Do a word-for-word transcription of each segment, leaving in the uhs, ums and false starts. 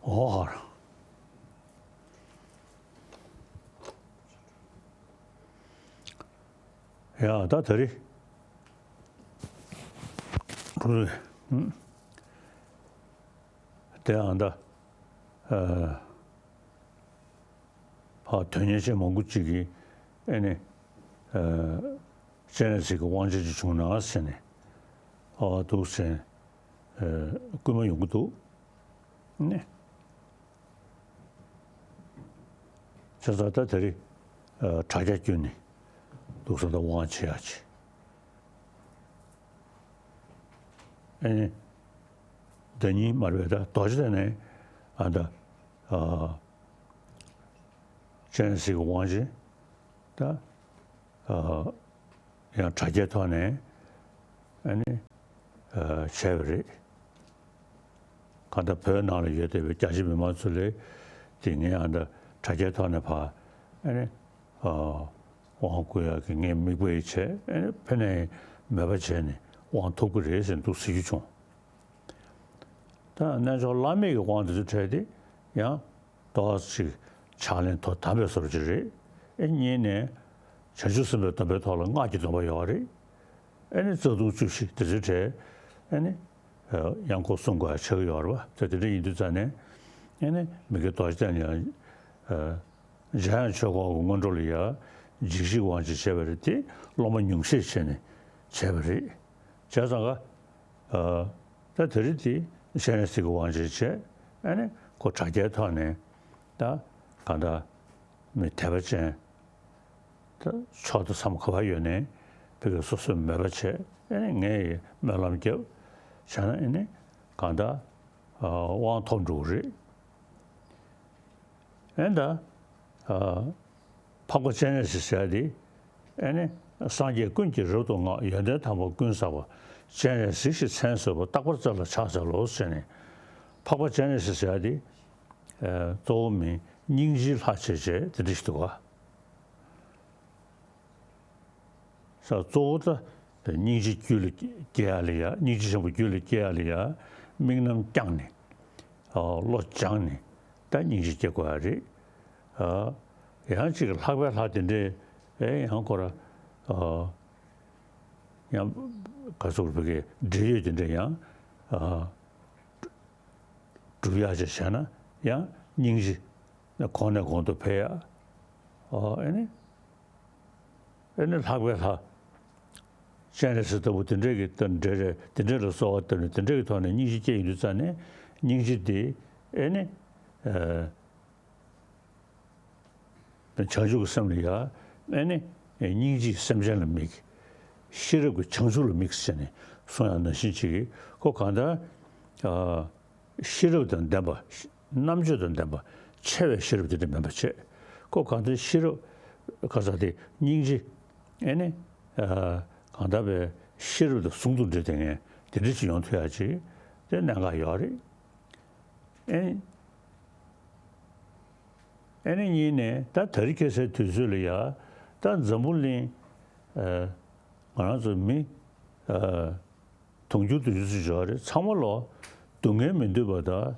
ཨོ་ཧར། ཡ་ད་དེ་རིང་ཁོ་རེ་དེ་ཨ་ད་ཨ་ཕ་དོན་གཉེར་ཅན་མང་པོ་ཅིག་གིས་ཨེ་ནི་ཨ་སྤྱན་རས་གཟིགས་ཀྱི་དབང་ཆེན་ཅིག་བྱུང་ན་ཟེར་ནས་ཨ་འདུག་ཟེར་ཨ་སྐུལ་མ་ཡོང་གི་འདུག་ནི། བྱས་ཙང་ད་དེ་རིང་ཨ་དྲ་རྒྱ་བརྒྱུད་ནས་འདུག་ཟེར་ད་དབང་ཆེ་ཡག་ཆེ། ཨེ་ནི་ཟླ་ཉིན་མ་རེད་པས་ད་རྡོ་རྗེ་གདན་ནས་ཨ་ད་ཨ་སྤྱན་རས་གཟིགས་ཀྱི་དབང་ཆེན་ད་ཨ་ཡང་དྲ་རྒྱའི་ཐོག་ནས་ཨ་ནི་ཨ་བྱས་པ་རེད། གང་ལྟར་བོད་ནང་ལ་ཡོད་བསྡད་པའི་རྒྱ་ཆེ་མི་མང་ཚོ་ལ་དེ་ངས་ཨ་ད་དྲ་རྒྱའི་ཐོག་ནས་ཕར་ཨ་ནི་ཨ་དབང་བསྐུར་ཡག་གི་ངས་མིག་དཔེ་བྱས་ཨ་ནི་ཕན་ནས་མེད་པ་བྱས་ནས་དབང་ཐོབ་ཀྱི་རེད་ཟེར་འདུག་ཟེར་རྒྱུ་བྱུང་། ད་རྣལ་འབྱོར་བླ་མེད་ཀྱི་དབང་དེ་ཚོ་འཕྲད་དེ་ཡང་ཏོག་ཙམ་ཕྱག་ལེན་དོ་དམ་པའི་བཟོ་འདྲ་ཅིག་རེད། ཨེ་གཉིས་ནས་བྱང་ཆུབ་སེམས་དཔའི་སྡོམ་པའི་ཐོག་ལ་སྔགས་ཀྱི་སྡོམ་པ་ཡོད་རེད། ཨེ་ནི་རྩ་ལྟུང་བཅུ་བཞི་དེ་ཚོའི་གྲས་ཨེ་ནི་ཡང་སྐོར་སྲུང་དགོས་ཡ་ཆགས་ཀྱི་ཡོད་རེད་བ། ད་དེ་འདྲ་ཡིན་དུས་ཙང་ནས་ཨེ་ནི་མི་དགེ་རྡོ་རྗེ་གདན་ཡང་འཇམ་དབྱངས་ཆོས་འཁོར་གྱི་སྔོན་འགྲོ་ལ་ཡ་འཇིགས་བྱེད་དབང་ཆེན་བྱས་པ་རེད་དེ་སློབ་མ་ཉུང་ཤས་བྱས་ནས་བྱས་པ་རེད། བྱས་ཙང་ཀ་ཨ་ད་དེ་རིང་འདི་སྤྱན་རས་གཟིགས་ཀྱི་དབང་ཆེན་བྱས། ཨ་ནི་ཁོ་དྲ་རྒྱའི་ཐོག་ནས་ད་གང་ལྟར་མི་དད་པ་ཅན་ད་ཕྱོགས་དང་མཚམས་ག་པར་ཡོད་ནའི་ཕ་གི་སོ་སོས་མོས་པ་བྱས། ཨ་ནི་ངས་ཡི་སྨོན་ལམ་བརྒྱབ་བྱས་ན་ཨ་ནི་གང་ལྟར་ཨ་དབང་ཐོབ་འགྲོ་གི་རེད། ཨེ་ད། ཨ། འཕགས་པ་སྤྱན་རས་གཟིགས་ཟེར་ཡ་དེ། ཨེ་ནི། སངས་རྒྱས་ཀུན་གྱིས་རབ་ཏུ་བསྔགས། ཡོན་ཏན་དམ་པ་ཀུན་བསགས་པ། སྤྱན་རས་གཟིགས་ཞེས་མཚན་གསོལ་བ། རྟག་པར་བརྩེ་ལ་ཕྱག་འཚལ་ལོ་ཟེར་ནས། འཕགས་པ་སྤྱན་རས་གཟིགས་ཟེར་ཡ་དེ། ཨ། གཙོ་བོ་མི་སྙིང་རྗེའི་ལྷ་བྱས་བྱས་དེ་འདྲ་ཞིག་འདུག་ག། ས་གཙོ་བོ་ད་སྙིང་རྗེ་རྒྱུད་ལ་སྐྱེ་ཡ་ལ་ཡ། སྙིང་རྗེ་ཆེན་པོ་རྒྱུད་ལ་སྐྱེ་ཡ་ལ་ཡ། དམིགས་རྣམ་བསྐྱངས་ནས། ཨ། བློ་སྦྱངས་ནས་ད་སྙིང་རྗེ་སྐྱེ་དགོས་ཡ་རེད། ཨ། ཡང་ཅིག་ལྷག་པའི་ལྷ་དེ་འདྲས་ཨེ་ཡང་ཁོ་ར། ཨ། ཡང་ག་ཚོད་བོད་ཀྱི་འབྲེལ་ཡོད་དེ་འདྲས་ཡང་། ཨ། སྒྲུབ་ཡག་ཅིག་བྱས་ན་ཡང་སྙིང་རྗེ་གོང་ནས་གོང་དུ་འཕེལ་ཡ། ཨ། ཨེ་ནི། ཨེ་ནི་ལྷག་པའི་ལྷ། སྤྱན་རས་གཟིགས་ལྟ་བུ་དེ་འདྲས་ཀྱི་ད་འདྲས་རེད། དེ་འདྲས་ལ་གསོལ་བ་བཏབ་ནས་དེ་འདྲས་ཀྱི་ཐོག་ནས་སྙིང་རྗེ་སྐྱེ་ཡོང་དུས་ཙང་ནས་སྙིང་རྗེ་དེ་ཨེ་ནི། ཨ། བྱང་ཆུབ་ཀྱི་སེམས་ལ་ཡ། ཨེ་ནི། སྙིང་རྗེས་སེམས་ཅན་ལ་དམིགས། ཤེས་རབ་ཀྱིས་བྱང་ཆུབ་ལ་དམིགས་ཟེར་ནས་གསུང་ཡག་ནང་བཞིན་ཅིག་གིས་ཁོ་གང་ལྟར། ཨ། ཤེས་རབ་དང་ལྡན་པ། རྣམ་དཔྱོད་དང་ལྡན་པ། ཆེ་བའི་ཤེས་རབ་དེ་འདྲ་མིན་པ་བྱས། ཁོ་གང་ལྟར་ཤེས་རབ་ག་ས་དེ་སྙིང་རྗེ། ཨེ་ནི། ཨ། གང་ལྟར་བའི་ཤེས་རབ་དང་ཟུང་དུ་འབྲེལ་ཏེ་ངས་དེ་འདྲ་ཞིག་ཡོང་ཐུབ་ཡག་ཅིག་དེ་གནད་འགག་ཡོད་རེད། ཨེ། ཨེ་ནི་གཉིས་ནས་ད་དེ་རིང་ཁ་སང་དུས་ཚོད་ལ་ཡ། ད་འཛམ་བུ་གླིང་། ཨ། ང་རང་ཚོ་མི། ཨ། དུང་ཕྱུར་དུང་ཕྱུར་ཅིག་ཡོད་རེད། ཚང་མ་ལོ་སྡུག་བསྔལ་མི་འདོད་པ་དང་།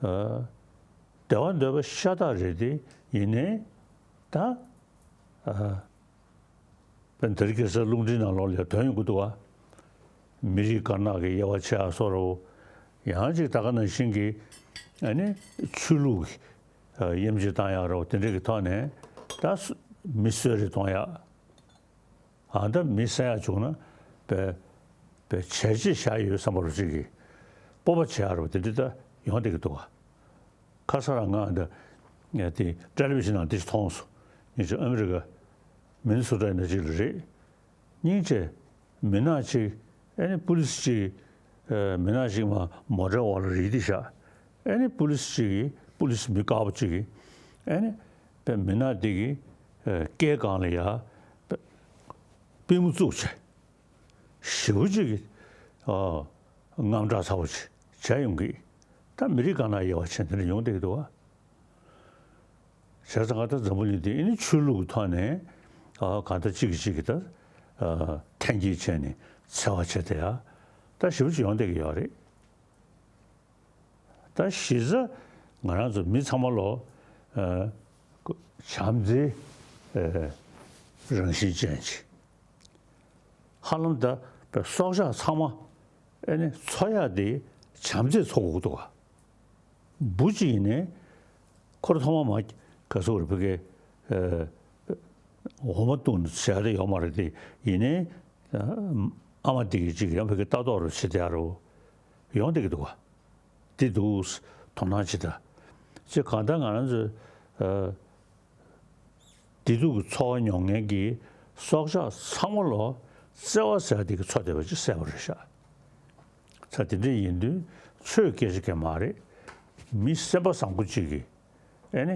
ཨ། བདེ་བ་འདོད་པ་ཤ་སྟག་རེད་དེ། ཡིན་ནའི་ད། ཨ། དཔེར་ན་དེ་རིང་ཁ་སང་རླུང་འཕྲིན་ནང་ལོགས་ལ་ཐོན་ཡོང་གི་འདུག་བ། མི་རིགས་དཀར་ནག་གི་དབྱེ་བ་ཕྱེ་ཡག་བཟོ་འདྲ་བོ། ཡང་ཅིག་ད་ག་ནང་བཞིན་གྱི། ཨ་ནི་ཆོས་ལུགས་ཀྱི། ཨ། དབྱེ་འབྱེད་བཏང་ཡག་འདྲ་བོ་དེ་འདྲ་གི་ཐོག་ནས་ད་སུ་མི་གསོད་རེས་གཏོང་ཡག་ཨ། ད་མི་བསད་ཡག་བྱུང་ན་དཔེ་དཔེ་བྱས་རྗེས་བཞག་ཡོད་བསམ་པ་འདྲ་བོ་ཅིག་གི་སྤོབས་པ་བྱེད་ཡག་འདྲ་བོ་དེ་འདྲ་ད་ཡོང་བསྡད་ཀྱི་འདུག་ག། ཁ་སང་རང་ང་འདི་ངས་དེ་ཊེ་ལི་བི་ཤན་ནང་དེ་ཞིག་མཐོང་སོང་། ངས་ཅིག་ཨ་མི་རི་ཀ་མི་ནི་སོ་ཊ་ནང་ཅིག་ལ་རེད། སྙིང་རྗེ། མི་ནག་ཅིག་ཨེ་ནི་པུ་ལི་སི་ཅིག་ཨེ། མི་ནག་ཅིག་མ་མོ་ཊའི་འོག་ལ་རིལ་ཏེ་བཞག་ཨེ་ནི་པུ་ལི་སི་ཅིག་གིས། པུ་ལི་སི་མི་དཀར་པོ་ཅིག་གིས་ཨེ་ནི་དཔེ་མི་ནག་དེ་གི་ཨེ། སྐེ་སྒང་ལ་ཡ་དཔེ་པུས་མོ་བཙུགས་བྱས། ཞེ་པོ་ཅིག་གི། ཨ། དངངས་སྐྲག་ཚ་པོ་ཅིག་བྱས་ཡོང་གི། ད་མི་རིགས་དཀར་ནག་དབྱེ་བ་ཕྱེ་དེ་འདྲ་ཡོང་བསྡད་ཀྱི་འདུག་བ། བྱས་ཙང་ང་ད་འཛམ་བུ་གླིང་འདི་ཨེ་ནི་ཆོས་ལུགས་ཀྱི་ཐོག་ནས། ཨ། གང་ལྟར་གཅིག་གིས་གཅིག་གི་ད། ཨ། འཐེན་འཁྱེར་བྱས་ནས་འཚེ་བ་བྱས་བསྡད་ཡ། ད་ཞེ་པོ་ཅིག་ཡོང་བསྡད་ཀྱི་ཡོད་རེད། ད་གཞི་རྩ་ ང་རང་ཚོ་མི་ཚང་མ་ལོ་ཨ་བྱམས་བརྩེའི་ཨ་རང་བཞིན་ཅན་ཅིག་ཧ་ལམ་ད་སྲོག་ཆགས་ཚང་མ་ཨེ་ནི་འཚོ་ཡག་དེ་བྱམས་བརྩེས་འཚོ་དགོས་འདུག་ག་འབུ་གཅིག་ཡིན་ནའི་ཁོ་རང་ཐོག་མ་མ་ག་སུ་རེ་ཕ་གི་ཨ་འོ་མ་བཏུང་ནས་བྱས་ཏེ་ཡོད་མ་རེད་དེ། ཡིན་ནའི་ཨ་མ་དེ་གི་གཅིག་ཡང་ཕ་གི་ལྟ་རྟོག་རུ་བྱེད་དེ་ཡ་རུ་ཡོང་བསྡད་ཀྱི་འདུག་ག་འདི་འདུག་དོ་སྣང་བྱེད་དང་། ཅེས་གང་ལྟར་ང་རང་ཚོས་ཨ་བདེ་སྡུག་གི་འཚོ་བ་མྱོང་མཁན་གྱི་སྲོག་ཆགས་ཚང་མ་ལོ་བརྩེ་བ་ཟེར་ཡ་དེ་གི་འཚོ་བསྡད་པ་ཅིག་གསལ་པོ་རེད་ཤག་ཚ་དེ་འདྲ་ཡིན་དུས་ཆོས་སྐད་ཆ་གང་མ་རེད། མི་སེམས་པ་བཟང་པོ་གཅིག་གིས་ཨེ་ནི་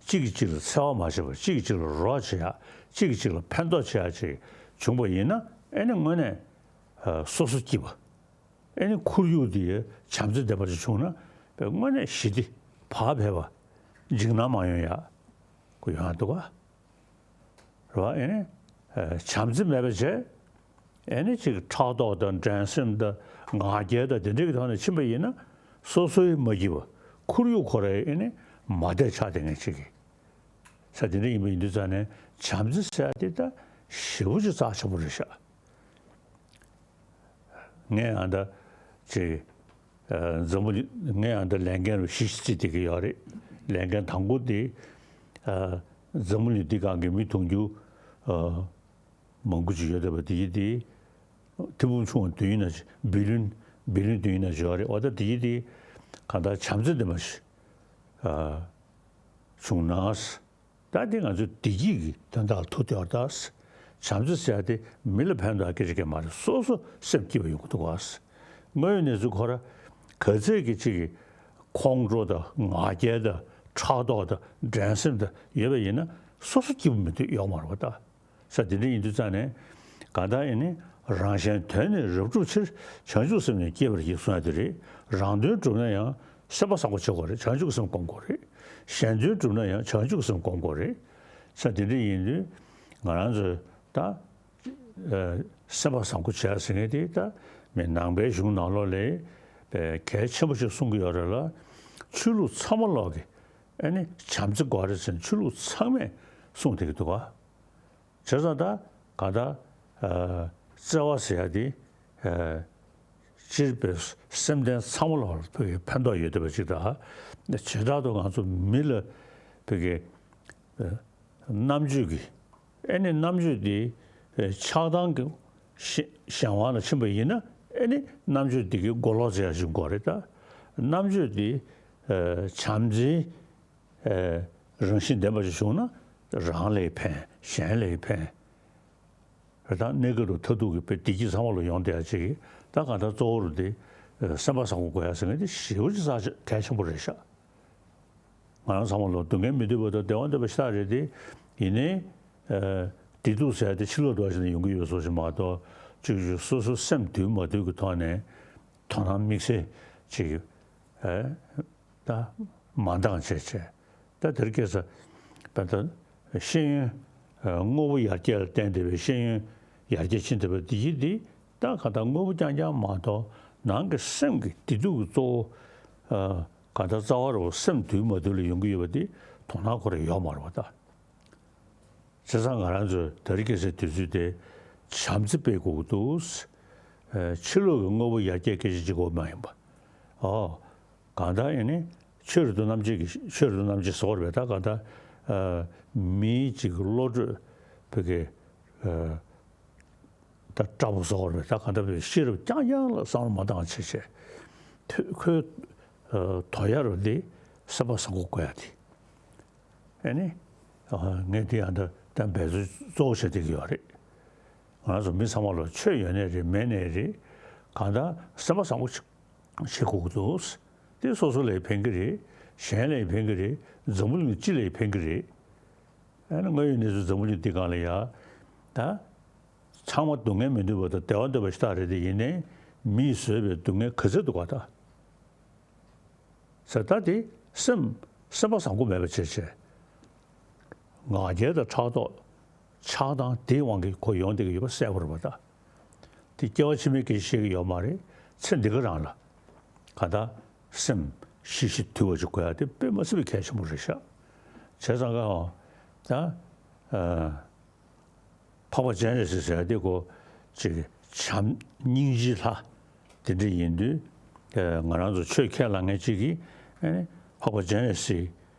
གཅིག་གིས་གཅིག་ལ་འཚེ་བ་མ་བྱེད་པར། གཅིག་གིས་གཅིག་ལ་རོགས་བྱེད་ཡག་གཅིག་གིས་གཅིག་ལ་ཕན་ཐོགས་བྱེད་ཡག་ཅིག་བྱུང་བ་ཡིན་ན། ཨེ་ནི་དངོས་གནས་ཨ་སོ་སོ་སྐྱིད་པ། ཨེ་ནི་ཁོར་ཡུག་འདི་བྱམས་བརྩེ་ལྡན་པ་ཞིག་བྱུང་ན་དཔེ་དངོས་གནས་ཞི་བདེ་བག་ཕེབས་པ། འཇིགས་སྣང་མ་ཡོང་ཡག་གོ་ཡོང་ཡག་འདུག་ག་རེད་བ། ཨེ་ནི་ཨ་བྱམས་བརྩེ་མེད་པ་བྱས། ཨེ་ནི་ཅིག་ཕྲག་དོག་དང་འགྲན་སེམས་དང་ང་རྒྱལ་དང་དེ་འདྲའི་གི་ཐོག་ནས་ཕྱིན་པ་ཡིན་ན། སོ་སོའི་མ་སྐྱིད་པ། ཁོར་ཡུག་ཁོ་རའི་ཨེ་ནི་མ་བདེ་ཆགས་བསྡད་མཁན་ཅིག་གི་ས་དེ་འདྲ་ཡིན་པ་ཡིན་དུས་ཙང་ནས་བྱམས་བརྩེ་ཟེར་ཡ་དེ་ད་ཞེ་པོ་ཅིག་རྩ་ཆེན་པོ་རེད་ཤག་ངས་ཨ་ད་ཅིག་ཨ་འཛམ་བུ་གླིང་། ངས་ཨ་ད་ལས་འགན་རུ་བཞི་ཞིག་བརྩིས་བསྡད་ཀྱི་ཡོད་རེད། ལས་འགན་དང་པོ་དེ་ཨ་འཛམ་བུ་གླིང་འདི་སྒང་གི་མི་དུང་ཕྱུར་ཨ་མང་པོ་ཅིག་ཡོད་བསྡད་པ་དེ་ཡིན་ཏེ། ཐེ་བུ་ཆུང་བ་བདུན་ཡིན་ན་ཅིག་བི་ལིན་བི་ལིན་བདུན་ཡིན་ན་ཅིག་ཡོད་རེད་བ། ད་དེ་ཡིན་ཏེ་གང་ལྟར་བྱམས་བརྩེ་ལྡན་པ་ཞིག་ཨ་བྱུང་ན། ད་དེ་ང་ཚོའི་བདེ་སྐྱིད་ཀྱི་དོན་དག་ལ་ཐུག་བསྡད་པ་རེད་ད། བྱམས་བརྩེ་ཟེར་ཡ་དེ་མི་ལ་ཕན་ཐོགས་སྐད་ཆ་གང་མ་རེད། སོ་སོ་སེམས་སྐྱིད་པ་ཡོང་གི་འདུག་ག་དངོས་ཡོད་གནས་ཚུལ་ཁོ་ར་ག་ཚད་ཀྱི་ཅིག་གི་ཁོང་ཁྲོ་དང་ང་རྒྱལ་དང་ཕྲག་དོག་དང་འགྲན་སེམས་དང་ཡོད་པ་ཡིན་ན་སོ་སོ་སྐྱིད་པོ་མི་འདུག་ཡོད་མ་རེད་བ་ད། ས་དེ་འདྲ་ཡིན་དུས་ཙང་ནས་གང་ལྟར་ཨེ་ནི་རང་གཞན་དོན་ནི་རབ་བསྒྲུབ་ཕྱིར། བྱང་ཆུབ་སེམས་ནི་བསྐྱེད་པར་བགྱི་གསུང་ཡ་དེ་རེད། རང་དོན་བསྒྲུབ་ན་ཡང་སེམས་པ་བཟང་པོ་བྱེད་དགོས་རེད། བྱང་ཆུབ་སེམས་སྒོམ་དགོས་རེད། གཞན་དོན་བསྒྲུབ་ན་ཡང་བྱང་ཆུབ་སེམས་སྒོམ་དགོས་རེད། ས་དེ་འདྲ་ཡིན་དུས་ང་རང་ཚོས་ད་ཨ་སེམས་པ་བཟང་པོ་བྱེད་ཡ་ཟེར་མཁན་དེ་ད་མི་ནང་པའི་གཞུང་ནང་ལོགས་ལ་དཔེ་གལ་ཆེན་པོ་ཞིག་གསུང་གི་ཡོད་རེད་ལ། ཆོས་ལུགས་ཚང་མ་ལོག་གི་ཨ་ནི་བྱམས་བརྩེ་དགོས་རེད་ཟེར་ནས་ཆོས་ལུགས་ཚང་མས་གསུངས་བསྡད་ཀྱི་འདུག་ག་བྱས་ཙང་ད་གང་ལྟར་ཨ་བརྩེ་བ་ཟེར་ཡ་དེ་ཨ་སྤྱིར་བའི་སེམས་ལྡན་ཚང་མ་ལ་ཕ་གི་ཕན་ཐོགས་ཡོད་བསྡད་པ་ཅིག་དང་། བྱེ་བྲག་ཏུ་ང་ཚོ་མི་ལ་ཕ་གི་ཨ་རྣམ་དཔྱོད་ཀྱི་ཨེ་ནི་རྣམ་དཔྱོད་དེ་ཨ་ཆགས་སྡང་གི་གཞན་གཞན་དབང་ལ་ཕྱིན་པ་ཡིན་ན། ཨེ་ནི་རྣམ་དཔྱོད་དེ་གི་མགོ་ལོག་ཟེར་ཡ་ཞིག་དགོས་རེད་ད། རྣམ་དཔྱོད་དེ་ཨ་བྱམས་བརྩེའི་ཨེ་རང་བཞིན་ལྡན་པ་ཞིག་བྱུང་ན་རང་ལ་ཕན། གཞན་ལ་ཕན། རེད་ད། གནས་སྐབས་དང་མཐར་ཐུག་གི་བདེ་སྐྱིད་ཚང་མ་ལ་ཡོང་བསྡད་ཡ་ཅིག་གི་ད་གང་ལྟར་གཙོ་བོ་རུ་དེ་ཨེ་སེམས་པ་བཟང་པོ་དགོས་ཡ་ཟེར་མཁན་དེ་ཞེ་པོ་ཅིག་རྩ་ཆེ་གལ་ཆེན་པོ་རེད་ཤག་ང་རང་ཚང་མ་ལོ་སྡུག་བསྔལ་མི་འདོད་པ་དང་བདེ་བ་འདོད་པ་ཞེ་དྲག་རེད་དེ། ཡིན་ནའི་ཨེ་བདེ་སྡུག་ཟེར་ཡ་དེ་ཕྱི་ལོགས་འགྲོ་བཞིན་ན་ཡོང་གི་ཡོད་བཟོ་ཞིག་མ་གཏོགས། གཅིག་གཅིག་སོ་སོ་སེམས་དུལ་མ་དུལ་གྱི་ཐོག་ནས་དོ་སྣང་དམིགས་བསལ་ཅིག་ཨེ་ད་མ་འདང་བྱས་བྱས། ད་དེར་སྐྱེས་ས་ད་ལྟ་ཤེས་ཡོན་ཨ་དངོས་པོ་ཡར་རྒྱས་ལ་བརྟེན་བསྡད་པའི་ཤེས་ཡོན་ཡར་རྒྱས་ཕྱིན་བསྡད་པ་འདི་ཡིན་ཏེ། ད་གང་ལྟར་དངོས་པོ་རྐྱང་རྐྱང་མ་གཏོགས་ནང་གི་སེམས་ཀྱི་བདེ་སྡུག་གི་གཙོ་བོ་ཨ་གང་ལྟར་རྩ་བ་རུ་སེམས་དུལ་མ་དུལ་ལ་ཡོང་གི་ཡོད་པ་འདི་དོ་སྣང་ཁོ་རང་ཡོད་མ་རེད་བ་ད། བྱས་ཙང་ང་རང་ཚོས་དེ་རིང་ཁ་སང་དུས་ཚོད་དེ་བྱམས་བརྩེ་སྤེལ་དགོས་ཀྱི་འདུག་ཨ་ཕྱི་ལོགས་ཀྱི་དངོས་པོ་ཡར་རྒྱས་སྐད་ཆ་གཅིག་པོ་མ་ཡིན་པ། ཨོ། གང་ལྟར་ཨེ་ནི་ཆོས་རེད་འདུག་རྣམ་འབྱེད་ཀྱི། ཆོས་རེད་འདུག་རྣམ་འབྱེད་ཟེར་བ་རེད་པས། ད་གང་ལྟར་ཨ་མིའི་ཅིག་བློ་གྲོས་བོད་ཀྱི་ཨ་ད་དྲག་པོ་ཟེར་བ་རེད་པས། ད་གང་ལྟར་བོད་ཤེས་རབ་རྐྱང་རྐྱང་ལ་བསམ་བློ་མ་བཏང་བ་བྱས་བྱས། ཐོས་ཁོའི་ཨ་དོ་ཡ་རུ་འདི་སེམས་པ་བཟང་པོ་དགོས་ཡ་དེ། ཨེ་ནི་ཨ་ངས་འདི་ཡང་ད་ད་འབད་རྩོལ་གཙོ་བོ་བྱེད་བསྡད་ཀྱི་ཡོད་རེད། ང་རང་ཚོ་མི་ཚང་མ་ལ་ཆོས་ཡོད་ནའི་རེད་མེད་ནའི་རེད། གང་ལྟར་སེམས་པ་བཟང་པོ་ཞིག་བྱེད་དགོས་ཀྱི་འདུག་དེ་སོ་སོ་ལ་ཕན་གྱི་རེད། གཞན་ལ་ཕན་གྱི་རེད། འཛམ་བུ་གླིང་སྤྱི་ལ་ཕན་གྱི་རེད། ཨ་ནི་དངོས་ཡོད་གནས་ཚུལ་འཛམ་བུ་གླིང་འདི་སྒང་ལ་ཡ་ད་ཚང་མ་སྡུག་བསྔལ་མི་འདོད་པ་དང་བདེ་བ་འདོད་པ་ཞེ་དྲག་རེད་དེ། ཡིན་ནའི་མིས་བཟོས་པའི་སྡུག་བསྔལ་ག་ཚོད་འདུག་ག་ད། ཟེར་ད་དེ་སེམས་སེམས་པ་བཟང་པོ་མེད་པ་བྱས་བྱས། ང་རྒྱལ་དང་ཕྲག་དོག་ཆགས་སྡང་དེའི་དབང་གིས་ཁོ་ཡོང་བསྡད་ཀྱི་ཡོད་པ་གསལ་པོ་རེད་པ་ད། དེ་སྐྱེ་བ་ཕྱི་མའི་སྐད་ཆ་བཤད་ཀྱི་ཡོད་མ་རེད། ཚེ་འདི་ག་རང་ལ་གང་ལྟར་སེམས་ གཞི་ཞིག་དུལ་བ་ཅིག་དགོས་ཡ་དེ་དཔེ་མ་སྲིད་པའི་གལ་ཆེན་པོ་རེད་ཤག་བྱས་ཙང་ཀ་ད། འཕགས་པ་སྤྱན་རས་གཟིགས་ཟེར་ཡ་དེ་ཁོ་ཅིག་བྱམས་སྙིང་རྗེའི་ལྷ་དེ་འདྲ་ཡིན་དུས། ང་རང་ཚོ་ཆོས་ཁས་བླངས་མཁན་ཅིག་གིས་ཨ་ནི་འཕགས་པ་སྤྱན་རས་གཟིགས་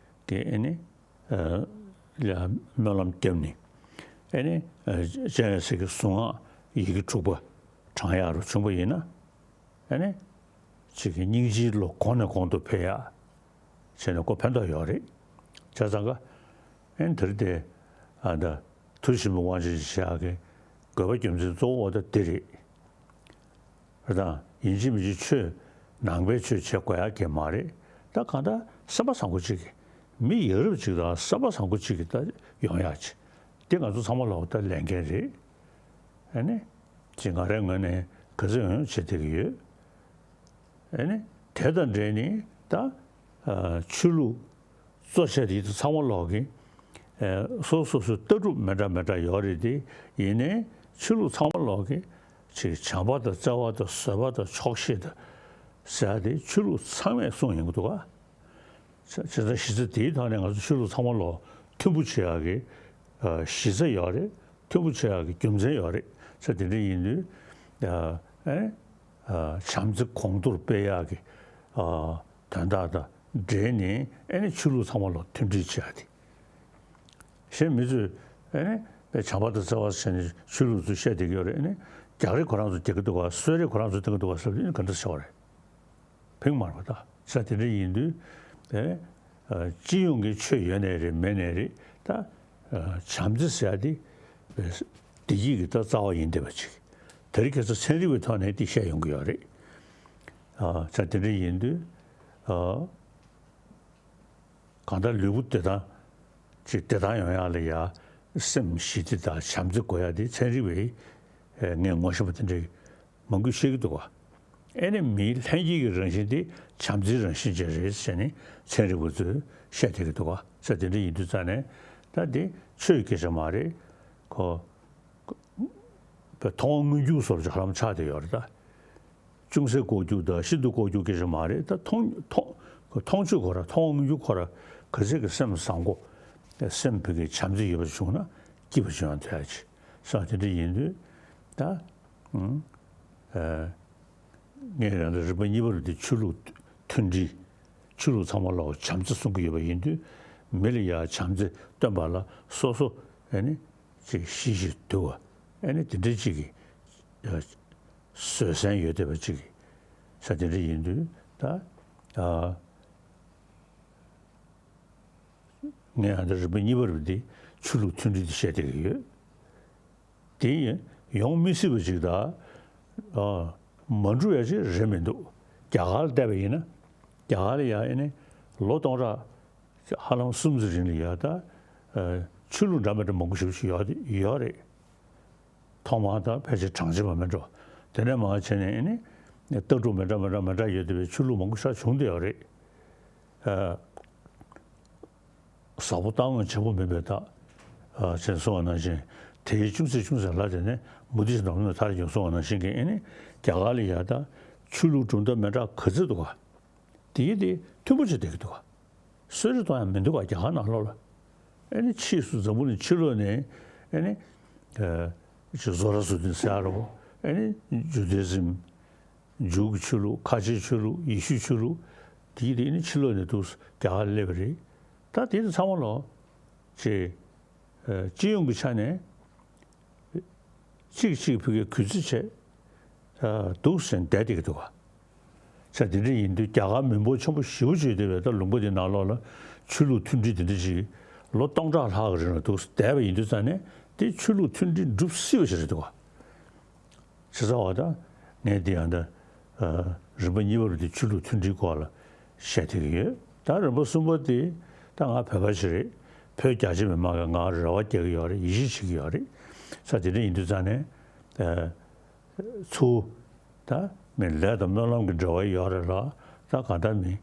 ཀྱི་ཨ་ནི་ལ་སྨོན་ལམ་བརྒྱབ་ནས་ཨ་ནི་སྤྱན་རས་གཟིགས་ཀྱི་གཟུངས་སྔགས་ཡི་གེ་དྲུག་པ་བགྲང་ཡག་རུ་བྱུང་པ་ཡིན་ན། ཨ་ནི་ཅིག་གི་སྙིང་རྗེའི་བློ་གོང་ནས་གོང་དུ་འཕེལ་ཡག་བྱས་ནས་ཁོ་ཕན་ཐོགས་ཡོད་རེད། བྱས་ཙང་ཀ་ཨ་ནི་དེ་རིང་དེ་ཨ་ད་ཐུགས་ཆེན་པོའི་དབང་ཆེན་ཞེས་བྱ་གི་དགོས་པ་རྒྱུ་མཚན་གཙོ་བོ་ད་འདི་རེད། རེད་དང་ཡིན་གཅིག་མིན་གཅིག་ཆོས་ནང་པའི་ཆོས་བྱེད་དགོས་ཡག་གི་མ་རེད། ད་གང་ལྟར་སེམས་པ་བཟང་པོ་ཅིག་གི་མི་ཡ་རབས་ཅིག་དང་སེམས་པ་བཟང་པོ་ཅིག་གི་ད་ཡོང་ཡག་ཅིག་འདི་ང་ཚོ་ཚང་མ་ལོག་ད་ལས་འགན་རེད། ཨ་ནི་ཅིག་ང་རའི་ངོས་ནས་ག་ཚོད་ཡོང་ཡོང་བྱེད་བསྡད་ཀྱི་ཡོད། ཨ་ནི་དེ་དང་འབྲེལ་ནས་ད་ཆོས་ལུགས་གཙོ་ཆེ་དེ་ཚང་མ་ལོག་གི་སོ་སོ་སོའི་ལྟ་གྲུབ་མི་འདྲ་མི་འདྲ་ཡོད་རེད་དེ། ཡིན་ནའི་ཆོས་ལུགས་ཚང་མ་ལོག་གི་ཅིག་བྱམས་པ་དང་བརྩེ་བ་དང་བཟོད་པ་དང་ཆོག་ཤེས་དང་ཟེར་ཡ་དེ་ཆོས་ལུགས་ཚང་མས་གསུངས་ཡོང་གི་འདུག་ག་བྱས་ཙང་གཞི་རྩ་དེའི་ཐོག་ནས་ང་ཚོ་ཆོས་ལུགས་ཚང་མ་ལོག་མཐུན་པོ་བྱེད་ཡག་གི་གཞི་རྩ་ཡོད་རེད། མཐུན་པོ་བྱེད་ཡག་གི་རྒྱུ་མཚན་ཡོད་རེད། ས་དེ་འདྲ་ཡིན་དུས་ཨ་ནི་བྱམས་བརྩེ་གོང་མཐོར་སྤེལ་ཡག་གི་དོན་དག་དང་འབྲེལ་ནས་ཨ་ནི་ཆོས་ལུགས་ཚང་མ་ལོག་མཐུན་སྒྲིལ་བྱེད་ཡག་དེ། གཞན་མི་ཚོས་ཨ་ནི་བྱམས་པ་དང་བརྩེ་བ་བྱས་ནས་ཆོས་ལུགས་ཚོ་བཤད་བསྡད་ཀྱི་ཡོད་རེད། ཨ་ནི་རྒྱ་རིགས་ཁོ་རང་ཚོ་རྒྱག་གི་འདུག་ག་སུད་རིགས་ཁོ་རང་ཚོ་བསྟན་གྱི་འདུག་ག་ཟེར་བ་དེ་ཨ་ནི་ག་འདྲ་ཟེར་བ་རེད། ཕིང་མར་བ་ད་ས་དེ་འདྲ་ཡིན་དུས་ཨེ་སྤྱི་ཡོངས་ཀྱི་ཆོས་ཡོད་ནའི་རེད་མེད་ནའི་རེད། ད་བྱམས་བརྩེ་ཟེར་ཡ་དེ་བདེ་སྐྱིད་ཀྱི་ད་རྩ་བ་ཡིན་བསྡད་པ་ཅིག་དེ་རིང་ཁ་སང་ཚན་རིག་པའི་ཐོག་ནས་དེ་བཤད་ཡོང་གི་ཡོད་རེད། ས་དེ་འདྲ་ཡིན་དུས་གང་ལྟར་ལུས་པོ་བདེ་ཐང་ཅིག་བདེ་ཐང་ཡོང་ཡག་ལ་ཡ་སེམས་ཞི་བདེ་དང་བྱམས་བརྩེ་དགོས་ཡག་དེ་ཚན་རིག་པས་ངས་ངོ་ཤེས་པ་དེ་འདྲའི་མང་པོས་བཤད་ཀྱི་འདུག་ག་ཨེ་ནི་མིའི་ལྷན་སྐྱེས་ཀྱི་རང་བཞིན་དེ་བྱམས་བརྩེའི་རང་བཞིན་ཅན་རེད་ཟེར་ནས་ཚན་རིག་པ་ཚོས་བཤད་བསྡད་ཀྱི་འདུག་ག་ས་དེ་འདྲ་ཡིན་དུས་ཙང་ནས་ད་དེ་ཆོས་སྐད་ཆ་མ་རེད། ཁོ་པའི་མཐོང་བ་མངོན་གྱུར་སོགས་ཀྱི་ཧ་ལམ་ཆགས་བསྡད་ཡོད་རེད་ད། ཅུང་ཟད་ལྐོག་གྱུར་དང་ཤིན་ཏུ་ལྐོག་གྱུར་སྐད་ཆ་མ་རེད་ད། མཐོང་མཐོང་མཐོང་ཆོས་ཁོ་ར་མཐོང་བ་མངོན་གྱུར་ཁོ་ར་ག་ཚད་ཀྱི་སེམས་བཟང་པོ་སེམས་ཕུགས་ཀྱི་བྱམས་བརྩེ་ཡོད་པ་བྱུང་ན་སྐྱིད་པ་བྱུང་ཡང་ཐོས་ཡ་ཆེ་ས་དེ་འདྲ་ཡིན་དུས་ད། ངས་རང་ལ་རིམ་པ་གཉིས་པ་རུ་དེ་ཆོས་ལུགས་མཐུན་སྒྲིལ། ཆོས་ལུགས་ཚང་མ་ལ་བྱམས་བརྩེ་གསུང་གི་ཡོད་པ་ཡིན་དུས་མི་ལ་ཡ་བྱམས་བརྩེ་སྟོན་པ་ལ་སོ་སོ་ཨ་ནི་ཅིག་གཞི་ཞིག་དུལ་བ་ཨ་ནི་དེ་འདྲ་ཅིག་གི་བཟོད་བསྲན་ཡོད་བསྡད་པ་ཅིག་གི་ས་དེ་འདྲ་ཡིན་དུས་ད་ངས་ཨ་ནི་རིམ་པ་གཉིས་པ་རུ་དེ་ཆོས་ལུགས་མཐུན་སྒྲིལ་དེ་བཤད་བསྡད་ཀྱི་ཡོད། དེ་ཡོང་མི་སྲིད་པ་ཅིག་དང་། མ་འགྲུབ་ཡ་ཅིག་རེད་མི་འདུག་རྒྱ་གར་ལ་བལྟས་པ་ཡིན་ན། རྒྱ་གར་ལ་ཡ་ཨེ་ནི་ལོ་སྟོང་ཕྲག་ཧ་ལམ་གསུམ་ཙམ་རིང་ལ་ཡ་ད་ཆོས་ལུགས་འདྲ་མི་འདྲ་མང་པོ་ཞེ་པོ་ཅིག་ཡོད་ཡོད་རེད། ཐོག་མར་ད་ཕལ་ཆེར་གྲངས་ཅན་པ་མིན་འགྲོ། དེ་ནས་མར་བྱས་ནས་ཨེ་ནི་ལྟ་གྲུབ་མི་འདྲ་མི་འདྲ་མི་འདྲ་ཡོད་བསྡད་པའི་ཆོས་ལུགས་མང་པོ་ཞིག་བྱུང་བསྡད་ཡོད་རེད། ཟབ་པོ་རྟག་ངོས་བྱེད་པོ་མིན་པའི་རྟགས། ཅེས་གསུངས་པ་ནང་བཞིན་དེའི་ཅུང་ཟད་ཅུང་ཟད་ལ་དེ་ནས་མུ་སྟེགས་ནང་ལ་མཐར་གྱུར་གསུངས་པ་ནང་བཞིན་གྱི་ཨེ་ནི་རྒྱ་གར་ལ་ཡ་ད་ཆོས་ལུགས་གྲུབ་མཐའ་མི་འདྲ་ག་ཚོད་འདུག་ག་དེའི་དེ་མཐུན་པོ་བྱས་བསྡད་ཀྱི་འདུག་ག་གསོད་རེས་གཏོང་ཡ་མི་འདུག་ག་རྒྱ་གར་ནང་ལོགས་ལ། ཨེ་ནི་ཕྱིས་སུ་འཛམ་བུ་གླིང་ཕྱི་ལོགས་ནས་ཨེ་ནི་ཅིག་བཟོ་ར་བཟོ་དུས་ཟེར་ཡ་རོ། ཨེ་ནི་ཇུ་དེ་ཟིམ། འཇུག་གི་ཆོས་ལུགས། ཁ་ཆེའི་ཆོས་ལུགས། ཡེ་ཤུའི་ཆོས་ལུགས། དེ་དེ་ནི་ཕྱི་ལོགས་ནས་འདུག་རྒྱ་གར་སླེབས་པ་རེད། ད་དེ་ཚོ་ཚང་མ་ལོ་ཅེ་སྤྱི་ཡོངས་ཀྱི་ཆ་ནས་གཅིག་གཅིག་ཕུད་ཀའི་གུས་བརྩི་བྱས་འདུག་ཟེར་བསྡད་བསྡད་ཀྱི་འདུག་ག་ས་དེ་འདྲ་ཡིན་དུས་རྒྱ་གར་མི་འབོར་ཆེན་པོ་ཞེ་པོ་ཅིག་དེ་བས་ད་ལུང་པ་དེ་ནང་ལོགས་ལ་ཆོས་ལུགས་མཐུན་སྒྲིལ་དེ་འདྲ་ཞིག་ལོ་སྟོང་ཕྲག་ལྷག་གི་རིང་ལ་འདུག་བསྡད་པ་ཡིན་དུས་ཙང་ནས་དེ་ཆོས་ལུགས་མཐུན་སྒྲིལ་འགྲུབ་སྲིད་པ་ཞིག་རེད་འདུག་ག་བྱས་ཙང་བ་དང་ངས་འདི་ཡང་ད་རིམ་པ་གཉིས་པ་རུ་དེ་ཆོས་ལུགས་མཐུན་སྒྲིལ་སྐོར་ལ་བཤད་བསྡད་ཀྱི་ཡོད། ད་རིམ་པ་གསུམ་པ་དེ་ད་ང་བོད་པ་ཞིག་རེད། བོད་རྒྱ་ཆེ་མི་མང་གིས་ང་རེ་བ་རྒྱག་གི་ཡོད་རེད། ཡིད་ཆེས་བྱེད་ཀྱི་ཡོད་རེད། ས་དེ་འདྲ་ཡིན་དུས་ཙང་ནས་ཚུར་ད་མི་ལས་དང་སྨོན་ལམ་གྱི་འབྲེལ་བ་ཡོད་རེད་ལ། ད་གང་ལྟར་མི་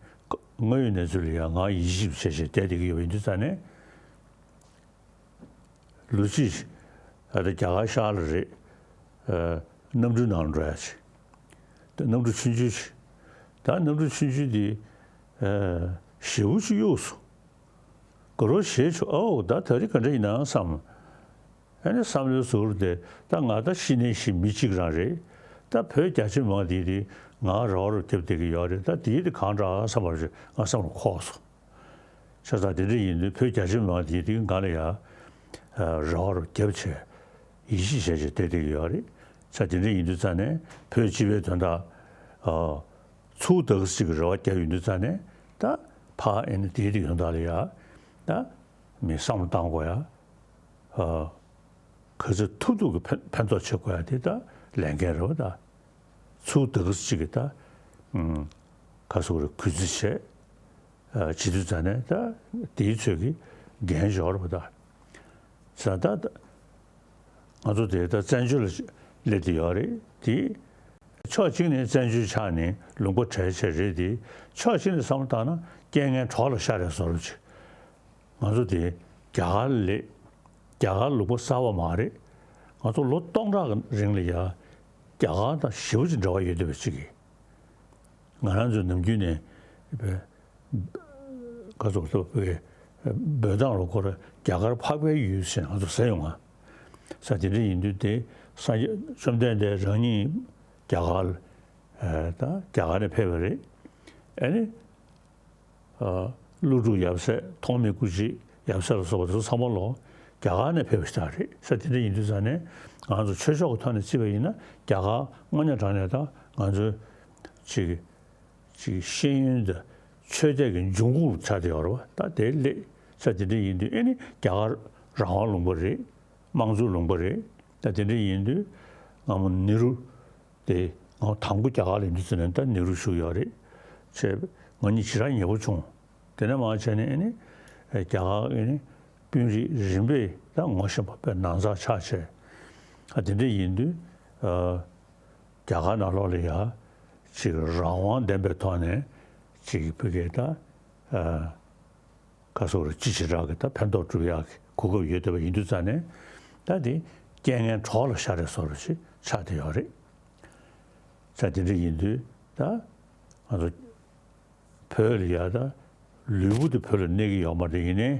དངོས་ཡོད་གནས་ཚུལ་ལ་ཡང་ང་ཡིད་ཆེས་བྱས་བྱས་བསྡད་བསྡད་ཀྱི་ཡོད་པ་ཡིན་དུས་ཙང་ནས། ལོ་གཅིག་ཨ་ད་རྒྱ་གར་ཤར་ལ་རེད། ཨ་གནམ་གྲུའི་ནང་འགྲོ་ཡ་ཆེ། ད་གནམ་གྲུ་ཆུང་ཆུང་ཆེ། ད་གནམ་གྲུ་ཆུང་ཆུང་དེ་ ཨ། ཞེ་པོ་ཅིག་གཡུགས་སོང་། དགའ་རབ་བྱས་བྱུང་། ཨོ་ད་ད་རེས་ག་འདྲ་ཡིན་ན་བསམ། ཨ་ནི་བསམ་བློའི་ཟུར་དེ་ད་ང་ད་ཤི་ནའི་ཤི་མི་གཅིག་རང་རེད། ད་བོད་རྒྱ་ཆེ་མང་དེ་དེ་ང་རོགས་རོགས་རྒྱབ་བསྡད་ཀྱི་ཡོད་རེད། ད་དེ་དེ་གང་འདྲ་བསམ་པར་ང་བསམ་བློ་འཁོར་སོང་། བྱས་ཙང་དེ་འདྲ་ཡིན་དུས་བོད་རྒྱ་ཆེ་མང་དེ་དེ་ང་ལ་ཡ་རོགས་རོགས་རྒྱབ་བྱས་ཡིད་ཆེས་བྱས་བྱས་བསྡད་བསྡད་ཀྱི་ཡོད་རེད། ས་དེ་འདྲ་ཡིན་དུས་ཙང་ནས་བོད་སྤྱི་པའི་དོན་དག་ཚུར་ད་ག་ཅིག་གི་རེ་བ་བརྒྱབ་ཡོང་དུས་ཙང་ནས་ད་ཕ་ཨེ་ནི་དེ་དེ་ཡོང་ད་ལ་ཡ་ད་མི་བསམ་བློ་བཏང་དགོས་ཡ། ཨ། ག་ཚོད་ཐུབ་ཐུབ་ཀྱི་ཕན་ཕན་ཐོགས་བྱེད་དགོས་ཡ་དེ་ད་ལས་འགན་རེད་བ་ད། ཚུར་ད་ག་ཅིག་གི་ད་ཨུམ་ག་སོགས་རེ་གུས་བརྩི་བྱས། ཨ། བྱེད་དུས་ཙང་ནས་ད་དེའི་ཚོད་ཀྱི་འགན་ཞོར་བ་ད། ས་ད་ད་ང་ཚོ་དེ་ད་བཙན་བྱོལ་ལ་སླེབས་བསྡད་ཡོད་རེད་དེ། ཕྱོགས་གཅིག་ནས་བཙན་བྱོལ་ཆགས་ནས་ལུང་པ་བྲལ་ཆེད་རེད་དེ། ཕྱོགས་གཅིག་ནས་བསམ་བློ་བཏང་ན་རྐྱེན་ངན་གྲོགས་ལ་ཤར་རེད་བཟོ་འདྲ་ཅིག་ང་ཚོ་དེ་རྒྱ་གར་ལ་སླེབས། རྒྱ་གར་ལུང་པ་གསར་པ་མ་རེད། ང་ཚོ་ལོ་སྟོང་ཕྲག་གི་རིང་ལ་ཡ་རྒྱ་གར་དང་ཞེ་པོ་ཅིག་འབྲེལ་བ་ཡོད་བསྡད་པ་ཅིག་གིས། ང་རང་ཚོ་ནམ་རྒྱུན་ནས་བོད་ག་ཚོད་ཚོད་བོད་བོད་ཐང་ལ་སྐོར་རྒྱ་གར་འཕགས་པའི་ཡུལ་ཟེར་ང་ཚོ་ཟེར་ཡོང་ང་། ས་དེ་འདྲ་ཡིན་དུས་དེ་སངས་རྒྱས་བཅོམ་ལྡན་འདས་རང་ཉིད་རྒྱ་གར་ལ་ད་རྒྱ་གར་ནས་ཕེབས་པ་རེད། ཨ་ནི། ཨ། ཀླུ་སྒྲུབ་ཡབ་སྲས་ཐོགས་མེད་སྐུ་མཆེད་ཡབ་སྲས་ལ་སོགས་པ་དེ་ཚོ་ཚང་མ་ལོ་རྒྱ་གར་ནས་ཕེབས་པ་ཞིག་རེད། ས་དེ་འདྲ་ཡིན་དུས་ཙང་ནས་ང་ཚོ་ཆོས་ཕྱོགས་ཀྱི་ཐོག་ནས་བརྩིས་པ་ཡིན་ན་རྒྱ་གར་དངོས་གནས་དྲང་གནས་ད་ང་ཚོའི་ཅིག་ཅིག་ཤེས་ཡོན་དང་ཆོས་དད་ཀྱི་འབྱུང་ཁུངས་ཆགས་བསྡད་ཡོད་རེད་བ། ད་དེ་སླེབས་ས་དེ་འདྲ་ཡིན་དུས་ཨེ་ནི་རྒྱ་གར་རང་དབང་ལུང་པ་རེད། དམངས་གཙོའི་ལུང་པ་རེད། ད་དེ་འདྲ་ཡིན་དུས་སྔ་མོ་ནེ་རུ། དེ་ང་དང་པོ་རྒྱ་གར་ལ་འདི་ཚོ་ནས་ད་ནེ་རུ་བཞུགས་ཡོད་རེད། ཅེས་ང་གཉིས་ཞེ་དྲག་ཉེ་པོ་བྱུང་། དེ་ནས་མར་བྱས་ནས་ཨེ་ནི་རྒྱ་གར་ཨེ་ནི་དཔོན་རིགས་རིམ་པས་ད་ངོ་ཤེས་པ་དཔེ་ནང་ཚགས་ཆགས་བྱས། ཨ། དེ་འདྲ་ཡིན་དུས་ཨ། རྒྱ་གར་ནང་ལོགས་ལ་ཡ་ཅིག་རང་དབང་ལྡན་པའི་ཐོག་ནས་ཅིག་ཕ་གིར་ད་ཨ། ག་སོགས་རེ་ཅི་ཞེ་དྲག་གི་ད་ཕན་ཐོགས་སྒྲུབ་ཡག་གི་གོ་སྐབས་ཡོད་བསྡད་པ་ཡིན་དུས་ཙང་ནས་ད་དེ་རྐྱེན་ངན་གྲོགས་ལ་ཤར་རེ་བཟོ་འདྲ་ཞིག་ཆགས་བསྡད་ཡོད་རེད། ས་དེ་འདྲ་ཡིན་དུས་ད་ང་ཚོ་བོད་ལ་ཡ་ད་ལུས་པོ་དེ་བོད་ལ་གནས་ཀྱི་ཡོད་མ་རེད། ཡིན་ནའི་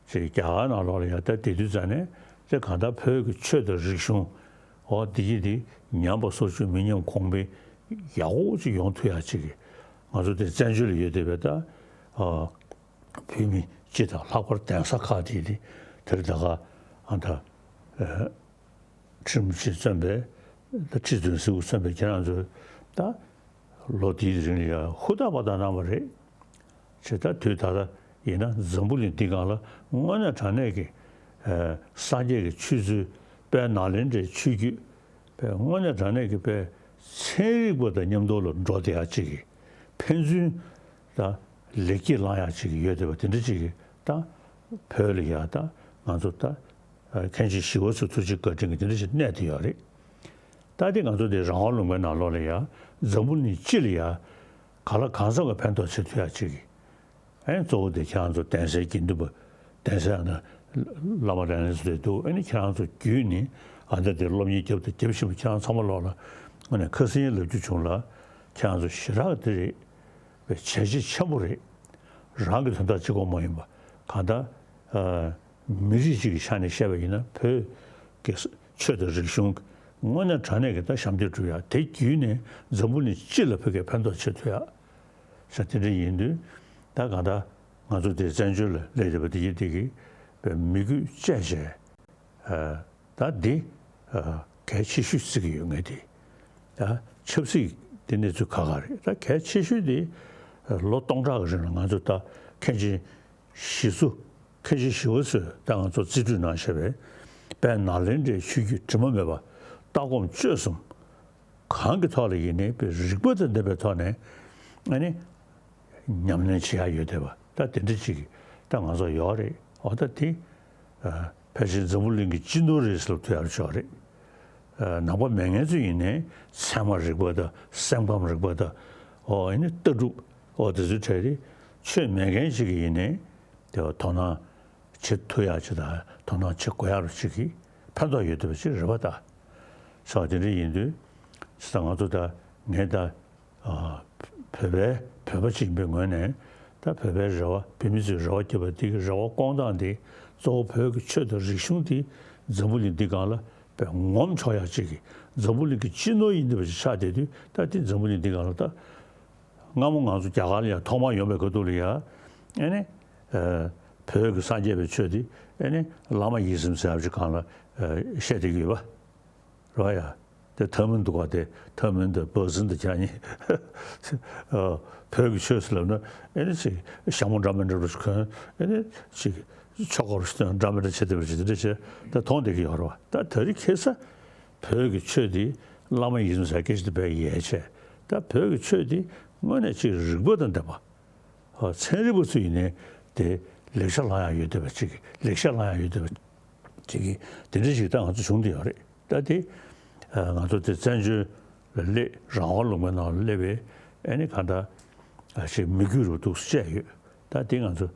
ཅིག་རྒྱ་གར་ནང་ལོགས་ལ་ཡ་ད་བསྡད་དུས་ཙང་ནས་དེ་གང་ལྟར་བོད་ཀྱི་ཆོས་དང་རིག་གཞུང་འོ་དེ་གྱིས་དེ་ཉམས་པ་སོར་ཆུད་མི་ཉམས་གོང་འཕེལ་ཡག་པོ་ཅིག་ཡོང་ཐུབ་ཡག་ཅིག་གི་ང་ཚོ་དེ་བཙན་བྱོལ་ལ་ཡོད་བསྡད་པའི་ད་ཨ། བོད་མི་སྤྱི་དང་ལྷག་པར་གདན་ས་ཁག་དེ་དེ་དེར་ད་ག་ཨ་ད་ཨ། ཁྲིམས་ཆེན་བཙོན་པའི་ད་ཁྲི་འདོན་སྲིད་དབུ་བཙོན་པའི་ཁྱེད་རང་ཚོས་ད་ལོ་དེའི་རིང་ལ་ཡ་ཧུར་ཐག་པ་དང་གནང་བ་རེད། ཅེས་ད་དུས་ད་ལྟ་ཡིན་ན་འཛམ་བུ་གླིང་འདི་སྒང་ལ་དངོས་གནས་དྲང་གནས་ཀྱི་ཨ། སངས་རྒྱས་ཀྱི་ཆོས་ཚུལ་དཔལ་ནཱ་ལེནྡྲའི་ཆོས་བརྒྱུད་དཔེ་དངོས་གནས་དྲང་གནས་ཀྱི་དཔེ་ཚན་རིག་པ་དང་མཉམ་དུ་ལ་འགྲོ་བསྡད་ཡག་ཅིག་གི་ཕན་ཚུན་ད་ལེགས་སྐྱེས་བླང་ཡག་ཅིག་ཡོད་བསྡད་པ་དེ་འདྲ་ཅིག་གི་ད་བོད་ལ་ཡ་ད་ང་ཚོ་ད་མཁན་ཆེན་ཞི་བ་འཚོ་ཐུགས་རྗེ་བཀའ་དྲིན་གྱིས་དེ་འདྲ་ཞིག་གནས་བསྡད་ཡོད་རེད། ད་དེ་ང་ཚོ་དེ་རང་དབང་ལུང་པའི་ནང་ལོགས་ལ་ཡ་འཛམ་བུ་གླིང་སྤྱི་ལ་ཡ་གང་ལ་གང་འཚམ་གྱི་ཕན་ཐོགས་བྱེད་ཐུབ་ཡག་ཅིག་གི་ཨེ་གཙོ་བོ་དེ་ཁྱེད་རང་ཚོ་གདན་སའི་དགེ་འདུན་པ། གདན་སའི་ཨ་ན་བླ་མ་རང་རེ་ཚོ་དེ་འདུག་ཨེ་ནི་ཁྱེད་རང་ཚོ་བརྒྱུད་ནས་ཨ་ད་དེ་སློབ་གཉེར་རྒྱབ་དང་རྒྱབ་བཞིན་པ་ཁྱེད་རང་ཚང་མ་ལོག་ལ་དངོས་གནས་ཁ་སང་ལབ་རྒྱུ་བྱུང་ལ། ཁྱེད་རང་ཚོ་ཞེ་དྲག་དེ་རེད། བའི་བྱས་རྗེས་ཆེན་པོ་རེད། རང་གི་དོན་དག་གཅིག་པོ་མ་ཡིན་པ་གང་ལྟར་ཨ། མི་རིགས་གཅིག་གི་ཆ་ནས་བཤད་པ་ཡིན་ན་བོད་ཀྱི་ཆོས་དང་རིག་གཞུང་དངོས་གནས་དྲང་གནས་ཀྱི་ད་ཞབས་འདེགས་སྒྲུབ་ཡག་དེ་བརྒྱུད་ནས་འཛམ་བུ་གླིང་སྤྱི་ལ་བོད་ཀྱི་ཕན་ཐོགས་བྱེད་ཐུབ་ཡག་ས་དེ་འདྲ་ཡིན་དུས་ད་གང་ལྟར་ང་ཚོ་དེ་བཙན་བྱོལ་ལ་སླེབས་བསྡད་པ་དེ་ཡིན་དེ་གི་བའི་མི་རྒྱུད་བཅས་བྱས། ཨ། ད་འདི་ཨ། གལ་ཆེ་ཤོས་བརྩི་གི་ཡོད་ངས་དེ། ད་ཆབ་སྲིད་དེ་གནས་ཚུལ་ཁག་ཁག་རེད། ད་གལ་ཆེ་ཤོས་དེ་ཨ། ལོ་སྟོང་ཕྲག་གི་རིང་ལ་ང་ཚོ་ད་མཁན་ཆེན་ཞི་འཚོ། མཁན་ཆེན་ཞི་བ་འཚོས་ད་ང་ཚོ་རྩིས་སྤྲོད་གནང་བཞག་པའི་དཔལ་ནཱ་ལེནྡྲའི་ཆོས་བརྒྱུད་དྲི་མ་མེད་པ་ལྟ་སྒོམ་སྤྱོད་གསུམ་གང་གི་ཐོག་ལ་ཡིན་ནའི་དཔེ་རིག་པ་དང་ལྡན་པའི་ཐོག་ནས་ཨ་ནི་ཉམས་ལེན་བྱེད་ཡག་ཡོད་བསྡད་པ་ད་དེ་འདྲ་ཅིག་ད་ང་ཚོ་ཡོད་རེད། འོ་ད་དེ་ཨ། ཕལ་ཆེར་འཛམ་བུ་གླིང་གི་སྤྱི་ནོར་རེད་ཟེར་ལབ་ཐུབ་ཡག་ཆོག་རེད། ཨ། ནང་པ་མེད་མཁན་ཚོ་ཡིན་ནའི་ཚད་མ་རིག་པ་དང་སེམས་ཁམས་རིག་པ་དང་འོ་ཨ་ནི་ལྟ་གྲུབ་འོ་དེ་ཚོའི་གྲས་རེད། ཆོས་མེད་མཁན་ཞིག་གིས་ཡིན་ནའི་དེ་བ་དོ་སྣང་བྱེད་ཐུབ་ཡག་ཅིག་དང་དོ་སྣང་བྱེད་དགོས་ཡག་རུ་ཅིག་གིས་ཕན་ཐོགས་ཡོད་བསྡད་པ་ཅིག་རེད་པ་ད། ས་དེ་འདྲ་ཡིན་དུས་ས་ང་ཚོ་ད་ངས་ད། ཨ། བོད་པའི་ བོད་པ་གཅིག་ཡིན་པའི་ངོས་ནས་ད་བོད་པའི་རེ་བ། བོད་མི་ཚོས་རེ་བ་བརྒྱབ་པ་དེ་གི་རེ་བ་སྐོང་སྟངས་དེ་གཙོ་བོ་བོད་ཀྱི་ཆོས་དང་རིག་གཞུང་དེ་འཛམ་བུ་གླིང་འདི་སྒང་ལ་དཔེ་ངོམ་ཆོག་ཡག་ཅིག་གི། འཛམ་བུ་གླིང་གི་སྤྱི་ནོར་ཡིན་བསྡད་པ་ཅིག་ཆགས་བསྡད་དུས། ད་དེ་འཛམ་བུ་གླིང་འདི་སྒང་ལ་ད། སྔ་མོ་ང་ཚོ་རྒྱ་གར་ལ་ཡང་ཐོག་མར་ཡོང་བའི་ཁ་ཐུག་ལ་ཡང་། ཨེ་ནི། ཨ། བོད་ཀྱི་སངས་རྒྱས་པའི་ཆོས་དེ། ཨེ་ནི། བླ་མ་ཡིད་བཞིན་ཟེར་བ་ཅིག་སྒང་ལ། ཨ། བཤད་བསྡད་ཀྱི་ཡོད་པ། རེད་བ་ཡ། དེ་ཐ་མིན་འདུག་ག་དེ་ཐ་མིན་དང་བ་ཟིན་དང་ཁྱེད་གཉིས། ཨ། བོད་ཀྱི་ཆོས་ཟེར་ལབ་ན། ཨེ་ནི་ཅིག་ཞྭ་མོ་འདྲ་མི་འདྲ་རུ་གོན། ཨེ་ནི་ཅིག་ཆོ་ག་རུ་སྟོན་འདྲ་མི་འདྲ་བྱེད་བསྡད་པ་ཅིག་དེ་འདྲ་བྱས་ད་མཐོང་བསྡད་ཀྱི་ཡོད་རེད་བ། ད་དེ་རིང་ཁ་སང་བོད་ཀྱི་ཆོས་དེ་བླ་མ་ཡིད་བཞིན་ཟེར་སྐད་ཆ་དེ་དཔེ་ཡལ་བྱས། ད་བོད་ཀྱི་ཆོས་དེ་དངོས་གནས་ཅིག་རིག་པ་དང་ལྡན་པ། ཨ། ཚན་རིག་པ་ཚོ་ཡིན་ནའི་དེ་ལེགས་ཆ་བླང་ཡག་ཡོད་བསྡད་པ་ཅིག་ལེགས་ཆ་བླང་ཡག་ཡོད་བསྡད་པ་ཅིག་གི་དེ་འདྲ་ཞིག་ད་ང་ཚོ་བྱུང་བསྡད་ཡོད་རེད། ད་དེ། ཨ། ང་ཚོ་དེ་བཙན་བྱོལ་ལ་སླེབས། རང་དབང་ལུང་པའི་ནང་ལ་སླེབས་པའི། ཨེ་ནི་གང་ལྟར། ཨ། ཅིག་མི་རྒྱུད་རུ་འདུག་སེ་བཅད་ཡོད། ད་དེ་ང་ཚོ་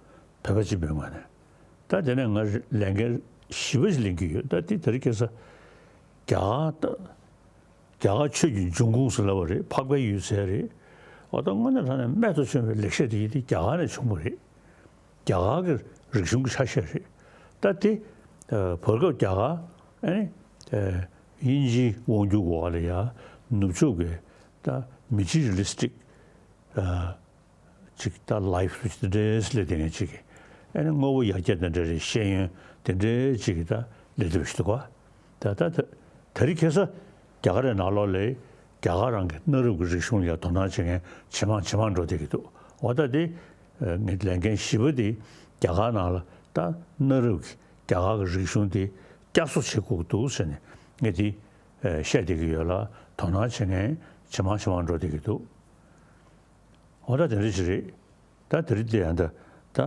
བོད་པ་སྤྱི་པའི་ངོས་ནས། ད་དེ་ནས་ང་ལས་འགན་ཞེ་པོ་ཞིག་ལེན་གྱི་ཡོད། ད་དེ་དེ་རིང་ཁ་སང་རྒྱ་གར་ད། རྒྱ་གར་ཆོས་ཀྱི་འབྱུང་ཁུངས་སུ་ལབ་པ་རེད། འཕགས་པའི་ཡུལ་ཟེར་རེད། འོ་ད་དངོས་གནས་དྲང་གནས་རྨད་དུ་བྱུང་བའི་ལེགས་བཤད་དེ་ཡིན་ཏེ་རྒྱ་གར་ནས་བྱུང་བ་རེད། རྒྱ་གར་གྱི་རིག་གཞུང་གི་ཆ་ཤས་རེད། ད་དེ། ཨ། བར་སྐབས་རྒྱ་གར། ཨ་ནི། ཨ། དབྱིན་ཇིའི་དབང་སྒྱུར་འོག་ལ་ཡ་ནུབ་ཕྱོགས་ཀྱི་ད་མི་ཊི་རི་ལི་སི་ཊིག་ཨ། ཅིག་ད་ལའིཕ་རུ་ཅིག་དེ་འདྲའི་སླེབས་བསྡད་མཁན་ཅིག་ཨེ་ནི་དངོས་པོ་ཡར་རྒྱས་དེ་འདྲ་རེད། ཤེས་ཡོན་དེ་འདྲའི་ཅིག་ད་སླེབས་བསྡད་པ་ཞིག་འདུག་ག་ད་ད་ད་དེ་རིང་ཁ་སང་རྒྱ་གར་རི་ནང་ལོགས་ལ་རྒྱ་གར་རང་གི་གནའ་རབས་ཀྱི་རིག་གཞུང་ལ་ཡང་དོ་སྣང་བྱེད་མཁན་ཇེ་མང་ཇེ་མང་འགྲོ་བསྡད་ཀྱི་འདུག་འོ་ད་དེ་ངའི་ལས་འགན་བཞི་པ་དེ་རྒྱ་གར་ནང་ལ་ད་གནའ་རབས་ཀྱི་རྒྱ་གར་གྱི་རིག་གཞུང་དེ་བསྐྱར་གསོ་བྱེད་དགོས་ཀྱི་འདུག་ཟེར་ནས་ངས་དེ་བཤད་བསྡད་ཀྱི་ཡོད་ལ། དོ་སྣང་བྱེད་མཁན་ཇེ་མང་ཇེ་མང་འགྲོ་བསྡད་ཀྱི་འདུག་འོ་ད་དེ་འདྲ་ཞིག་རེད། ད་དེ་རིང་འདི་ཡང་ད་ད་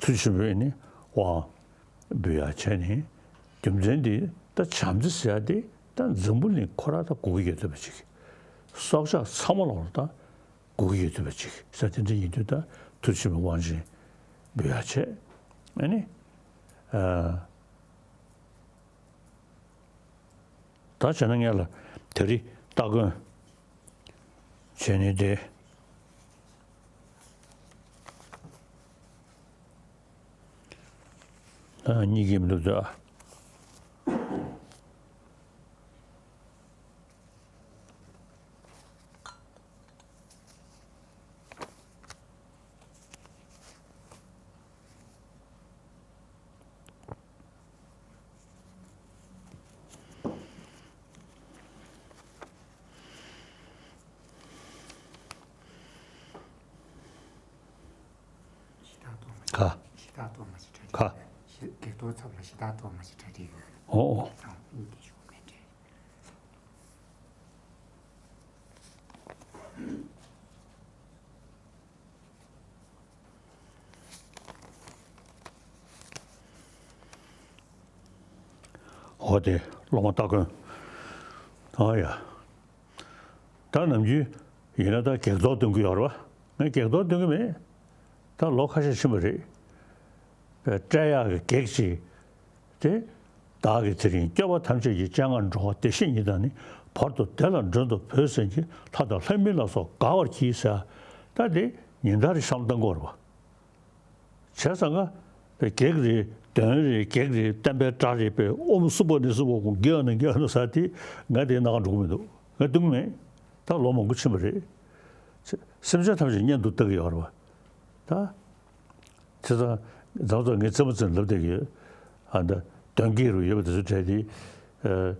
ཐུགས་ཆེན་པོས་ནི་དབང་འབུལ་ཡག་བྱས་ནས། རྒྱུ་མཚན་འདི་ད་བྱམས་བརྩེ་ཟེར་ཡག་འདི་ད་འཛམ་བུ་གླིང་ཁོ་རང་ད་དགོས་ཀྱི་ཡོད་བསྡད་པ་ཅིག་སྲོག་ཆགས་ཚང་མ་ལ་ད་དགོས་ཀྱི་ཡོད་བསྡད་པ་ཅིག་ཟེར། དེ་འདྲ་ཡིན་དུས་ད་ཐུགས་ཆེན་པོས་དབང་ཆེན་འབུལ་ཡག་བྱས། ཨ་ནི། ཨ། ད་བྱས་ན་ངས་ལ་དེ་རིང་སྟ་གོན་བྱས་ནས་དེ། ཨ། གཉིད་ཀྱིས་མི་འདུག་ད། ཤི་སྟག་གཏོར་མ་ཞིག་ཁ། ཤི་སྟག་གཏོར་མ་ཞིག་གྲ་སྒྲིག་ཁ། ཡོད། ཤི། སྒེག་གཏོར་ཚབ་ལ་ཤི་སྟག་གཏོར་མ་ཞིག་གྲ་སྒྲིག་ཡོད། ཨོ་ཨོ། ཨང་། གཉིད་དེ་ཞུ་མེད་འདྲེ། འོ་དེ་སློབ་མ་སྟ་གོན། ཨ་ཡ། ད་ནམ་རྒྱུན་ཡིན་ན་ད་བགེགས་གཏོར་འདོན་གྱི་ཡོད་རེད་བ། ངས་བགེགས་གཏོར་འདོན་གྱི་མེད། ད་ལོ་ཁ་ཤས་ཕྱིན་པ་རེད། བསྐྲད་ཡག་གི་བགེགས་ཅིག་དེ། བདག་གིས་དེ་རིང་སྐྱོབ་པ་ཐམས་ཅད་ཀྱི་སྤྱན་སྔར་འགྲོ་བ་བདེ་གཤེགས་ཉིད་དང་ནི། བར་དུ་བདེ་ལ་མགྲོན་དུ་བོས་ཟིན་གྱིས། ལྷ་དང་ལྷ་མིན་ལ་སོགས་དགའ་བར་གྱིས་ཟེར། ད་དེ་ཉིན་ལྟར་བསམ་བློ་གཏང་དགོས་རེད་བ། བྱས་ཙང་ཀ་བགེགས་རེད། གདོན་རེད། བགེགས་རེད། བསྟན་པའི་དགྲ་རེད། པའི་ཨོཾ་སུ་པ་ནི་སུ་པ་ཧཱུྃ་གི་ཨ་ནི་གི་ཨ་ནི་ཟེར་དེ་ང་དེ་སྣ་ཁ་འགྲོ་གི་མི་འདུག་ང་འདོན་གྱི་མེད། ད་ལོ་མང་པོ་ཕྱིན་པ་རེད། སེམས་ཅན་ཐམས་ཅད་གཉེན་དུ་བལྟ་གི་ཡོད་རེད་བ། ད། བྱས་ཙང་རྫོགས་རྫོགས་ངས་རྩེད་མོ་རྩེ་ནས་ལབ་བསྡད་ཀྱི་ཡོད། ཨ། ད་གདོན་བགེགས་རུ་ཡོད་པ་དེ་ཚོ་བྲལ་ཏེ། ཨ།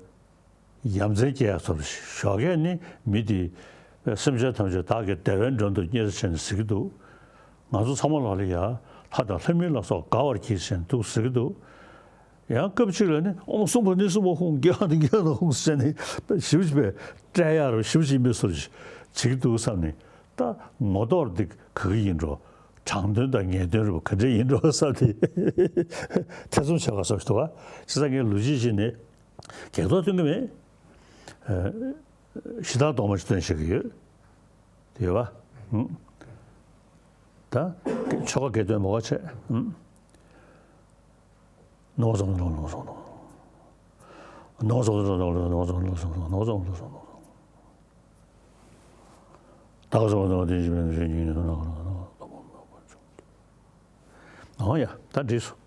ཡ་མཚན་སྐྱེ་ཡག་ཚོར། ཞོགས་ཀས་ནི་མི་དེ་སེམས་ཅན་ཐམས་ཅད་བདག་གི་བདེ་བའི་མགྲོན་དུ་གཉེར་ཟེར་ནས་ཟེར་གྱི་འདུག་ང་ཚོ་ཚང་མ་ལ་ལ་ཡ་ལྷ་དང་ལྷ་མིན་ལ་སོགས་དགའ་བར་གྱིས་ཟེར་ནས་འདུག་ཟེར་གྱི་འདུག་ཡང་སྐབས་གཅིག་ལ་ནི་ཨོཾ་སུ་པ་ནི་སུ་པ་ཧཱུྃ་གི་ཨ་ནི་གི་ཨ་ནི་ཧཱུྃ་ཟེར་ནས་ཞིབ་ཅིག་པས་བསྐྲད་ཡག་རུ་ཞིབ་ཅིག་མི་སོར་བྱེད་ཀྱི་འདུག་བསམ་ནས། ད་ངོ་ཐོག་འདི་ག་གི་ཡིན་འགྲོ། དྲང་དོན་དང་ངེས་དོན་རུ་ག་འདྲ་ཡིན་འགྲོ་བསམ་སྟེ་ཐེ་ཚོམ་བྱེད་དགོས་བསམ་ཞིག་འདུག་ག་བྱས་ཙང་ངས་ལོ་རྒྱུས་ཤིག་ནས་བགེགས་གཏོར་སྟོན་གྱི་མེད། ཨ། ཤི་སྟག་གཏོར་མ་ཞིག་སྟོན་བཤད་ཀྱི་ཡོད། དེ་ཡོད་པ། ཨང་། ད་ཆོ་ག་བགེགས་གཏོར་མ་བ་བྱས། ཨང་། ནོ་ཟོང་ནོ་ཟོང་ནོ་ཟོང་། ནོ་ཟོང་ནོ་ཟོང་ནོ་ཟོང་། ནོ་ཟོང་ནོ་ཟོང་ནོ་ཟོང་། བདག་གསུམ་པ་དང་དེ་བཞིན་གཤེགས་པའི་ཞིང་གི་ནང་ན། འོ་ཡ། ད་འགྲིག་སོང་།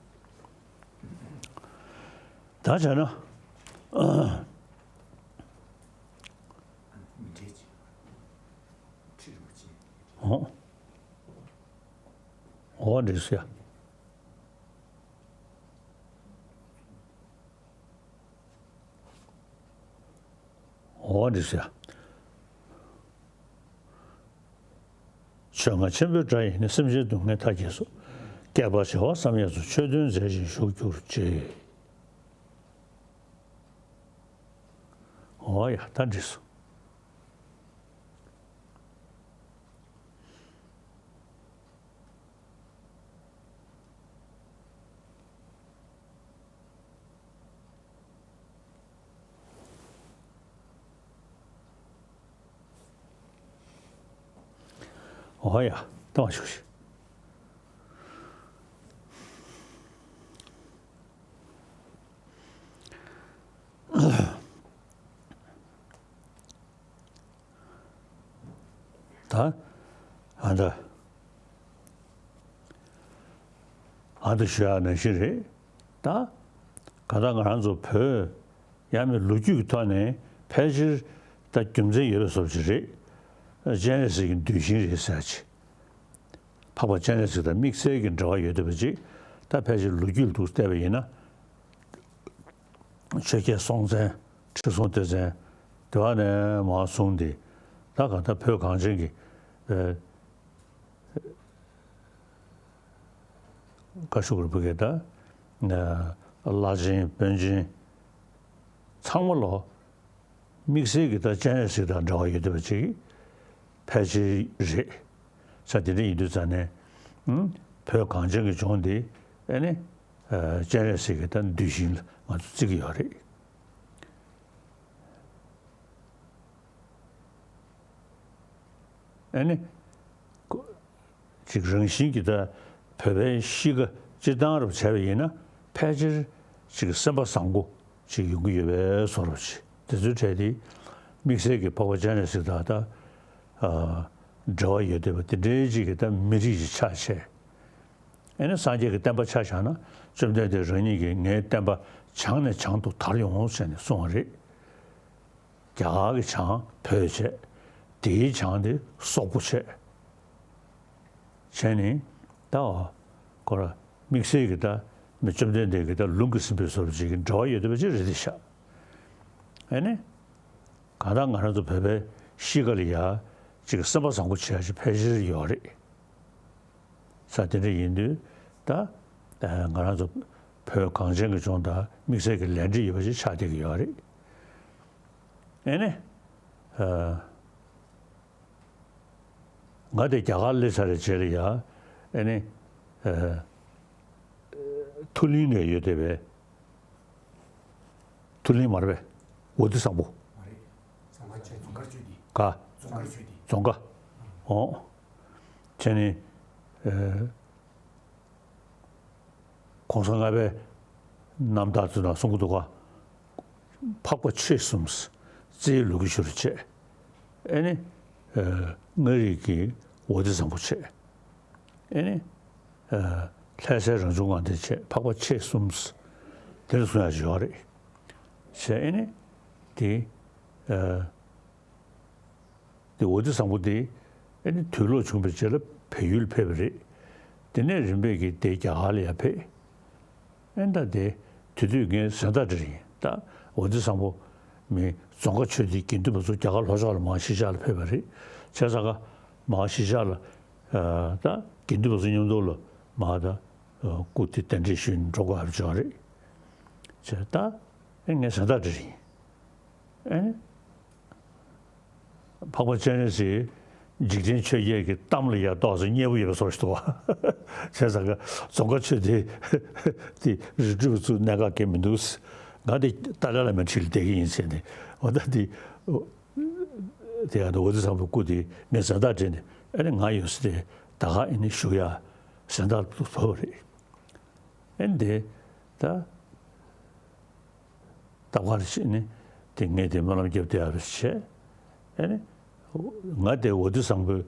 ད་བྱས་ན། འོ། འོ་འགྲིག་སོང་ཡ། འོ་འདི་ཟེར། ཆོས་རྔ་ཆེན་པོའི་སྒྲ་ཡིས་ནི། སེམས་ཅན་སྡུག་བསྔལ་མཐའ་རྒྱས་སོ། བསྐལ་པ་བྱེ་བ་བསམ་ཡས་སུ། ཆོས་དོན་མཛད་ཅིང་བཞུགས་གྱུར་ཅིག། འོ་ཡ། ད་འགྲིག་སོང་། འོ་ཡ། ད་བཞུགས་ཤིག། ད་ཨ་འདྲ། ཨ་འདྲ་ཞུ་ཡག་ནང་བཞིན་རེད། ད་ག་ད་ང་རང་ཚོ་བོད་ཡ་མི་ལོ་རྒྱུས་ཀྱི་ཐོག་ནས་ཕལ་ཆེར་ད་རྒྱུ་མཚན་ཡོད་པའི་བཟོ་ཅིག་རེད། སྤྱན་རས་གཟིགས་ཀྱི་གདུལ་ཞིང་རེད་ཟེར་ཅིག། འཕགས་པ་སྤྱན་རས་གཟིགས་དང་དམིགས་བསལ་གྱི་འབྲེལ་བ་ཡོད་བསྡད་པ་ཅིག། ད་ཕལ་ཆེར་ལོ་རྒྱུས་ལ་འདུག་བལྟས་པ་ཡིན་ན། ཆོས་རྒྱལ་སྲོང་བཙན། ཁྲི་སྲོང་ལྡེ་བཙན། དེ་བ་ནས་མར་བཟུང་སྟེ། ད་གང་ལྟར་བོད་གངས་ཅན་གྱི་ཨ་བཀའ་ཤོག་རུ་བུ་གས་ད་བླ་ཆེན་དཔོན་ཆེན་ཚང་མ་ལོ། དམིགས་བསལ་གྱི་ད་སྤྱན་རས་གཟིགས་དང་འབྲེལ་བ་ཡོད་བསྡད་པ་ཅིག་ཕལ་ཆེར་རེད། ས་དེ་འདྲ་ཡིན་དུས་ཙང་ནས་བོད་གངས་ཅན་གྱི་ལྗོངས་འདི་ཨ་ནི་སྤྱན་རས་གཟིགས་ཀྱི་ད་གདུལ་ཞིང་ལ་ང་ཚོ་བརྩི་གི་ཡོད་རེད། ཨ་ནི། ཅིག་རང་བཞིན་གྱིས་ད་བོད་པའི་གཤིས་ཀ་སྤྱིར་བཏང་རུ་བྱས་པ་ཡིན་ན་ཕལ་ཆེར་ཅིག་སེམས་པ་བཟང་པོ་ཅིག་ཡོང་གི་ཡོད་པའི་བཟོ་འདྲ་ཅིག། དེ་ཚོའི་གྲས་དེ་དམིགས་བསལ་གྱི་འཕགས་པ་སྤྱན་རས་གཟིགས་དང་ད་ཨ་འབྲེལ་བ་ཡོད་བསྡད་པ་དེ་འདྲའི་ཅིག་གི་ད་མི་རིགས་ཅིག་ཆགས་བྱས། ཨ་ནི་སངས་རྒྱས་ཀྱི་བསྟན་པ་ཆ་བཞག་ན་བཅོམ་ལྡན་འདས་རང་ཉིད་ཀྱིས་ངའི་བསྟན་པ་བྱང་ནས་བྱང་དུ་དར་ཡོང་ཟེར་ནས་གསུངས་པ་རེད། རྒྱ་གར་གྱི་བྱང་བོད་བྱས། དེའི་བྱང་དེ་སོག་པོ་བྱས། བྱས་ནས་ད་ཁོ་ར་དམིགས་བསལ་གྱི་ད་མི་བཅོམ་ལྡན་འདས་ཀྱི་ད་ལུང་གིས་ཟིན་པའི་བཟོ་འདྲ་ཅིག་གི་འབྲེལ་བ་ཡོད་བསྡད་པ་ཅིག་རེད་དེ་ཤག། ཨ་ནི་གང་ལྟར་ང་རང་ཚོ་བོད་པའི་གཤིས་ཀ་ལ་ཡ་ཅིག་སེམས་པ་བཟང་པོ་བྱེད་ཡ་ཅིག་ཕལ་ཆེར་ཡོད་རེད། ས་དེ་འདྲ་ཡིན་དུས་ད་ང་རང་ཚོ་བོད་གངས་ཅན་གྱི་ལྗོངས་དང་དམིགས་བསལ་གྱི་ལས་འབྲེལ་ཡོད་པ་ཞིག་ཆགས་བསྡད་ཀྱི་ཡོད་རེད། ཨེ་ནི། ང་དེ་རྒྱ་གར་སླེབས་ཚར་བའི་རྗེས་ལ་ཡ། ཨེ་ནི། མཐོ་གླིང་ནས་ཡོད་བསྡད་པའི། མཐོ་གླིང་མ་རེད་པས། འོ་དེ་བཟང་པོ། མ་རེད། རྫོང་ཁ་ཆོས་རྫོང་ཁར་ཆོས་དེ། ག་རྫོང་ཁར་ཆོས་དེ། རྫོང་ཁ། འོ། བྱས་ནས། ཨ། གོང་ས་ལྔ་པའི་རྣམ་ཐར་ཚོ་ནང་གསུང་གི་འདུག་ག་འཕགས་པ་མཆེད་གསུམ། རྩིའི་ལོ་རྒྱུས་ཞུ་རུ་བྱས། ཨེ་ནི། ཨ། མངའ་རིས་ཀྱི་འོ་དེ་བཟང་པོ་བྱས། ཨེ་ནི། ཨ། ལྷ་སའི་རང་བྱུང་ངང་ཐོན་བྱས། འཕགས་པ་མཆེད་གསུམ། དེ་ལ་གསུང་ཡག་ཅིག་ཡོད་རེད། བྱས་ཨེ་ནི། དེ། ཨ། དེ་འོ་དེ་བཟང་པོ་དེ་ཨེ་ནི་དུག་ལོག་བྱུང་བའི་རྗེས་ལ་བལ་ཡུལ་ཕེབས་པ་རེད། དེ་ནས་རིམ་པས་ཀྱིས་དེ་རྒྱ་གར་ལ་ཡར་ཕེབས། ཨེ་ད་དེ་དེ་དུས་ངའི་གཟེངས་རྟགས་འདྲ་ཡིན། ད་འོ་དེ་བཟང་པོ་མི་རྫོང་ཁ་ཆོས་སྡེའི་དགེ་འདུན་པ་ཚོ་རྒྱ་གར་ལྷོ་ཕྱོགས་ལ་མར་གཞིས་ཆགས་ལ་ཕེབས་པ་རེད། བྱས་ཙང་ཀ་མར་གཞིས་ཆགས་ལ་ད་དགེ་འདུན་པ་ཚོ་མཉམ་དུ་ལ་མར་ད་སྐུ་དེ་གདན་འདྲེན་ཞུས་ནས་འགྲོ་དགོས་པ་བྱུང་བ་རེད། བྱས་ད་ཨེ་ངའི་གཟེངས་རྟགས་འདྲ་ཡིན། ཨེ། འཕགས་པ་སྤྱན་རས་གཟིགས་འཇིག་རྟེན་ཆོས་བརྒྱད་ཀྱི་གཏམ་ལ་ཡང་ཏོག་ཙམ་མཉེས་པོ་ཡོད་པའི་བཟོ་ཞིག་འདུག་བ། བྱས་ཙང་ཀ་རྫོང་ཁ་ཆོས་སྡེ་དེ་རི་ཁྲོད་བཙུགས་གནད་འགག་གང་ཡང་མི་འདུག། ང་དེ་ཏཱ་ལའི་བླ་མའི་འཁྲིས་ལ་བསྡད་ཀྱི་ཡིན་ཟེར་ནས། འོ་ད་དེ་དེ་ཡང་འོ་དེ་བཟང་པོའི་སྐུ་དེ་ངས་གཟེངས་རྟགས་སྤྲད་ནས་ཨ་ནི་ང་ཡོད་ས་དེ་ད་ག་ཨ་ནི་བཞུགས་ཡ་གཟེངས་རྟགས་ཐོབ་པ་རེད། ཨ་ནི་དེ་ད། སྟབས་ག་རེ་བྱས་ནས་དེ་ངས་དེ་སྨོན་ལམ་བརྒྱབ་བསྡད་ཡ་རེད་བྱས། ཨེ་ནི་ ང་དེ་འོ་དེ་བཟང་པོའི་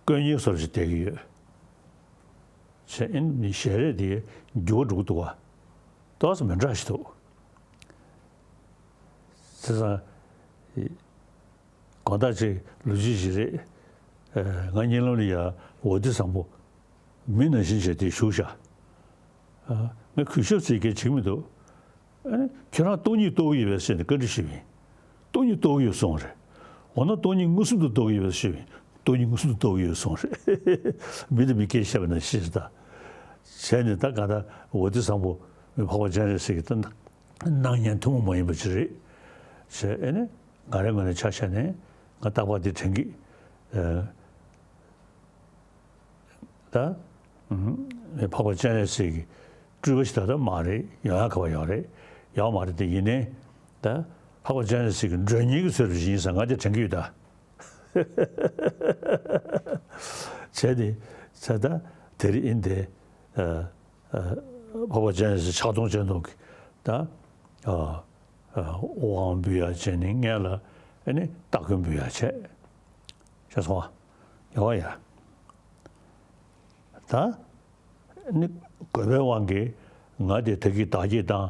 དཀོན་གཉེར་བཟོ་འདྲ་ཞིག་བསྡད་ཀྱི་ཡོད། བྱས་ཨེ་ནི་ཞལ་རས་དེ་འགྱུར་བ་འགྲོ་གི་འདུག་བ། ཏོག་ཙམ་མི་འདྲ་ཞིག་འདུག། བྱས་ཙང་། དགོང་དག་ཅིག་ལོ་རྒྱུས་ཤིག་རེད། ཨ། ང་གཉིད་ལམ་ལ་ཡ་འོ་དེ་བཟང་པོ་མི་ནང་བཞིན་བྱས་དེ་བཞུགས་བཞག། ཨ། ངས་གུས་ཞབས་ཟེར་མཁན་བྱེད་ཀྱི་མི་འདུག། ཨ་ནི་ཁྱོད་རང་སྟོང་ཉིད་རྟོགས་ཀྱི་ཡོད་པས་ཟེར་ནས་བཀའ་འདྲི་ཞུས་པ་ཡིན། སྟོང་ཉིད་རྟོགས་ཀྱི་ཡོད་གསུངས་པ་རེད། འོ་ན་སྟོང་ཉིད་མངོན་སུམ་དུ་རྟོགས་ཀྱི་ཡོད་པས་ཞུས་པ་ཡིན། སྟོང་ཉིད་མངོན་སུམ་དུ་རྟོགས་ཀྱི་ཡོད་གསུངས་པ་རེད། མི་དང་མི་སྐད་བཤད་པ་ནང་བཞིན་ཞིག་ད། བྱས་ནས་ད་ག་ད་འོ་དེ་བཟང་པོ་འཕགས་པ་སྤྱན་རས་གཟིགས་ཀྱི་ད་སྣང་བརྙན་ཐུན་མོང་མ་ཡིན་པ་ཅིག་རེད། བྱས་ཨེ་ནི་ང་རའི་ངོས་ནས་ཆ་བཞག་ནས་ང་རྟག་པར་དེ་དྲན་གི། ཨ། ད། ཨུམ། འཕགས་པ་སྤྱན་རས་གཟིགས་ཀྱི་སྤྲུལ་པ་ཞིག་ད་ལྟ་མ་རེད། ཡོང་ཡག་ག་པར་ཡོད་རེད། ཡོད་མ་རེད་དེ། ཡིན་ནའི་ད་འཕགས་པ་སྤྱན་རས་གཟིགས་ཀྱི་མགྲོན་གཉེར་གྱི་ཚུལ་དུ་ཡིན་ཙང་ང་དེ་དྲན་གྱི་ཡོད་ད། བྱས་ཏེ་བྱས་ད་དེ་རིང་ཨིན་དེ། ཨ། ཨ། འཕགས་པ་སྤྱན་རས་གཟིགས་ཕྱག་སྟོང་སྤྱན་སྟོང་གི་ད། ཨ། ཨ། དབང་འབུལ་ཡག་བྱས་ནས་སྔོན་ལ་ཨེ་ནི་སྟ་གོན་འབུལ་ཡག་བྱས། ཤེས་སོང་ཨ། ཡག་པ་ཡ། ད་ནི་དགོས་པའི་དབང་གིས་ང་དེ་ད་གིན་བདག་བསྐྱེད་བཏང་།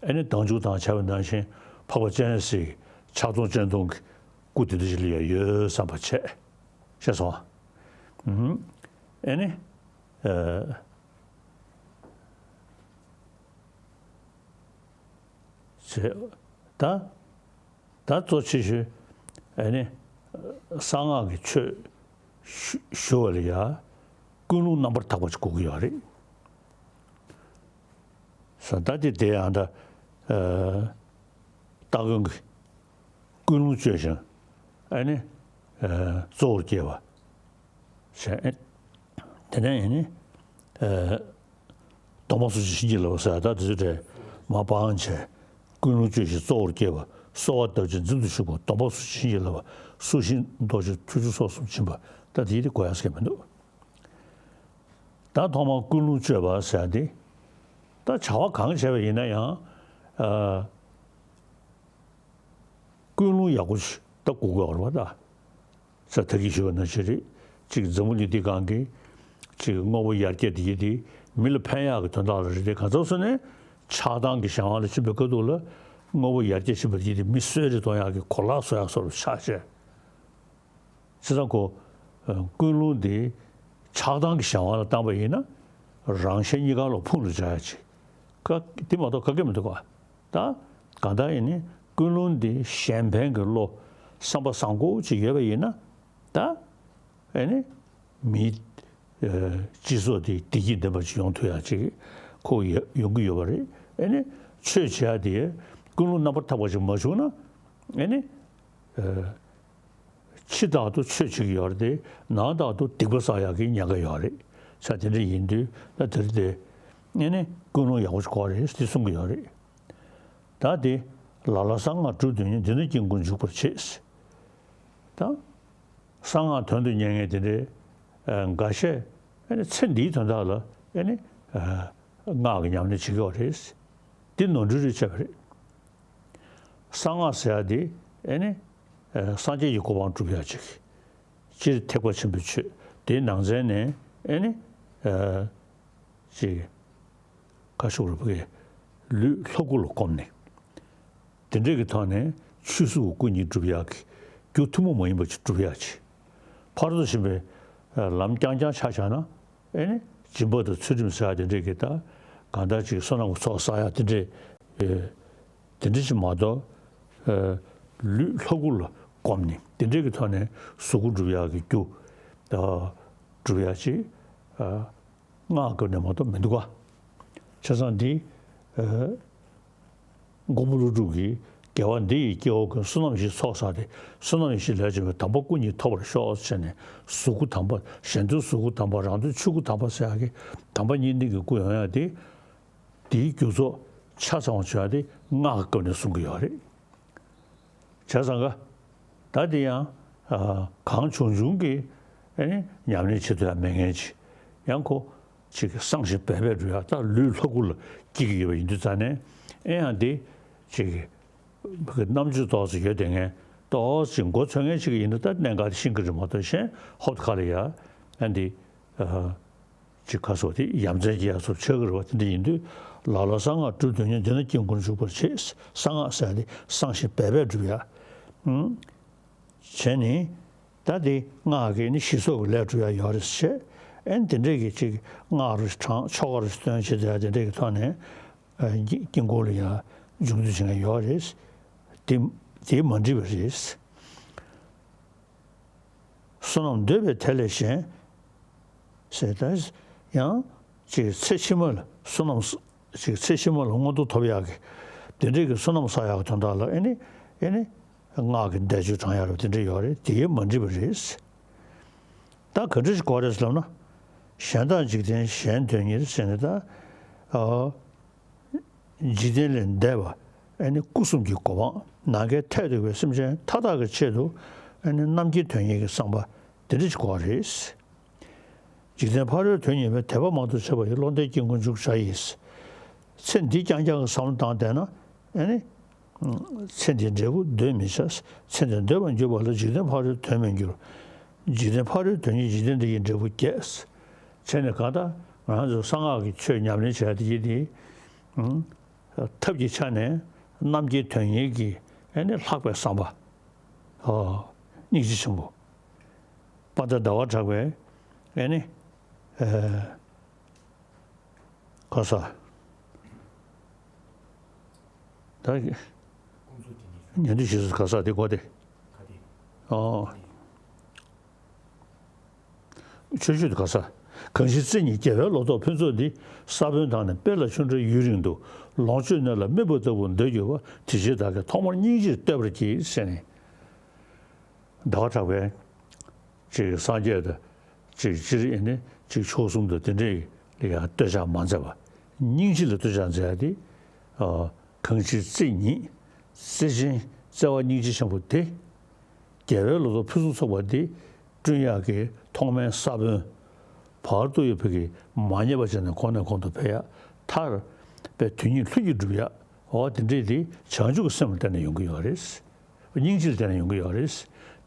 ཨེ་ནི་བདག་འཇུག་བཏང་བྱས་པ་ནང་བཞིན་འཕགས་པ་སྤྱན་རས་གཟིགས་ཕྱག་སྟོང་སྤྱན་སྟོང་གི་སྐུ་དེ་འདྲ་ཞིག་ལ་ཡ་ཡོད་བསམ་པ་བྱས། ཤེས་སོང་ཨ། ཨུམ། ཨེ་ནི། ཨ། བྱས། ད། ད་གཙོ་ཆེ་ཤོས་ཨ་ནི་གསང་སྔགས་ཀྱི་ཆོས་ཞུ་ཞུ་བ་ལ་ཡ་ཀུན་སློང་རྣམ་པར་དག་པ་ཅིག་དགོས་ཀྱི་ཡོད་རེད། ས་ད་དེ་དེ་ཡང་ད། ཨ། སྟ་གོན་གྱི་ཀུན་སློང་བཅོས་ཤིང་ཨ་ནི། ཨ། གཙོ་བོར་བསྐྱེད་པ། བྱས། དེ་ནས་ཡིན་ནི། ཨ། སྡོམ་པ་སུ་ཞིག་བྱིན་གྱིས་བརླབ་པ་ཟེར་ད་དེ་ཚོ་དེ་མར་སྤང་བྱས། ཀུན་སློང་བཅོས་ཤིང་གཙོ་བོར་བསྐྱེད་པ། གསོལ་བ་བཏབ་ཅིང་འཛིན་དུ་ཞུགས་པ། སྡོམ་པ་སུ་ཞིག་བྱིན་གྱིས་བརླབ་པ། སུ་ཞིག་མདོར་བསྡུས་ཐུགས་རྗེ་སོགས་གསུམ་བྱིན་པ། ད་དེ་ཡི་དེ་དགོས་ཡག་ཟེར་མཁན་མི་འདུག། ད་ཐོག་མར་ཀུན་སློང་བཅོས་པ་ཟེར་ཡག་དེ། ད་བྱ་བ་གང་བྱས་པ་ཡིན་ན་ཡང་། ཨ། ཀུན་སློང་ཡག་པོ་ཞིག་ད་དགོས་ཀྱི་ཡོད་རེད་པ་ད། ས་ད་གིན་ཞུས་པ་ནང་བཞིན་རེད། གཅིག་འཛམ་བུ་གླིང་འདི་སྒང་གི་གཅིག་དངོས་པོ་ཡར་རྒྱས་འདི་ཡིན་དེ་མི་ལ་ཕན་ཡག་གི་དོན་དག་ལ་རེད་དེ། གང་ཟག་སུ་ནས་ཆགས་སྡང་གི་གཞན་དབང་ལ་ཕྱིན་པའི་ཁ་ཐུག་ལ་དངོས་པོ་ཡར་རྒྱས་ཕྱིན་པ་ཡིན་དེ་མི་གསོད་རེ་གཏོང་ཡག་གི་གོ་ལག་བཟོ་ཡག་བཟོ་འདྲ་ཆགས་བྱས། བྱས་ཙང་ཁོ། ཨ། ཀུན་སློང་འདི་ཆགས་སྡང་གི་གཞན་དབང་ལ་བཏང་པ་ཡིན་ན། རང་གཞན་གཉིས་ཀ་ལ་ཕུང་དུ་བྱ་ཡག་ཅིག་ཀ་འདི་མ་གཏོགས་ག་གེ་མི་འདུག་ག། ད་གང་ལྟར་ཡིན་ནི་ཀུན་སློང་འདི་གཞན་ཕན་གྱི་བློ་བསམ་པ་བཟང་པོ་ཅིག་ཡོད་པ་ཡིན་ན། ད་ཨེ་ནི་མིའི། ཨ། སྤྱི་ཚོགས་འདི་བདེ་སྐྱིད་ལྡན་པ་ཅིག་ཡོང་ཐུབ་ཡག་ཅིག་ཁོ་ཡ་ཡོང་གི་ཡོད་པ་རེད། ཨེ་ནི་ཆོས་བྱེད་ཡག་དེ་ཀུན་སློང་རྣམ་པར་དག་པ་ཅིག་མ་བྱུང་ན། ཨེ་ནི། ཨ། ཕྱི་ལྟར་དུ་ཆོས་བྱེད་ཀྱི་ཡོད་རེད་དེ། ནང་ལྟར་དུ་སྡིག་པ་བསགས་ཡག་གི་ཉེན་ཁ་ཡོད་རེད། ས་དེ་འདྲ་ཡིན་དུས་ད་དེ་རེད་དེ། ཨེ་ནི་ཀུན་སློང་ཡག་པོ་ཞིག་དགོས་རེད་དེ་གསུང་གི་ཡོད་རེད། ད་དེ་ལ་ལ་གསང་སྔགས་སྒྲུབ་དོན་གཉེར། འདི་ནི་སྐྱེ་དགུར་འཇུག་པར་བྱེད། ད་གསང་སྔགས་དོན་དུ་གཉེར་མཁན་དེ་འདྲའི་འགའ་ཤས་ཨེ་ནི་ཚེ་འདིའི་དོན་དག་ལ་ཨེ་ནི་སྔགས་ཀྱི་ཉམས་ལེན་བྱེད་ཀྱི་ཡོད་རེད། འདི་ནོར་འཁྲུལ་རེད་བྱས་པ་རེད། གསང་སྔགས་ཟེར་ཡག་དེ་ཨེ་ནི། ཨ། སངས་རྒྱས་ཀྱི་གོ་འཕང་སྒྲུབ་ཡག་ཅིག་སྤྱིར་ཐེག་པ་ཆེན་པོའི་ཆོས་དེའི་ནང་ཚན་ནས་ཨེ་ནི། ཨ། ཅིག་ཁ་ཤུགས་རུ་བ་གའི་ལུས་ལྷ་སྐུ་ལ་བསྒོམས་ནས། དེ་འདྲས་ཀྱི་ཐོག་ནས་ཆོས་གཟུགས་ཀྱི་སྐུ་གཉིས་སྒྲུབ་ཡག་གི་རྒྱུ་ཐུན་མོང་མ་ཡིན་པ་ཅིག་སྒྲུབ་ཡག་ཅིག་ཕར་ཚུར་ཕྱིན་པའི་ལམ་རྐྱང་རྐྱང་ཆ་བཞག་ན། ཨེ་ནི་སྦྱིན་པ་དང་ཚུལ་ཁྲིམས་ཟེར་ཡག་དེ་འདྲས་ཀྱི་ད་གང་ལྟར་ཅིག་བསོད་ནམས་ཀྱི་ཚོགས་བསགས་ཡག་དེ་འདྲས། ཨེ། དེ་འདྲ་ཅིག་མ་གཏོགས། ཨ། ལུས་ལྷ་སྐུ་ལ་བསྒོམས་ནས་དེ་འདྲའི་གི་ཐོག་ནས་གཟུགས་སྐུ་སྒྲུབ་ཡག་གི་རྒྱུ། ཨ། སྒྲུབ་ཡག་ཅིག་ཨ། སྔགས་སྐབས་ནས་མ་གཏོགས་མི་འདུག་ག། བྱས་ཙང་འདི། ཨ། མགོན་པོ་ཀླུ་སྒྲུབ་ཀྱིས་དགེ་བ་འདི་ཡིས་སྐྱེ་བོ་ཀུན། བསོད་ནམས་བཞི་ཚོགས་བསགས་ཏེ། བསོད་ནམས་བཞི་ལས་བྱུང་བའི། དམ་པ་སྐུ་གཉིས་ཐོབ་པར་ཤོག་ཟེར་ནས། གཟུགས་སྐུ་དམ་པ། གཞན་དོན་གཟུགས་སྐུ་དམ་པ། རང་དོན་ཆོས་སྐུ་དམ་པ་ཟེར་ཡག་གི་དམ་པ་གཉིས་ལྡན་གྱི་སྐུ་ཡོང་ཡག་དེ། དེའི་རྒྱུ་ཚོགས་ཆ་ཚང་བ་བྱུང་ཡག་དེ་སྔགས་ཀྱི་སྐབས་ནས་གསུང་གི་ཡོད་རེད། བྱས་ཙང་ཀ། ད་དེ་ཡང་། ཨ། གང་བྱུང་བྱུང་གི། ཨེ་ནི་ཉམས་ལེན་བྱེད་ཐུབ་ཡག་མེད་མཁན་ཅིག་ཡང་ཁོ་ཅིག་གི་བསམ་བཞིན་འབད་པས་འགྲུབ་ཡག་ད་ལུས་ལྷ་སྐུ་ལ་སྐྱེ་གི་ཡོད་པ་ཡིན་དུས་ཙང་ནས། ཨེ་ཡང་དེ་ཅིག་གི་རྣམ་དཔྱོད་ཏོག་ཙམ་ཡོད་བསྡད་མཁན་ ཏོག་ཙམ་མགོ་ཚོས་མཁན་ཞིག་ཡིན་ན་ད་གནད་འགག་དེ་ཤེས་ཀྱི་རེད་མ་གཏོགས་གཞན་ཧོབ་ཁ་ལ་ཡ་ཨ་འདི་ཅིག་ག་སོགས་དེ་ཡ་མཚན་གྱི་ཡ་སོགས་ཆགས་ཀྱི་རེད་བ། དེ་འདྲ་ཡིན་དུས་ལ་ལ་གསང་སྔགས་སྒྲུབ་དོན་གཉེར་འདི་ན་དཀྱིལ་འཁོར་འཇུག་པར་བྱེད། གསང་སྔགས་ཟེར་ཡ་དེ་གསང་ཞིང་སྦས་པས་སྒྲུབ་ཡ། ཨང་། བྱས་ནས་ད་དེ་སྔགས་ཀྱིས་ནི་ཞི་སོགས་ཀྱི་ལས་སྒྲུབ་ཡ་ཡོད་རེད་ཟེར། ཨེ་དེ་འདྲས་ཀྱི་ཅིག་སྔགས་རུ་དྲངས་ཆོ་ག་རུ་སྟོན་བྱེད་དེ་ཡ་དེ་འདྲས་ཀྱི་ཐོག་ནས་ཨ་དཀྱིལ་འཁོར་ལ་ཡ་འཇུག་འདོད་བྱེད་མཁན་ཡོད་རེད། དེ་དེ་མ་འགྲིག་པ་རེད། བསོད་ནམས་འདོད་པས་དེ་ལས་གཞན། ཟེར་ད་ཡང་ཅིག་ཚེ་ཕྱི་མ་ལ་བསོད་ནམས་ཅིག་ཚེ་ཕྱི་མ་ལ་མངོན་མཐོ་ཐོབ་ཡག་གི་དེ་འདྲས་ཀྱི་བསོད་ནམས་བསགས་ཡག་གི་དོན་དག་ལ་ཨེ་ནི་ཨེ་ནི་སྔགས་ཀྱི་བཟླས་བརྗོད་བགྲང་ཡག་རེད་དེ་འདྲས་ཡོད་རེད། དེ་མ་འགྲིག་པ་རེད། ད་ག་འདྲ་ཞིག་དགོས་རེད་ལབ་ན། གཞན་དག་འཇིག་རྟེན་གཞན་དོན་གཉེར་ཟེར་ནས་ད། འཇིག་རྟེན་ལས་འདས་པ་ཨེ་ནི་སྐུ་གསུམ་གྱི་གོ་འཕང་ནམ་མཁའི་མཐས་གཏུགས་པའི་སེམས་ཅན་མཐའ་དག་གི་ཆེད་དུ་ཨེ་ནི་རྣམ་མཁྱེན་དོན་གཉེར་གྱི་བསམ་པ་དེ་འདྲ་ཞིག་དགོས་རེད། འཇིག་རྟེན་ཕ་རོལ་དོན་གཉེར་བའི་དད་པ་མང་དུ་བྱས་པ་ཡིས་བློ་ལྡན་དཀྱིལ་འཁོར་འཇུག་བྱ་ཡིས། ཚེ་འདི་རྐྱང་རྐྱང་གི་བསམ་བློ་བཏང་བསྡད་ན་ཨེ་ནི། ཚེ་འདིའི་འབྲས་བུ་འདོད་མི་བྱ། ཚེ་འདིར་འདོད་པར་གྱུར་པ་ལ་འཇིག་རྟེན་ཕ་རོལ་དོན་མི་འགྱུར། འཇིག་རྟེན་ཕ་རོལ་དོན་གཉེར་འཇིག་རྟེན་འདི་ཡི་འབྲས་བུ་བརྒྱད། བྱས་ནས་གང་ལྟར་ང་རང་ཚོ་གསང་སྔགས་ཀྱི་ཆོས་ཉམས་ལེན་བྱས་དེ་ཡིན་ཏེ། ཐབས་ཀྱི་ཆ་ནས་རྣམ་མཁྱེན་དོན་གཉེར་གྱི་ཨེ་ནི་ལྷག་པའི་བསམ་པ། ཨོ། སྙིང་རྗེ་ཆེན་པོ། དཔལ་ལྡན་ཟླ་བ་གྲགས་པས་ཨེ་ནི། ཨེ། ག་ས། ད། ཉན་དུ་ཞེས་སུ་ག་ས་དེ་གོ་དེ། ཨོ། ཆོས་སྤྱོད་དུ་ག་ས། གང་ཞིག་བརྩེ་ཉིད་རྒྱལ་བའི་ལོ་ཏོག་ཕུན་ཚོགས་འདི། ས་བོན་དང་ནི་སྤེལ་ལ་ཆུ་འདྲ་ཡུན་རིང་དུ། ལོངས་སྤྱོད་སྣོད་ལ་སྨིན་པ་ལྟ་བུར་འདོད་གྱུར་པ། དེ་ཕྱིར་བདག་གིས་ཐོག་མར་སྙིང་རྗེར་བསྟོད་པར་བགྱི། ཟེར་ནས། ཟླ་བ་གྲགས་པས། ཅིག་སངས་རྒྱས་དང་། ཅིག་སྤྱིར་ཨེ་ནི་ཅིག་མཆོག་གསུམ་དང་དེ་འདྲའི་ལ་ཡང་བསྟོད་ཕྱག་མ་མཛད་པ། སྙིང་རྗེ་ལ་བསྟོད་ཕྱག་མཛད་ཡ་དེ། ཨ། གང་ཞིག་བརྩེ་ཉིད། བརྩེ་ཆེན་བརྩེ་བ་སྙིང་རྗེ་ཆེན་པོ་དེ། རྒྱལ་བའི་ལོ་ཏོག་ཕུན་སུམ་ཚོགས་པ་འདི། བསྐྲུན་ཡག་གི་ཐོག་མའི་ས་བོན། བར་དུ་ཡོད་པའི་གི་མ་ཉམས་པ་བྱས་ནས་གོང་ནས་གོང་དུ་འཕེལ་ཡག་མཐར། པའི་དོན་གཉིས་ལྷུན་གྱིས་གྲུབ་ཡག་འོ་དེ་འདྲའི་དེ་བྱང་ཆུབ་ཀྱི་སེམས་ལ་བརྟེན་ནས་ཡོང་གི་ཡོད་རེད། སྙིང་རྗེ་ལ་བརྟེན་ནས་ཡོང་གི་ཡོད་རེད།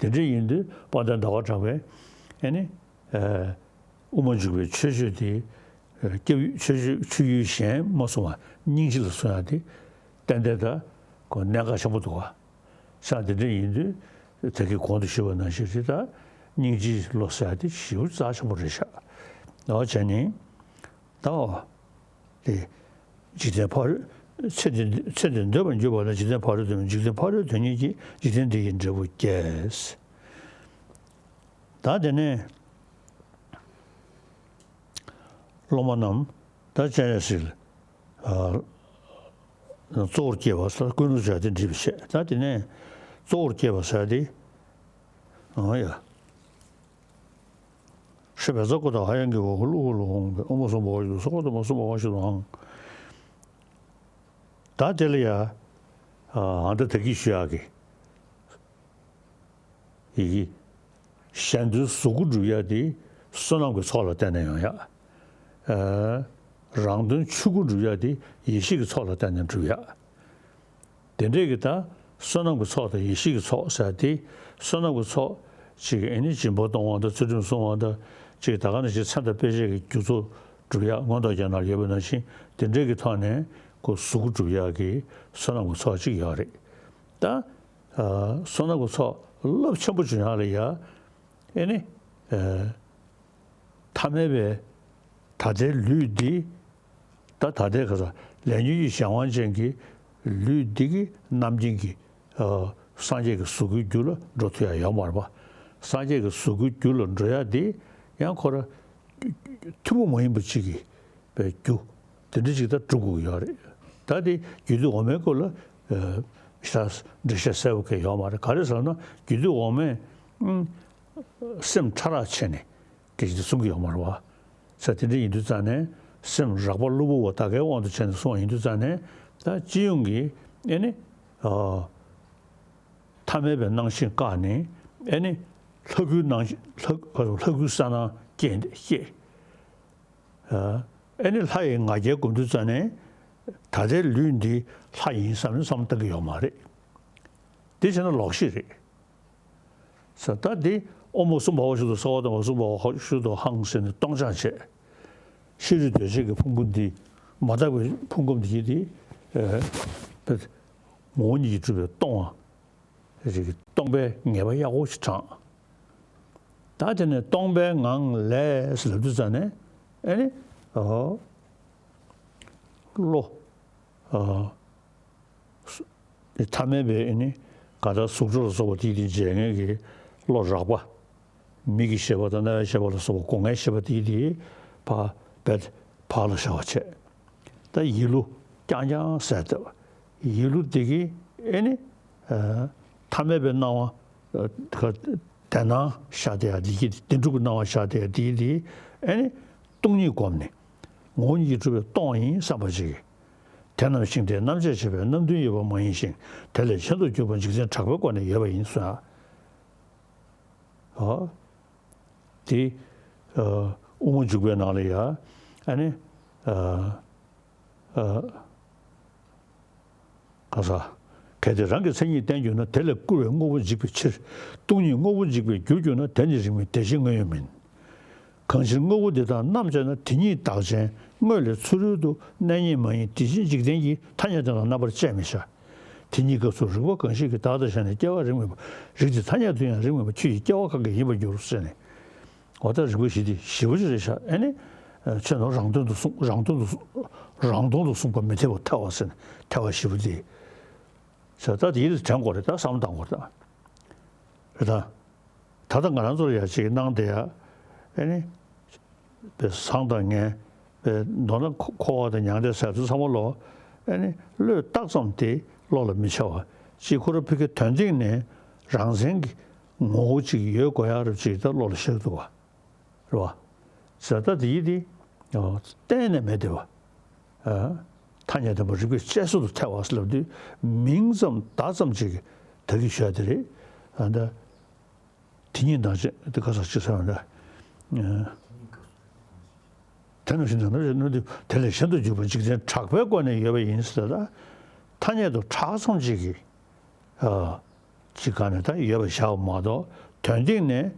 དེ་འདྲ་ཡིན་དུས་དཔལ་ལྡན་ཟླ་བ་གྲགས་པས་ཨེ་ནི། ཨ། དབུ་མ་འཇུག་པའི་ཆོས་སྤྱོད་དེ། ཨ། སྐྱབས་ཡུལ་ཆོས་སྤྱོད་ཆོས་ཡུལ་གཞན་མ་གསུངས་པར་སྙིང་རྗེ་ལ་གསུང་ཡག་དེ་ཏན་ཏན་ད་གོ་གནད་འགག་ཆེན་པོ་འདུག་ག་ས་དེ་འདྲ་ཡིན་དུས་ད་གིན་གོང་དུ་ཞུས་པ་ནང་བཞིན་རེད། ད་སྙིང་རྗེ་བློ་ཟེར་ཡག་དེ་ཞེ་པོ་རྩ་ཆེན་པོ་རེད་ཤག་འོ་བྱས་ནས། ད། དེ། འཇིག་རྟེན་ཕ་རོལ། ཚེ་འདི་ཚེ་འདིར་འདོད་པར་གྱུར་པ་ལ་འཇིག་རྟེན་ཕ་རོལ་ཏུ་འཇིག་རྟེན་ཕ་རོལ་དོན་གཉེར་གྱི་འཇིག་རྟེན་འདི་ཡི་འབྲས་བུ་བརྒྱད། ད་དེ་ནས་སློབ་མ་རྣམས་ད་སྤྱན་རས་གཟིགས་ལ། ཨ། གཙོ་བོར་སྐྱེས་པ་ཟེར་ཀུན་སློང་བྱ་སྟེ་འདྲིས་པའི་ཆེད་ད་དེ་ནས་གཙོ་བོར་སྐྱེས་པ་ཟེར་ཏེ། ཨང་ཡ། ཧྲི་བེ་ཙ་ཀོ་ཏ་ཧ་ཡང་གི་འོག་ལུག་ལུག་འོང་བའི་ཨོ་མ་སོང་བ་ཞིག་སོ་ཀོ་ཏ་མ་སོང་བ་ཞིག་ལ་ཧང་། ད་དེ་ལ་ཡ། ཨ་ད་ད་གི་ཞུ་ཡག་གི་ཡི་གེ། གཞན་དོན་གཟུགས་སྐུ་སྒྲུབ་ཡག་དེ་བསོད་ནམས་ཀྱི་ཚོགས་ལ་བརྟེན་ནས་ཡོང་ཡག་ཨ། རང་དོན་ཆོས་སྐུ་སྒྲུབ་ཡག་དེ་ཡེ་ཤེས་ཀྱི་ཚོགས་ལ་བརྟེན་ནས་སྒྲུབ་ཡག་དེ་འདྲས་ཀྱི་ད་བསོད་ནམས་ཀྱི་ཚོགས་དང་ཡེ་ཤེས་ཀྱི་ཚོགས་ཟེར་ཏེ། བསོད་ནམས་ཀྱི་ཚོགས་ཅིག་ཨེ་ནི་སྦྱིན་པ་གཏོང་བ་དང་ཚུལ་ཁྲིམས་སྲུང་བ་དང་ཅིག་ད་ག་ནང་བཞིན་མཚན་དང་དཔེ་བྱད་ཀྱི་རྒྱུ་ཚོགས་སྒྲུབ་ཡག་མངོན་རྟོགས་རྒྱན་ནང་ཡོད་པ་ནང་བཞིན་དེ་འདྲས་ཀྱི་ཐོག་ནས་ཁོ་གཟུགས་སྐུ་སྒྲུབ་ཡག་གི་བསོད་ནམས་ཀྱི་ཚོགས་ཅིག་ཡོད་རེད། ད་བསོད་ནམས་ཀྱི་ཚོགས་རླབས་ཆེན་པོ་བྱུང་ཡག་ལ་ཡ་ཨེ་ནི། ཐ་མལ་པའི་ད་ལྟའི་ལུས་འདི། ད་ད་ལྟའི་ག་ས་ལས་ཉོན་གྱི་གཞན་དབང་ཅན་གྱི་ལུས་འདི་གི་རྣམ་མཁྱེན་གྱི་ཨ་སངས་རྒྱས་ཀྱི་གཟུགས་སྐུའི་རྒྱུད་ལ་འགྲོ་ཐུབ་ཡག་ཡོད་མ་རེད་པ། སངས་རྒྱས་ཀྱི་གཟུགས་སྐུའི་རྒྱུད་ལ་འགྲོ་ཡག་འདི་ཡང་ཁོ་ར་ཐུན་མོང་མ་ཡིན་པ་ཅིག་གི་པའི་རྒྱུ་དེ་འདྲ་ཅིག་ད་སྒྲུབ་དགོས་ཀྱི་ཡོད་རེད། ད་དེ་རྒྱུད་སྡེ་འོག་མའི་སྐོར་ལ་ཨ་ཞེ་དྲག་འགྲེལ་བཤད་གསལ་པོ་གང་ཡང་ཡོད་མ་རེད། ག་རེ་ཟེར་ན་རྒྱུད་སྡེ་འོག་མས་ཨ་སེམས་ཕྲ་རགས་ཕྱེ་ནས། སྐད་ཆ་དེ་གསུང་གི་ཡོད་མ་རེད་བ། ས་དེ་འདྲ་ཡིན་དུས་ཙང་ནས་སེམས་རགས་པ་གློ་བུར་བ་ད་གའི་དབང་དུ་བྱས་ནས་གསུང་བ་ཡིན་དུས་ཙང་ནས་ད་སྤྱི་ཡོངས་ཀྱི་ཨེ་ནི་ཨ་ཐ་མལ་པའི་སྣང་ཞེན་བཀག་ནས་ཨེ་ནི་ལྷ་སྐུའི་སྣང་ལྷ་ལྷ་སྐུའི་གསལ་སྣང་སྐྱེས་སྐྱེས། ཨ་ཨེ་ནི་ལྷ་ཡི་ང་རྒྱལ་སྒོམ་དུས་ཙང་ནས་ད་ལྟའི་ལུས་འདི་ལྷ་ཡིན་བསམ་ནས་བསམ་བཏང་གི་ཡོད་མ་རེད། དེ་བྱས་ན་ལོག་ཤེས་རེད། ཟེར། ད་འདི་དབུ་མ་གསུམ་པ་འོ་ཞིག་ཏུ་གསལ་བ་དང་འོ་གསུམ་པ་འོ་ཞིག་ཏུ་ཧང་ཟེར་ནས་སྟོང་སྦྱང་བྱས། ཤེས་རིག་གདོས་བཅས་ཀྱི་ཕུང་པོ་འདི་མ་དག་པའི་ཕུང་ཁམས་འདི་ཡིན་ཏེ། ཨ་ངོ་བོ་ཉིད་ཀྱིས་གྲུབ་པའི་སྟོང་བ། རིག་སྟོང་པའི་ངེས་པ་ཡག་པོ་ཞིག་དྲངས། ད་དེ་ནས་སྟོང་པའི་ངང་ལས་ལབ་དུས་ཙ་ནས་ཨེ་ནི་ཨོ་བློ་ཨོ་ཐ་མལ་པའི་ཨེ་ནི་ག་ད་གཟུགས་སྒྲ་ལ་སོགས་པ་དེ་དེ་འཇལ་མཁན་གྱི་བློ་རགས་པ། མིག་གི་ཤེས་པ་དང་རྣ་བའི་ཤེས་པ་ལ་སོགས་པ་སྒོ་ལྔའི་ཤེས་པ་དེ་དེ་ཕ་བད་བག་ལ་ཞ་བ་བྱས། ད་ཡིད་བློ་རྐྱང་རྐྱང་ཟད་བཏབ། ཡིད་བློ་དེ་གིས་ཨེ་ནི་ཨ་ཐ་མལ་པའི་སྣང་བ་ཨ་དེ་སྣང་ཤར་བསྡད་ཡ་དེ་གིས་བདེན་གྲུབ་ཀྱི་སྣང་བ་ཤར་བསྡད་ཡ་དེ་གིས་དེ་ཨེ་ནི་སྟོང་ཉིད་བསྒོམས་ནས་ངོ་བོ་ཉིད་ཀྱིས་གྲུབ་པའི་སྟོང་ཡིན་བསམ་པ་ཅིག། དེ་རྣམས་ཤིང་རྟའི་རྣམ་བཅད་བྱས་པས་རྣམ་བདུན་ཡོད་པ་མ་ཡིན་ཞིང་། དེ་ལས་གཞན་དུ་གྱུར་པ་འཇིག་རྟེན་གྲགས་པའི་སྒོ་ནས་ཡོད་པ་ཡིན་གསུངས་ཡ། ཨ། དེ། ཨ། དབུ་མ་འཇུག་པའི་ནང་ལ་ཡ། ཨ་ནི། ཨ། ཨ། ག་ས། གལ་ཏེ་རང་གི་མཚན་ཉིད་བསྟན་གྱུར་ན། དེ་ལས་སྐུར་བས་དངོས་པོ་འཇིག་པའི་ཕྱིར། སྟོང་ཉིད་དངོས་པོ་འཇིག་པའི་རྒྱུར་གྱུར་ན། དེ་ནི་རིགས་མིན་དེ་བཞིན་དངོས་ཡོད་མིན། གང་ཕྱིར་དངོས་པོ་འདི་དག་རྣམ་བཅད་ན། དེ་ཉིད་བདག་གཞན་དངོས་ལས་ཚུ་རོལ་དུ་གནས་ཉིད་མ་ཡིན་དེ་བཞིན་འཇིག་རྟེན་གྱི་ཐ་སྙད་དེ་དག་རྣམ་པར་དཔྱད་མི་བྱ། དེ་ཉིད་སྐབས་སུ་རིགས་པ་གང་ཞིག་གིས་བདག་དང་གཞན་ལ་སྐྱེ་བ་རིགས་མེད་པ། རིགས་དེ་ཐ་སྙད་དུ་ཡང་རིགས་མེད་པ་ཆོས་ཀྱི་སྐྱེ་བ་གང་གིས་ཡིན་པར་འགྱུར་ཟེར་ནས། འོ་ད་རིགས་པ་བཞི་དེ་ཞེ་པོ་ཅིག་རེད་ཤག་ཨེ་ནི། ཆོས་རྣམས་རང་དོན་དུ་གསུངས། རང་དོན་དུ་གསུངས། རང་དོན་དུ་གསུངས་པ་མི་འཐད་པར་ཐལ་བ་ཟེར་ནས་ཐལ་བ་ཞེ་པོ་དེ། ཟེར་ད་དེ་ཡིད་དུ་དྲན་དགོས་རེད། ད་བསམ་བློ་བཏང་དགོས་རེད་ད། རེད་ད། ད་ལྟ་ང་རང་ཚོ་ལ་ཡ་ཅིག་གནང་བསྡད་ཡ། ཨེ་ནི། པའི་སང་དང་ངན། པའི་མདོར་ན་འཁོར་བ་དང་མྱང་འདས་ཟེར་ཚུལ་ཚང་མ་ལོ། ཨེ་ནི་བློས་བཏགས་ཙམ་དེ་བློ་ལ་མི་འཆར་བ། ཅིག་ཁོ་རང་ཕ་གི་དོན་སྟེང་ནས་རང་མཚན་གྱི་ངོ་བོ་ཅིག་ཡོད་དགོས་ཡ་རུ་ཅིག་ད་བློ་ལ་ཤར་འདུག་བ། རེད་བ། ཟེར་ད་དེ་ཡིད་དེ། གཏན་ནས་མེད་དེ་བ། ཨ། ཐ་སྙད་དང་པོ་རིགས་པས་དཔྱད་བཟོད་དུ་ཐལ་བ་ཟེར་ལབ་དུས་མིང་ཙམ་བརྡ་ཙམ་ཅིག་གིས་ད་གིན་ཞུ་ཡ་དེ་རེད། ཨ་ད། དེ་ཉིད་དང་ཅི་དེ་ག་ས་ཅི་ཟེར་བ་འདྲ། དེ་ནང་བཞིན་དུ་ནམ་ཞིག་ནུས་དུས་དེ་ལས་གཞན་དུ་གྱུར་པ་འཇིག་རྟེན་གྲགས་པའི་སྒོ་ནས་ཡོད་པ་ཡིན་ཟེར་ད། ཐ་སྙད་དུ་གྲགས་ཙམ་ཅིག་གིས། ཨ། ཅིག་ག་ནས་ད་ཡོད་པ་བཞག་པ་མ་གཏོགས་དོན་སྟེང་ནས།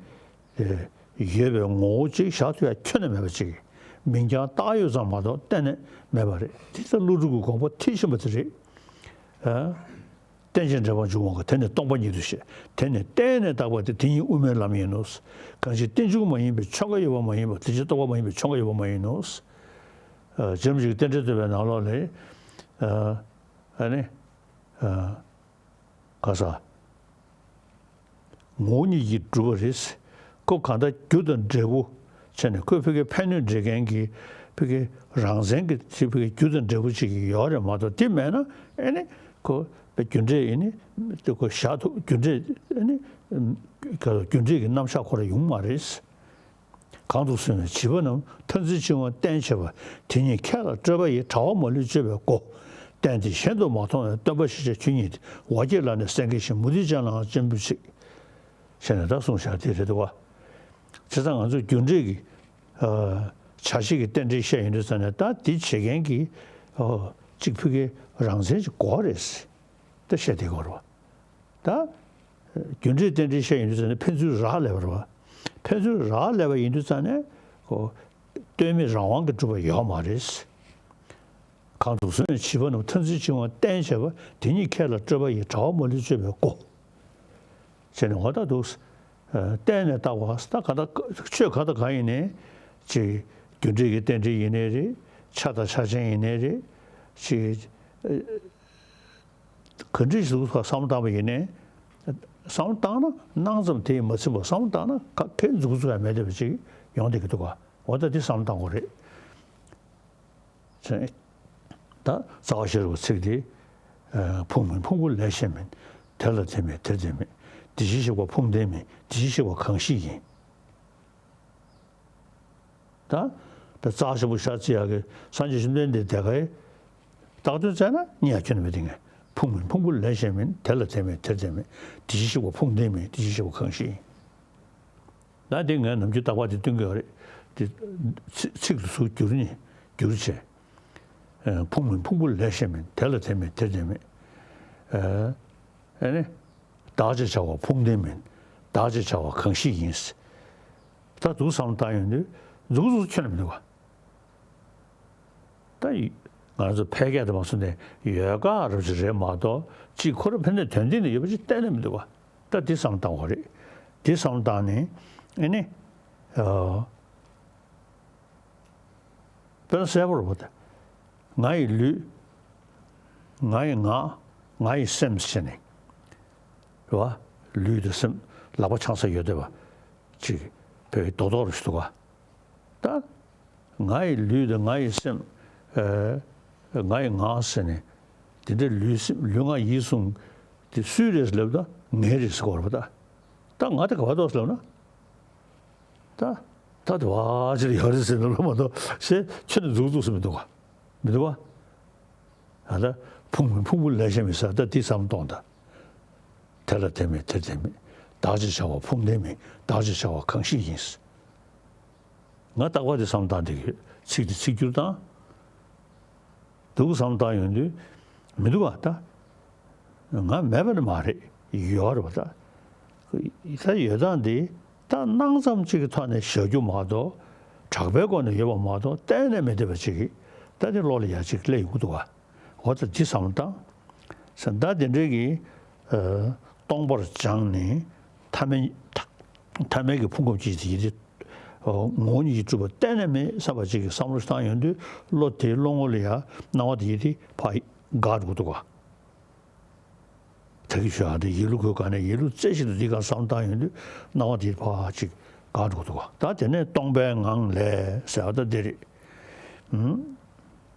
ཨེ། ཡོད་པའི་ངོ་བོ་ཅིག་བཞག་ཐུབ་ཡ་ཁྱོན་ནས་མེད་པ་ཅིག་མིང་རྐྱང་བཏགས་ཡོད་ཙམ་མ་གཏོགས་གཏན་ནས་མེད་པ་རེད། དེ་ལྟར་ཀླུ་སྒྲུབ་ཀྱི་དགོངས་པ་མཐིལ་ཕྱིན་པ་དེ་རེད། ཨ། རྟེན་ཅིང་འབྲེལ་པར་འབྱུང་བ་གང་། དེ་ནི་སྟོང་པ་ཉིད་དོ་ཞེས། དེ་ནི་གཏན་ནས་བཏགས་པ་སྟེ། དེ་ཉིད་དབུ་མའི་ལམ་ཡིན་ནོ། གང་ཕྱིར་རྟེན་འབྱུང་མ་ཡིན་པའི་ཆོས་འགའ་ཡོད་པ་མ་ཡིན་པ། དེ་ཕྱིར་རྟོག་པ་མ་ཡིན་པའི་ཆོས་འགའ་ཡོད་པ་མ་ཡིན་ནོ། ཨ། རྗེ་རིན་པོ་ཆེ་གི་རྟེན་འབྲེལ་བསྟོད་པའི་ནང་ལོགས་ལས། ཨ། ཨ་ནི། ཨ། ག་ས། ངོ་བོ་ཉིད་ཀྱིས་གྲུབ་པ་རེད། ཁོ་གང་ལྟར་རྒྱུ་དང་འབྲས་བུ་བྱས་ནས་ཁོས་ཕ་གི་ཕན་གནོད་འབྲེལ་མཁན་གྱི་ཕ་གི་རང་མཚན་གྱི་ཕ་གི་རྒྱུ་དང་འབྲས་བུ་ཅིག་ཡོད་རེད་མ་གཏོགས་དེ་མེད་ན་ཨེ་ནི་ཁོ་རྒྱུ་འབྲས་ཨེ་ནི་ཁོ་བཞག་ཐུབ། རྒྱུ་འབྲས་ཨེ་ནི་རྒྱུ་འབྲས་ཀྱི་རྣམ་གཞག་ཁོ་རང་ཡོང་མ་རེད། གང་དུ་སོང་བའི་བྱིས་པ་རྣམས་མཐར་འཛིན་འཆིང་བ་བསྟེན་བྱེད་པ། དེ་ཉིད་ཁས་ལ་སྤྲོད་པ་ཡི། དྲ་བ་མ་ལུས་སྤྱོད་པའི་སྒོ། བསྟན་ཏེ་གཞན་དུ་མ་མཐོང་བའི་སྟོན་པ་ཞེས་བྱ་ཆོས་ཉིད་དེ། འོ་བརྒྱལ་ལ་ནི་སེང་གེ་བཞིན། མུ་སྟེགས་ཅན་ལའང་སྤྱན་འབུལ་ཅིག་ཟེར་ནས་ད་གསུངས་བཞག་དེ་རེད་འདུག་བ། བྱས་ཙང་ང་ཚོས་རྒྱུ་འབྲས་ཀྱི། ཨ། བྱ་བྱེད་ཀྱི་རྟེན་འབྲེལ་བཤད་ཡོང་དུས་ཙ་ནས་ད་དེ་བྱེད་མཁན་གྱི། ཨོ། གཅིག་ཕ་གི་རང་མཚན་ཅིག་དགོས་རེད། ད་བཤད་དེ་དགོས་རེད་བ། ད། རྒྱུ་འབྲས་རྟེན་འབྲེལ་བཤད་ཡོང་དུས་ཙ་ནས་ཕན་ཚུན་རག་ལས་པ་རེད་བ། ཕན་ཚུན་རག་ལས་པ་ཡིན་དུས་ཙ་ནས། ཨོ། ལྟོས་མེད་རང་དབང་གིས་གྲུབ་པ་ཡོད་མ་རེད། གང་དུ་སོང་བའི་བྱིས་པ་རྣམས་མཐར་འཛིན་འཆིང་བ་བསྟེན་བྱེད་པ། དེ་ཉིད་ཁས་ལ་སྤྲོད་པ་ཡི། དྲ་བ་མ་ལུས་སྤྱོད་པའི་སྒོ། བྱས་ནས་འོ་ད་འདུག་གཏན་ནས་བཏགས་པ་ད་ག་ད་ཆོས་ག་ད་ག་ཡིན་ནའི་ཅིག་རྒྱུ་འབྲས་ཀྱི་རྟེན་འབྲེལ་ཡིན་ནའི་རེད། ཆ་དང་ཆ་ཅན་ཡིན་ནའི་རེད། ཅིག་ག་འདྲ་ཞིག་བསམ་བློ་བཏང་བ་ཡིན་ནའི་བསམ་བློ་བཏང་ན་སྣང་ཙམ་དེ་ཡིས་མ་ཚིམ་པར་བསམ་བློ་བཏང་ན་ག་གེ་མཛུབ་གུ་ཚུགས་ཡ་མེད་བསྡད་པ་ཅིག་ཡོང་བསྡད་ཀྱི་འདུག་ག་འོ་ད་འདི་བསམ་བློ་བཏང་དགོས་རེད། ད་རྩ་བ་ཤེས་རབ་ཀྱི་ཚིག་དེ། ཨ། ཕུང་མིན་ཕུང་པོ་ལས་གཞན་མིན། དེ་ལ་དེ་མེད་དེར་དེ་མེད། དེ་བཞིན་གཤེགས་པ་ཕུང་ལྡན་མིན། དེ་བཞིན་གཤེགས་པ་གང་ཞིག་ཡིན། ད་ད་རྩ་ཞིབ་པོ་ཤ་ཚ་ཡག་གི་སངས་རྒྱས་བཅོམ་ལྡན་འདས་དེ་གའི་བཏགས་དོན་བཙལ་ན་རྙེད་ཡ་ཁྱོན་ནས་མེད་དེ། ངས་ཕུང་མིན་ཕུང་པོ་ལས་གཞན་མིན། དེ་ལ་དེ་མེད་དེར་དེ་མེད། དེ་བཞིན་གཤེགས་པ་ཕུང་ལྡན་མིན། དེ་བཞིན་གཤེགས་པ་གང་ཞིག་ཡིན། ད་དེ་ངས་ནམ་རྒྱུན་རྟག་པར་དེ་སྟོན་གྱི་ཡོད་རེད། དེ་ཚིག་ཚིག་ཏུ་ཚུར་བསྒྱུར་ནས་བསྒྱུར་བྱས། ཨ། ཕུང་མིན་ཕུང་པོ་ལས་གཞན་མིན། དེ་ལ་དེ་མེད་དེར་དེ་མེད། ཨ། ཨ་ནི། བདག་ཅེས་བྱ་བ་ཕུང་ལྡན་མིན། བདག་ཅེས་བྱ་བ་གང་ཞིག་ཡིན། ད་འདུག་བསམ་བློ་བཏང་ཡོང་དུས་མཛུབ་གུ་ཁྱོན་ནས་མི་འདུག་ག་ད་ཡི་ང་རང་ཚོ་ཕལ་སྐད་དུ་མ་སོང་ནས་ཡོད་ག་རབ་ཅིག་རེད་མ་གཏོགས་གཅིག་ཁོ་རང་ཕན་ཚུན་དོན་སྟེང་ནས་ཡོད་པ་ཅིག་གཏན་ནས་མི་འདུག་ག་ད་འདི་བསམ་བློ་བཏང་དགོས་རེད། འདི་བསམ་བློ་བཏང་ནས་ཨེ་ནི། ཨ། དཔེར་ན་གསལ་པོ་རེད་པ། ད་ང་ཡི་ལུས། ང་ཡི་ངག། ང་ཡི་སེམས་ཟེར་ནས། རེད་བ། ལུས་དང་སེམས་ལག་པ་འཆང་ས་ཡོད་བསྡད་པ་ཅིག་བོད་ཀྱི་རྡོག་རྡོག་རེ་ཞིག་འདུག་ག་ད་ང་ཡི་ལུས་དང་ང་ཡི་སེམས། ཨ། ང་ཡི་ངག་ཟེར་ནས། དེ་འདྲའི་ལུས་སེམས་ལུས་ངག་ཡིད་གསུམ་དེ་སུའི་རེད་ལབ་ན་ངའི་རེད་ཟེར་གོ་རེད་པ། ད་ད་ང་དེ་ག་པར་འདུག་ལབ་ན། ད་ད་དེ་བ་ཅིག་ཡོད་རེད་ཟེར་ནས་ལབ་མ་གཏོགས་ཞེས་ཁྱོན་ནས་མཛུབ་གུ་བཙུགས་སུ་མི་འདུག་ག་མི་འདུག་ག་ཨ། ད་ཕུང་མིན་ཕུང་པོ་ལས་གཞན་མིན་ཟེར། ད་འདི་བསམ་བློ་གཏོང་དང་། དེ་ལ་དེ་མེད་དེར་དེ་མེད། བདག་ཅེས་བྱ་བ་ཕུང་ལྡན་མིན། བདག་ཅེས་བྱ་བ་གང་ཞིག་ཡིན། ང་རྟག་པར་དེ་བསམ་བློ་བཏང་བསྡད་ཀྱི་ཡོད། ཚིག་དེ་ཚིག་སྒྱུར་དང་། འདུག་བསམ་བློ་བཏང་ཡོང་དུས་མི་འདུག་ག་ད་ང་མེད་པ་ནི་མ་རེད། ཡོད་རེད་པ། ད་ད་ཡོད་སྟངས་འདི་ད་སྣང་ཙམ་གཅིག་གི་ཐོག་ནས་བཞག་རྒྱུ་མ་གཏོགས་གྲགས་པའི་སྒོ་ནས་ཡོད་པ་མ་གཏོགས་གཏན་ནས་མི་འདོད་པ་ཅིག་གིས་ད་དེ་བློ་ལ་ཡ་གཅིག་སླེབས་ཡོང་གི་འདུག་ག་འོ་ད་འདི་བསམ་བློ་བཏང་། ད་དེ་འདྲའི་གི་ཨ་སྟོང་པར་སྦྱངས་ནས་ཐ་མལ་ཐ་མལ་གྱི་ཕུང་ཁམས་ཀྱི་ཡིད་དེ་ངོ་བོ་ཉིད་ཀྱིས་གྲུབ་པ་གཏན་ནས་མེད་བསམ་པ་ཅིག་གི་བསམ་བློ་ཞིག་བཏང་ཡོང་དུས་བློ་དེའི་བློ་ངོ་ལ་ཡ་སྣང་བ་དེ་ཡིད་དེ་ཕར་འགག་འགྲོ་གི་འདུག་ག་ད་གི་ཞུ་ཡག་དེ་ཡིད་བློ་ཁོའི་སྒང་ནས་ཡིད་བློ་རྩེ་གཅིག་ཏུ་འདི་ག་བསམ་བློ་བཏང་ཡོང་དུས་སྣང་བ་དེ་ཕར་ཅིག་འགག་འགྲོ་གི་འདུག་ག་ད་དེ་ནས་སྟོང་པའི་ངང་ལས་ཟེར་བ་ད་འདི་རེད། ཨུམ།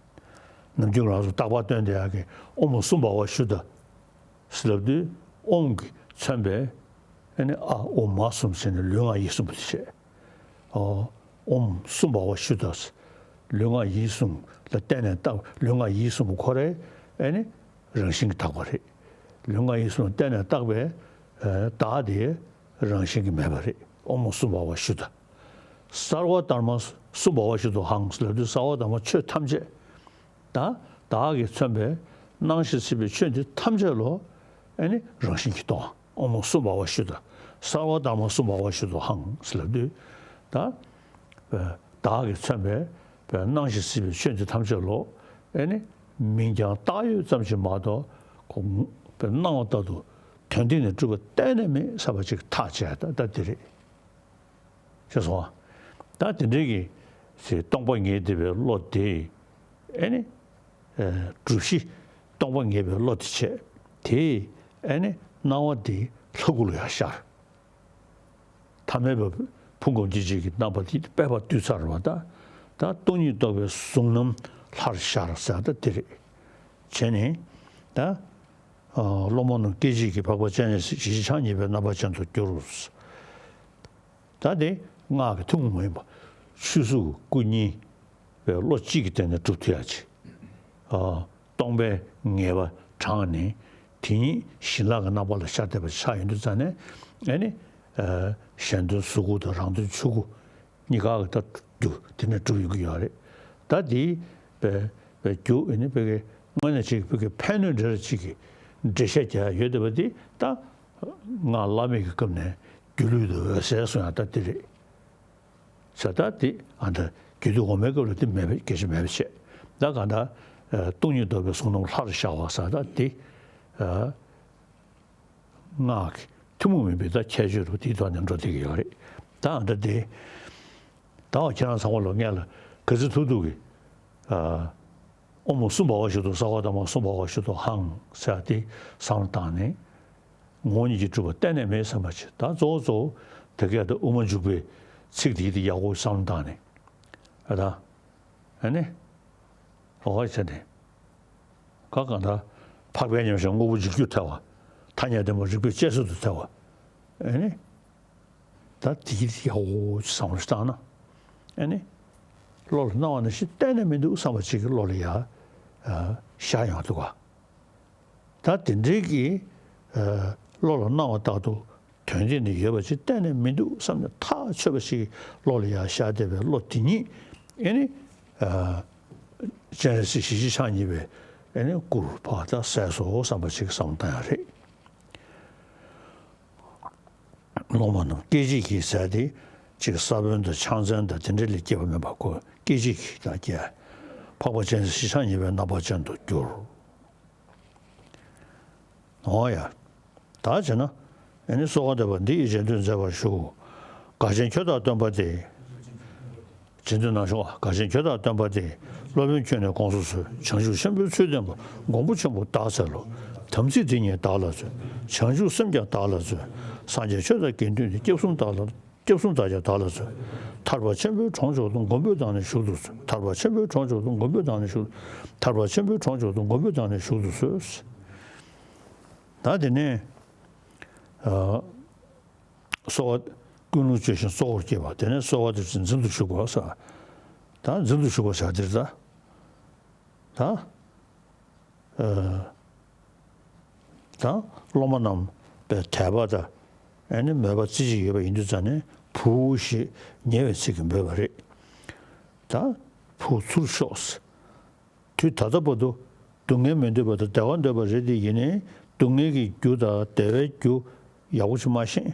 ནམ་རྒྱུན་ང་རང་ཚོ་རྟག་པར་སྟོན་བསྡད་ཡག་གི་ཨོཾ་སུམ་བྷ་བ་ཤུདྡྷ་ཟེར་ལབ་དུས་ཨོཾ་གིས་མཚོན་པའི་ཨེ་ནི་ཨ་ཨོ་མ་གསུམ་ཟེར་ནས་ལུས་ངག་ཡིད་གསུམ་པོ་དེ་བྱས། ཨོ། ཨོཾ་སུམ་བྷ་བ་ཤུདྡྷ། ལུས་ངག་ཡིད་གསུམ་ལ་བརྟེན་ནས་བཏགས། ལུས་ངག་ཡིད་གསུམ་པོ་ཁོ་རའི་ཨེ་ནི་རང་བཞིན་གྱིས་དག་པ་རེད། ལུས་ངག་ཡིད་གསུམ་ལ་བརྟེན་ནས་བཏགས་པའི་ཨ་བདག་དེ་རང་བཞིན་གྱིས་མེད་པ་རེད། ཨོཾ་སུམ་བྷ་བ་ཤུདྡྷ། སརྦ་དྷརྨ་སུམ་བྷ་བ་ཤུདྡྷོ་ཧཾ་ཟེར་ལབ་དུས་སརྦ་དྷརྨ་ཆོས་ཐམས་ཅད། ད་བདག་གིས་མཚོན་པའི་སྣང་ཞིང་སྲིད་པའི་ཆོས་འདི་ཐམས་ཅད་ལོ་ཨེ་ནི་རང་བཞིན་གྱིས་སྟོང་། ཨོཾ་སུམ་བྷ་བ་ཤུདྡྷ། སརྦ་དྷརྨ་སུམ་བྷ་བ་ཤུདྡྷོ་ཧཾ་ཟེར་ལབ་དུས། ད་བདག་གིས་མཚོན་པའི་སྣང་ཞིང་སྲིད་པའི་ཆོས་འདི་ཐམས་ཅད་ལོ་ཨེ་ནི་མིང་རྐྱང་བཏགས་ཡོད་ཙམ་ཞིག་མ་གཏོགས་ཁོ་སྣང་བ་ལྟར་དུ་དོན་སྟེང་ནས་གྲུབ་པ་གཏན་ནས་མེད་བསམ་པ་ཅིག་ཐག་བཅད་ད་ད་འདི་རེད། ཅེས་སོ། ད་དེ་འདྲའི་གི་ཞེས་སྟོང་པ་ངེས་བསྡད་པའི་བློ་དེ་ཨེ་ནི་ཨ་སྒྲུབ་གཞི་སྟོང་པ་ངེས་པའི་བློ་དེ་བྱས། དེས་ཨེ་ནི་སྣང་བ་དེ་ལྷ་སྐུ་ལ་ཡང་ཤར། ཐ་མལ་པའི་ཕུང་ཁམས་འདི་གཅིག་གི་རྣམ་པ་དེ་དཔེ་ཕར་བསྡུས་ཚར་བ་ད། ད་སྟོང་ཉིད་རྟོགས་པའི་གཟུང་རྣམ་ལྷར་ཤར་ཟེར་ད་དེ་རེད། བྱས་ནས་ད་ཨ་སློབ་མ་རྣམས་སྐད་ཅིག་གིས་འཕགས་པ་སྤྱན་རས་གཟིགས་ཞལ་གཅིག་ཕྱག་གཉིས་པའི་རྣམ་པ་ཅན་དུ་འགྱུར། ད་དེ་སྔགས་ཀྱི་ཐུན་མོང་མ་ཡིན་པ། ཆོས་གཟུགས་སྐུ་གཉིས་པའི་བློ་གཅིག་གི་སྟེང་ནས་གྲུབ་ཐུབ་ཡག་ཅིག་ཨ། སྟོང་པའི་ངེས་པ་དྲངས་ནས་དེ་ཉིད་བྱིན་རླབས་ཀྱི་རྣམ་པ་ལ་ཤར་བསྡད་པ་ཆགས་ཡོང་དུས་ཙང་ནས་ཨེ་ནི་ཨ་གཞན་དོན་གཟུགས་སྐུ་དང་རང་དོན་ཆོས་སྐུ་གཉིས་ཀ་གི་ད་རྒྱུ་དེ་ནས་གྲུབ་ཡོང་གི་ཡོད་རེད། ད་དེའི་བའི་བའི་རྒྱུ་ཨེ་ནི་བོད་ཀྱི་དངོས་གནས་ཅིག་བོད་ཀྱི་ཕན་གནོད་འབྲེལ་ཅིག་གི་འགྲེལ་བཤད་རྒྱག་ཡ་ཡོད་བསྡད་པ་དེ་ད། སྔགས་བླ་མེད་ཀྱི་སྐབས་ནས་སྒྱུ་ལུས་དང་འོད་གསལ་གསུང་ཡག་ད་དེ་རེད། ས་ད་དེ་ཨ་ད་རྒྱུད་སྟོད་འོག་མའི་སྐབས་ལ་དེ་མེད་པའི་སྐད་ཆ་མེད་པ་བྱས། ད་གང་ལྟར་ཨ་སྟོང་ཉིད་རྟོགས་པའི་གཟུང་རྣམ་ལྷར་ཤར་བ་ས་ད་དེ་ཨ་སྔགས་ཀྱི་ཐུན་མོང་མིན་པའི་ད་ཁྱད་ཆོས་རུ་དེའི་ཐོག་ནས་འགྲོ་བསྡད་ཀྱི་ཡོད་རེད། ད་ཨ་ད་དེ་ད་འོ་ཁྱེད་རང་ཚང་མ་ལོ་ངས་ལ་ག་ཚོད་ཐུབ་ཐུབ་ཀྱི་ཨ། ཨོཾ་སུམ་བྷ་བ་ཤུདྡྷོ་སརྦ་དྷརྨ་སུམ་བྷ་བ་ཤུདྡྷོ་ཧཾ་ཟེར་ཏེ་བསམ་བློ་བཏང་ནས། ངོ་བོ་ཉིད་ཀྱིས་གྲུབ་པ་གཏན་ནས་མེད་བསམ་པ་ཅིག་ད་གཙོ་བོ་གཙོ་བོ་དེ་སྐད་དུ་དབུ་མ་འཇུག་པའི་ཚིག་དེ་དེ་ཡག་པོ་བསམ་བློ་བཏང་ནས། ཨ་ད། ཨ་ནི། རོགས་བྱས་ནས། ག་གང་ལྟར་འཕགས་པའི་མཉམ་གཞག་དངོས་པོ་འཇིག་རྒྱུར་ཐལ་བ། ཐ་སྙད་བདེན་པ་རིགས་པས་དཔྱད་བཟོད་དུ་ཐལ་བ། ཨ་ནི། ད་དེ་ཡག་པོ་བསམ་བློ་བཏང་ན། ཨ་ནི། བློ་ལ་སྣང་བ་ནང་བཞིན་གཏན་ནས་མི་འདུག་བསམ་པ་ཅིག་གི་བློ་ལ་ཡ། ཨ་ཤར་ཡོང་འདུག་ག་ད་དེ་འདྲའི་གི་ཨ་བློ་ལ་སྣང་བ་ལྟར་དུ་དོན་སྟེང་ནས་ཡོད་པ་ཅིག་གཏན་ནས་མི་འདུག་བསམ་ནས་ཐག་ཆོད་པ་ཞིག་གི་བློ་ལ་ཡ་ཤར་བསྡད་པའི་བློ་དེ་ཉིད་ཨ་ནི་ཨ་སྤྱན་རས་གཟིགས་ཞལ་གཅིག་ཕྱག་གཉིས་པའི་ཨ་ནི་སྐུར་ཕར་ད་གསལ་སོང་བསམ་པ་ཅིག་བསམ་བློ་བཏང་ཡག་རེད། སློབ་མ་རྣམས་སྐད་ཅིག་གིས་ཟེར་ཏེ་ཅིག་ས་བོན་དང་ཕྱག་མཚན་དང་དེ་འདྲ་ལས་སྐྱེས་པ་མིན་པ་ཁོ་སྐད་ཅིག་གིས་ད་སྐྱེ། འཕགས་པ་སྤྱན་རས་གཟིགས་ཤིང་ཉེ་བའི་རྣམ་པར་ཅན་དུ་གྱུར། འོ་ཡ། ད་བྱས་ན། ཨེ་ནི་གསོལ་བ་འདེབས་པ་འདི་ཡི་རྗེས་ཟློས་མཛད་པར་ཞུ། དགའ་ཆེན་ཁྱོད་དང་སྟོན་པ་སྟེ། རྗེས་ཟློས་ནང་བྱུང་བ། དགའ་ཆེན་ཁྱོད་དང་སྟོན་པ་སྟེ། སློབ་དཔོན་ཁྱོད་ནི་དགོངས་སུ་གསོལ། བྱང་ཆུབ་ཆེན་པོའི་ཚུལ་བསྟན་པ། མགོན་པོ་ཆེན་པོ་བདག་འཚལ་ལོ། དམ་ཚིག་འདི་ཉིད་བདག་ལ་སྩོལ། བྱང་ཆུབ་སེམས་ཀྱང་བདག་ལ་སྩོལ། སངས་རྒྱས་ཆོས་དང་དགེ་འདུན་ནི། སྐྱབས་གསུམ་བདག་ལ། སྐྱབས་གསུམ་བདག་ཀྱང་བདག་ལ་སྩོལ། ཐར་པ་ཆེན་པོའི་གྲོང་མཆོག་ཏུ། མགོན་པོས་བདག་ནི་བཞུགས་སུ་གསོལ། ཐར་པ་ཆེན་པོའི་གྲོང་མཆོག་ཏུ། མགོན་པོས་བདག་ནི་བཞུགས། ཐར་པ་ཆེན་པོའི་གྲོང་མཆོག་ཏུ། མགོན་པོས་བདག་ནི་བཞུགས་སུ་གསོལ། ད་དེ་ནས། ཨ། གསོལ་བ། ཀུན་སློང་བཅོས་ཤིང་གཙོ་བོར་བསྐྱེད་པ། དེ་ནས་གསོལ་བ་དེ་འཛིན་དུ་གཞུག་པ་ཟེར། ད་འཛིན་དུ་གཞུག་པ་ཟེར་དེ་རེད་ད། ད། ཨ། ད་སློབ་མ་རྣམས་པའི་དད་པ་དང་། ཨེ་ནི་མོས་པ་རྩེ་གཅིག་ཡོད་པ་ཡིན་དུས་ཙང་ནས་བུ་ཞེས་ཉེ་བའི་ཚིག་གིས་འབོད་པ་རེད། ད་བུ་ཚུར་ཤོག། དུས་ད་ལྟ་བར་དུ་སྡུག་བསྔལ་མི་འདོད་པ་དང་བདེ་བ་འདོད་པ་རེད་དེ། ཡིན་ནའི་སྡུག་བསྔལ་གྱི་རྒྱུ་དང་བདེ་བའི་རྒྱུ་ཡག་པོ་ཞིག་མ་ཤེས།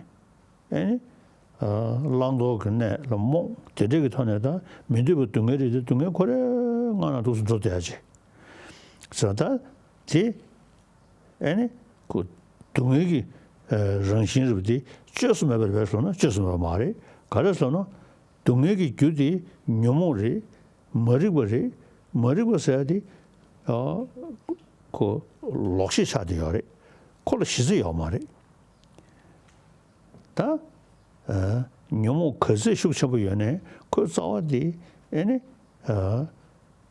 ཨེ་ནི། ཨ། བླང་དོར་གྱི་གནས་ལ་རྨོངས། དེ་འདྲ་གི་ཐོག་ནས་ད་མི་འདོད་པའི་སྡུག་བསྔལ་རེད་དེ། སྡུག་བསྔལ་ཁོ་རའི་ངང་ན་འདུག་སེ་འགྲོ་བསྡད་ཡ་ཅིག་ཟེར། ད་དེ། ཨེ་ནི། ཁོ་སྡུག་བསྔལ་གྱི། ཨ། རང་བཞིན་རེད་པ་དེ་བཅོས་སུ་མེད་པ་རེད་པས་ཟེར་ན་བཅོས་སུ་མེད་པ་མ་རེད། ག་རེ་ཟེར་ན། སྡུག་བསྔལ་གྱི་རྒྱུ་དེ་ཉོན་མོངས་རེད། མ་རིག་པ་རེད། མ་རིག་པ་ཟེར་ཡ་དེ། ཨ། ཁོ་ལོག་ཤེས་ཆགས་བསྡད་ཡོད་རེད། ཁོ་ལ་གཞི་རྩ་ཡོད་མ་རེད། ད། ཨ། ཉོན་མོངས་ག་ཚོད་ཤུགས་ཆེན་པོ་ཡོད་ནའི་ཁོའི་རྩ་བ་དེ། ཨེ་ནི། ཨ།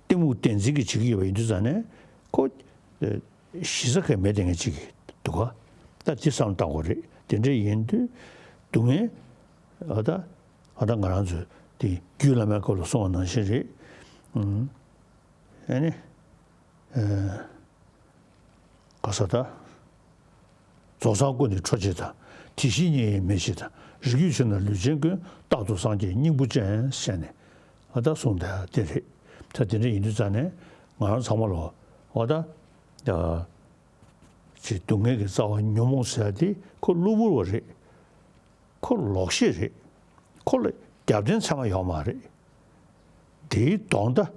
གཏི་མུག་བདེན་འཛིན་གྱིས་བྱེད་ཀྱི་ཡོད་པ་ཡིན་དུས་ཙང་ནས་ཁོ། ཨ། གཞི་རྩ་གང་ཡང་མེད་བསྡད་མཁན་ཅིག་འདུག་ག་ད་དེ་བསམ་བློ་བཏང་དགོས་རེད། དེ་འདྲ་ཡིན་དུས་སྡུག་བསྔལ། ཨ། ད། ཨ། ད་ང་རང་ཚོས་དེ་རྒྱུད་བླ་མའི་སྐབས་ལ་གསུངས་པ་ནང་བཞིན་རེད། ཨུམ། ཨེ་ནི། ཨ། ག་ས་ད། རྫོགས་སངས་སྐུ་ནི་ཁྲོ་ཆེ་དང་། དེ་བཞིན་ཉེ་བའི་མི་ཆེ་དང་། རིགས་རྒྱུད་ཆེ་ན་ལུས་ཅན་ཀུན། རྟག་ཏུ་སངས་རྒྱས་སྙིང་པོ་ཅན། ཟེར་ནས་ཨ་ད་གསུངས་བསྡད་དེ་རེད། ད་དེ་འདྲ་ཡིན་དུས་ཙང་ནས་ང་རང་ཚང་མ་ལོ། འོ་ད། ཅིག་སྡུག་བསྔལ་གྱི་རྩ་བ་ཉོན་མོངས་ཟེར་ཡ་དེ་ཁོ་གློ་བུར་བ་རེད། ཁོ་ལོག་ཤེས་རེད། ཁོ་ལ་རྒྱབ་རྟེན་ཚད་མ་ཡོད་མ་རེད། དེའི་ལྡོག་ཟླ།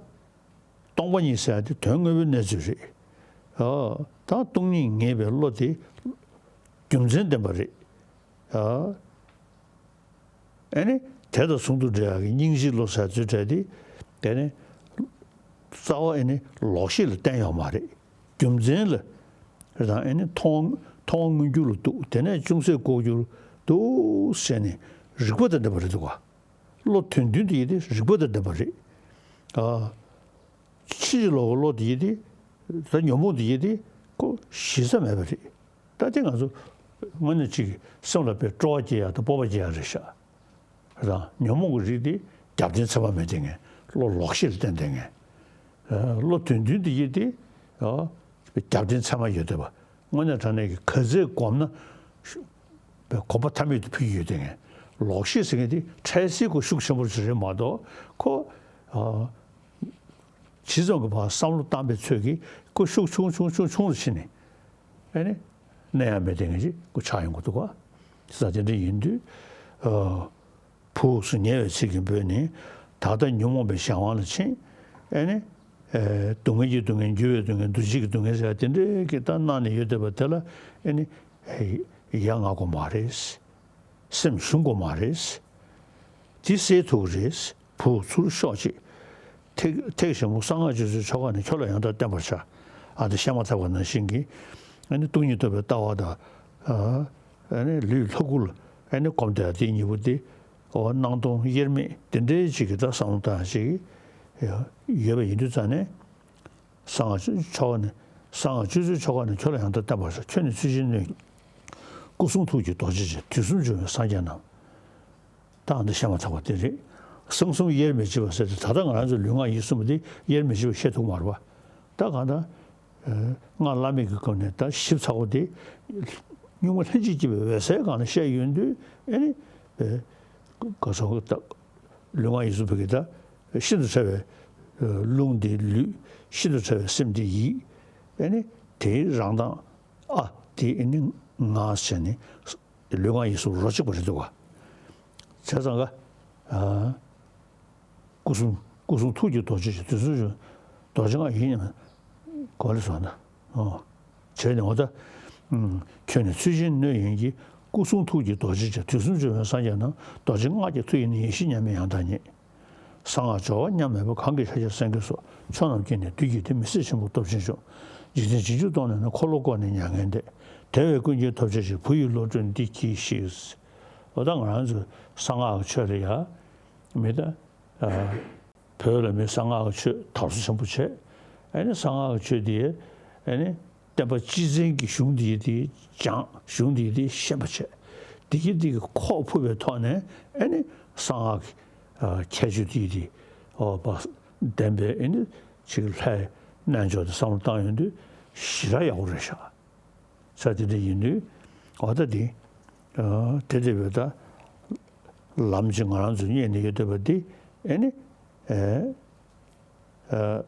སྟོང་པ་ཉིད་ཟེར་ཡ་དེ་དོན་དངོས་པོའི་གནས་ཚུལ་རེད། ཨ། ད་སྟོང་ཉིད་ངེས་པའི་བློ་དེ་རྒྱུ་མཚན་ལྡན་པ་རེད། ཨ། ཨེ་ནི། དེ་དང་ཟུང་དུ་འབྲེལ་བ་གི་སྙིང་རྗེའི་བློ་ཟེར་ཚུལ་འདྲ་དེ། དེ་ནི། རྩ་བ་ཨེ་ནི་ལོག་ཤེས་ལ་བརྟེན་ཡོད་མ་རེད། རྒྱུ་མཚན་ལ། རེད་དང་ཨེ་ནི་མཐོང་། མཐོང་བ་མངོན་གྱུར་ལ་འདུག་དེ་ནས་ཅུང་ཟད་ལྐོག་གྱུར་འདུག་ཟེར་ནས་རིག་པ་དང་ལྡན་པ་རེད་འདུག་ག་བློ་དོན་མཐུན་དེ་ཡིན་ཏེ་རིག་པ་དང་ལྡན་པ་རེད། ཨ། ཕྱིན་ཅི་ལོག་གི་བློ་དེ་ཡིན་ཏེ། ད་ཉོན་མོངས་དེ་ཡིན་ཏེ། ཁོ་གཞི་རྩ་མེད་པ་རེད། ད་དེ་ང་ཚོ་དངོས་གནས་ཅིག་སེམས་ལ་དཔེ་སྤྲོ་བ་སྐྱེ་ཡ་དང་སྤོབས་པ་སྐྱེ་ཡ་རེད་ཤག་རང་ཉོན་མོངས་ཀྱི་རིགས་དེ་རྒྱབ་རྟེན་ཚད་མ་མེད་དེ་ངས་བློ་ལོག་ཤེས་ལ་བརྟེན་ཏེ་ངས། བློ་དོན་མཐུན་དེ་ཡིན་ཏེ། རྒྱབ་རྟེན་ཚད་མ་ཡོད་བསྡད་པ། དངོས་གནས་དྲང་གནས་ཀྱི་ག་ཚད་བསྒོམས་ན། གོམས་པ་ཐ་མལ་དུ་ཕུལ་གྱི་ཡོད་དེ་ངས། ལོག་ཤེས་ཟེར་མཁན་དེ་འཕྲལ་སེལ་གོ་ཤུགས་ཆེན་པོ་ཞིག་རེད་མ་གཏོགས་ཁོ། ཨ། ཇི་ཙམ་གྱི་བར་བསམ་བློ་བཏང་པའི་ཚོད་ཀྱིས་ཁོ་ཤུགས་ཆུང་ཆུང་ཆུང་ཆུང་རུ་ཕྱིན་ནས། ཨེ་ནི། གནས་ཡང་མེད་དེ་ངེས་ཅིག་ཁོ་ཆགས་ཡོང་གི་འདུག་ག་ས་དེ་འདྲ་ཡིན་དུས། ཨ། བུ་ཟེར་ཉེ་བའི་ཚིག་གིས་འབོད་ནས། ད་ལྟ་ཉོན་མོངས་པའི་གཞན་དབང་ལ་ཕྱིན། ཨེ་ནི། ཨེ། སྡུག་བསྔལ་གྱི་སྡུག་བསྔལ། འགྱུར་བའི་སྡུག་བསྔལ། འདུ་བྱེད་ཀྱི་སྡུག་བསྔལ་ཟེར་ཡ་དེ་འདྲའི་གི་ད་གནང་ནས་ཡོད་བསྡད་པ་དེ་ལ་ཨེ་ནི། ཡ་ང་དགོས་མ་རེད། སེམས་ཞུམ་དགོས་མ་རེད། དེ་སེལ་ཐུབ་ཀྱི་རེད། བུ་ཚུར་ཤོག་ཅིག་ཐེག་ཐེག་ཆེན་པོ་གསང་སྔགས་སྤྱོད་ཚུལ་ཆོ་ག་ནི། ཁྱོད་ལ་ཡང་དག་བསྟན་པར་བྱ། ཨ་ད་བཤད་མ་ཐག་པ་ནང་བཞིན་གྱི། ཨ་ནི་སྟོང་ཉིད་རྟོགས་པའི་ལྟ་བ་དང་། ཨ་ནི་ལུས་ལྷ་སྐུ་ལ་ཨ་ནི་གོམས་བསྡད་དེ་གཉིས་པོ་དེ། འོ་སྣང་སྟོང་དབྱེར་མེད་དེ་འདྲའི་ཅིག་གི་ད་བསམ་བློ་བཏང་ཅིག་ཡོད་པ་ཡིན་དུས་ཙང་ནས། གསང་སྔགས་ཆོ་ག་ནི། གསང་སྔགས་སྤྱོད་ཚུལ་ཆོ་ག་ནི། ཁྱོད་ལ་ཡང་དག་བསྟན་པར་བྱ། ཁྱོད་ནི་ཚུལ་ཤིང་ནི། སྐུ་གསུང་ཐུགས་ཀྱི་རྡོ་རྗེ་ཅན། དུས་གསུམ་འབྱུང་བའི་སངས་རྒྱས་རྣམས། ད་འདི་བཤད་མ་ཐག་པ་དེ་རེད། གསང་གསུམ་དབྱེར་མི་ཕྱེད་པ་ཟེར་ཏེ། ད་ལྟ་ང་རང་ཚོ་ལུས་ངག་ཡིད་གསུམ་པོ་དེ་དབྱེར་མི་ཕྱེད་པ་བཤད་ཐུབ་མ་རེད་པ། ད་གང་ལྟར། སྔགས་བླ་མེད་ཀྱི་སྐབས་ནས་ད་ཞིབ་ཚགས་པོ་དེ། གཉུག་མ་ལྷན་ཅིག་སྐྱེས་པའི་འོད་གསལ་སྒང་ལ་བཤད་ཡོང་དུས་ཨེ་ནི། ག་ས་ག་ད། ལུས་ངག་ཡིད་གསུམ་པོ་གི་ད། ཤིན་ཏུ་ཕྲ་བའི་རླུང་དེ་ལུས། ཤིན་ཏུ་ཕྲ་བའི་སེམས་དེ་ཡིད། ཨེ་ནི། དེའི་རང་མདངས་ཨ་དེ་ཨེ་ནི་ང་ཟེར་ནས། ལུས་ངག་ཡིད་གསུམ་རོ་གཅིག་པ་རེད་འདུག་ག་བྱས་ཙང་ག་ཨ། སྐུ་གསུང་སྐུ་གསུང་ཐུགས་ཀྱི་རྡོ་རྗེ་ཅན། དུས་གསུམ་རྡོ་རྗེ་ལྔ་ཡི་མཉམ། གོ་ལེ་སོང་ན། ཨོ། བྱས་ནས་འོ་ད། ཁྱོད་ནི་ཚུལ་ཆེན་སྣོད་ཡིན་གྱི། སྐུ་གསུང་ཐུགས་ཀྱི་རྡོ་རྗེ་ཅན། དུས་གསུམ་འབྱོར་བའི་སངས་རྒྱས་རྣམས། རྡོ་རྗེ་སྔགས་ཀྱི་མཐུ་ཡིས་ནི། ཡེ་ཤེས་མཉམ་མེད་ཡང་དག་ཉིད། གསང་སྔགས་སྦྱོར་བ་མཉམ་མེད་པ། གང་གི་ཕྱག་རྒྱར་སེང་གེ་སོགས། ཕྱོགས་རྣམས་ཀྱི་ནི་བདུད་ཀྱིས་བདེ། མི་ཟད་ཆེན་པོ་སྟོབས་ཆེན་མཆོག་འཇིག་རྟེན་འབྱིང་འགྱུར་གཏོང་ནས་ནི། འཁོར་ལོ་བསྐོར་ནས་མྱ་ངན་འདས། དེ་བས་ཀུན་གྱིས་ཐོབ་བྱ་ཞིག་བུ་ཡི་བློ་གྲོས་འདི་གྱིས་ཤིག་འོ་ད་ང་རང་ཚོ་གསང་སྔགས་ཀྱི་ཆོས་ལ་ཡ། མི་ད། ཨ། བོད་ལ་མི་གསང་སྔགས་ཀྱི་ཆོས་དར་སྲོལ་ཆེན་པོ་བྱས། ཨ་ནི་གསང་སྔགས་ཀྱི་ཆོས་དེ། ཨ་ནི་བསྟན་པ་སྤྱི་བཙན་གྱི་གཞུང་དེ་དེ་སྦྱངས། གཞུང་དེ་དེ་ཤེས་པ་བྱས། དེ་གི་དེ་གི་ཁོག་ཕུབ་པའི་ཐོག་ནས། ཨ་ནི་གསང་སྔགས་ཀྱི་ཁྱད་ཆོས་དེ་དེ། ཨོ་བ། ལྡན་པའི་ཨ་ནི་ཅིག་ལྷའི་རྣལ་འབྱོར་དེ་བསམ་བློ་བཏང་ཡོང་དུས་ཞེ་དྲག་ཡག་པོ་རེད་ཤག་ས་དེ་འདྲ་ཡིན་དུས། འོ་ད་དེ། ཨ། དེ་འདྲ་བའི་ད་ལམ་ཅིག་ང་རང་ཚོས་རྙེད་ནས་ཡོད་བསྡད་པ་འདི། ཨེ་ནི། ཨེ། ཨ།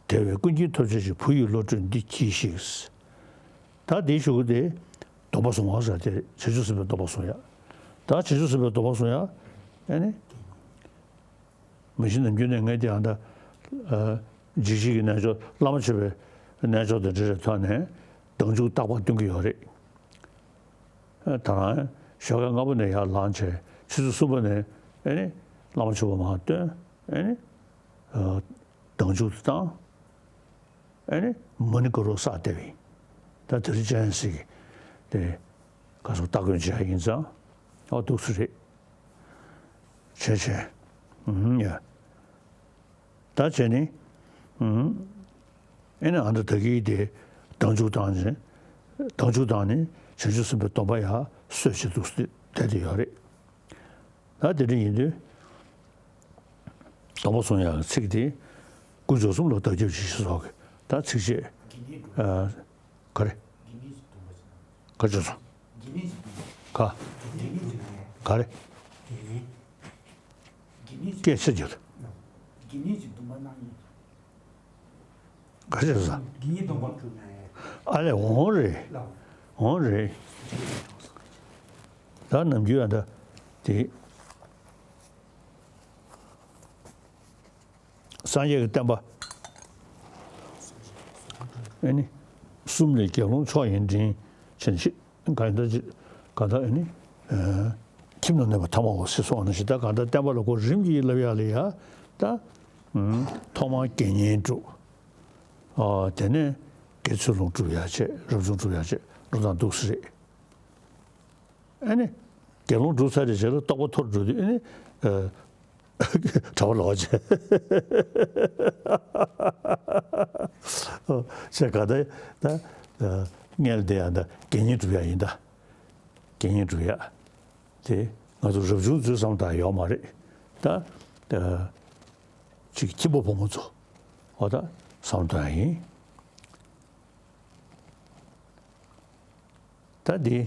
དེ་བས་ཀུན་གྱིས་ཐོབ་བྱ་ཞིག་བུ་ཡི་བློ་གྲོས་འདི་གྱིས་ཤིག་ད་དེའི་གཞུག་གུ་དེ། སྡོམ་པ་བཟུང་བ་ཟེར་དེ། བྱང་ཆུབ་སེམས་དཔའི་སྡོམ་པ་བཟུང་ཡ། ད་བྱང་ཆུབ་སེམས་དཔའི་སྡོམ་པ་བཟུང་ཡ། ཨེ་ནི། མ་གཞི་ནམ་རྒྱུན་ནས་ངས་དེ་ཡང་ད། ཨ། འཇིགས་བྱེད་ཀྱི་རྣལ་འབྱོར། བླ་མ་མཆོད་པའི་རྣལ་འབྱོར་དང་འབྲེལ་བའི་ཐོག་ནས་སྡང་འཇུག་རྟག་པར་སྟོན་གྱི་ཡོད་རེད། ཨ། ད་རང་ཞོགས་ཀས་སྔ་པོ་ནས་ཡར་ལངས་བྱས། ཆུ་ཚོད་གསུམ་པ་ནས། ཨེ་ནི། བླ་མ་མཆོད་པ་མར་བཏོན། ཨེ་ནི། ཨ། སྡང་འཇུག་དེ་བཏང་། ཨེ་ནི་མ་ཎི་དཀར་པོ་བསགས་བསྡད་པ་ཡིན། ད་དེ་རིང་སྤྱན་རས་གཟིགས་ཀྱི་དེ་ག་ཚོད་སྟ་གོན་བྱེད་ཡ་ཡིན་ཙང་། ཨོ་འདུག་སེ་རེད། བྱས་བྱས། ཨུམ་ཡ། ད་བྱས་ནི། ཨུམ། ཨེ་ནི་ཨ་ད་ད་གིན་དེ་སྡང་འཇུག་བཏང་ནས། སྡང་འཇུག་བཏང་ནས་བྱང་ཆུབ་སེམས་དཔའི་སྡོམ་པ་ཡར་གསོས་བྱས་འདུག་སེ་བསྡད་དེ་ཡོད་རེད། ད་དེ་འདྲ་ཡིན་དུས། སྡོམ་པ་བཟུང་ཡག་གི་ཚིག་དེ། དཀོན་མཆོག་གསུམ་ལ་བདག་སྐྱབས་མཆི་ཞེས་སོགས་ཀྱི་ད་ཚིགས་བཅད། ཨ། ག་རེ། ག་བྱས་སོང་། ག་ག་རེ། སྐད་ཆ་རྒྱག་ག་བྱས་སོང་། དགེ་བསྙེན་སྡོམ་པ་གྲུབ་ན་ཡང་། ཨ་ལས་འོང་རེད། འོང་རེད། ད་ནམ་རྒྱུན་ཨ་ད་དེ། སངས་རྒྱས་ཀྱི་བསྟན་པ། ཨེ་ནི། གསུམ་ལས་དགེ་སློང་མཆོག་ཡིན་དྲིན་ཆེན་ཞེས། གང་ལྟར་ཅི། གང་ལྟར་ཨེ་ནི། ཨ། ཁྱིམ་ན་གནས་པ་ཐ་མ་བོ་ཟེར་སོང་ན་ཞེ་ད། གང་ལྟར་བསྟན་པ་ལ་གོ་རིམ་གྱིས་བསླབ་ཡག་ལ་ཡ། ད། ཨུམ། ཐོག་མར་དགེ་བསྙེན་སྒྲུབ། ཨ། དེ་ནས་དགེ་ཚུལ་སློང་སྒྲུབ་ཡག་བྱས། རབ་བྱུང་སྒྲུབ་ཡག་བྱས། འགྲོ་སྟངས་འདུག་སེ་རེད། ཨ་ནི། དགེ་སློང་སྒྲུབ་ཚར་བའི་རྗེས་ལ་རྟོགས་པ་མཐོ་རུ་འགྲོ་དུས། ཨ་ནི། ཨ། གྲྭ་པ་ལོག་བྱས། ཨོ། བྱས་ག་ད་ད། ཨ། སྔོན་ལ་དེ་ཡང་ད་དགེ་བསྙེན་སྒྲུབ་ཡག་ཡིན་ད། དགེ་བསྙེན་སྒྲུབ་ཡག་དེ་ང་ཚོ་རབ་བྱུང་ཚོའི་བསམ་སྟངས་ཡོད་མ་རེད་ད། ཨ། ཅིག་ཁྱིམ་པ་ཕོ་མོ་ཚོ། འོ་ད་བསམ་སྟངས་ཡིན། ད་འདི་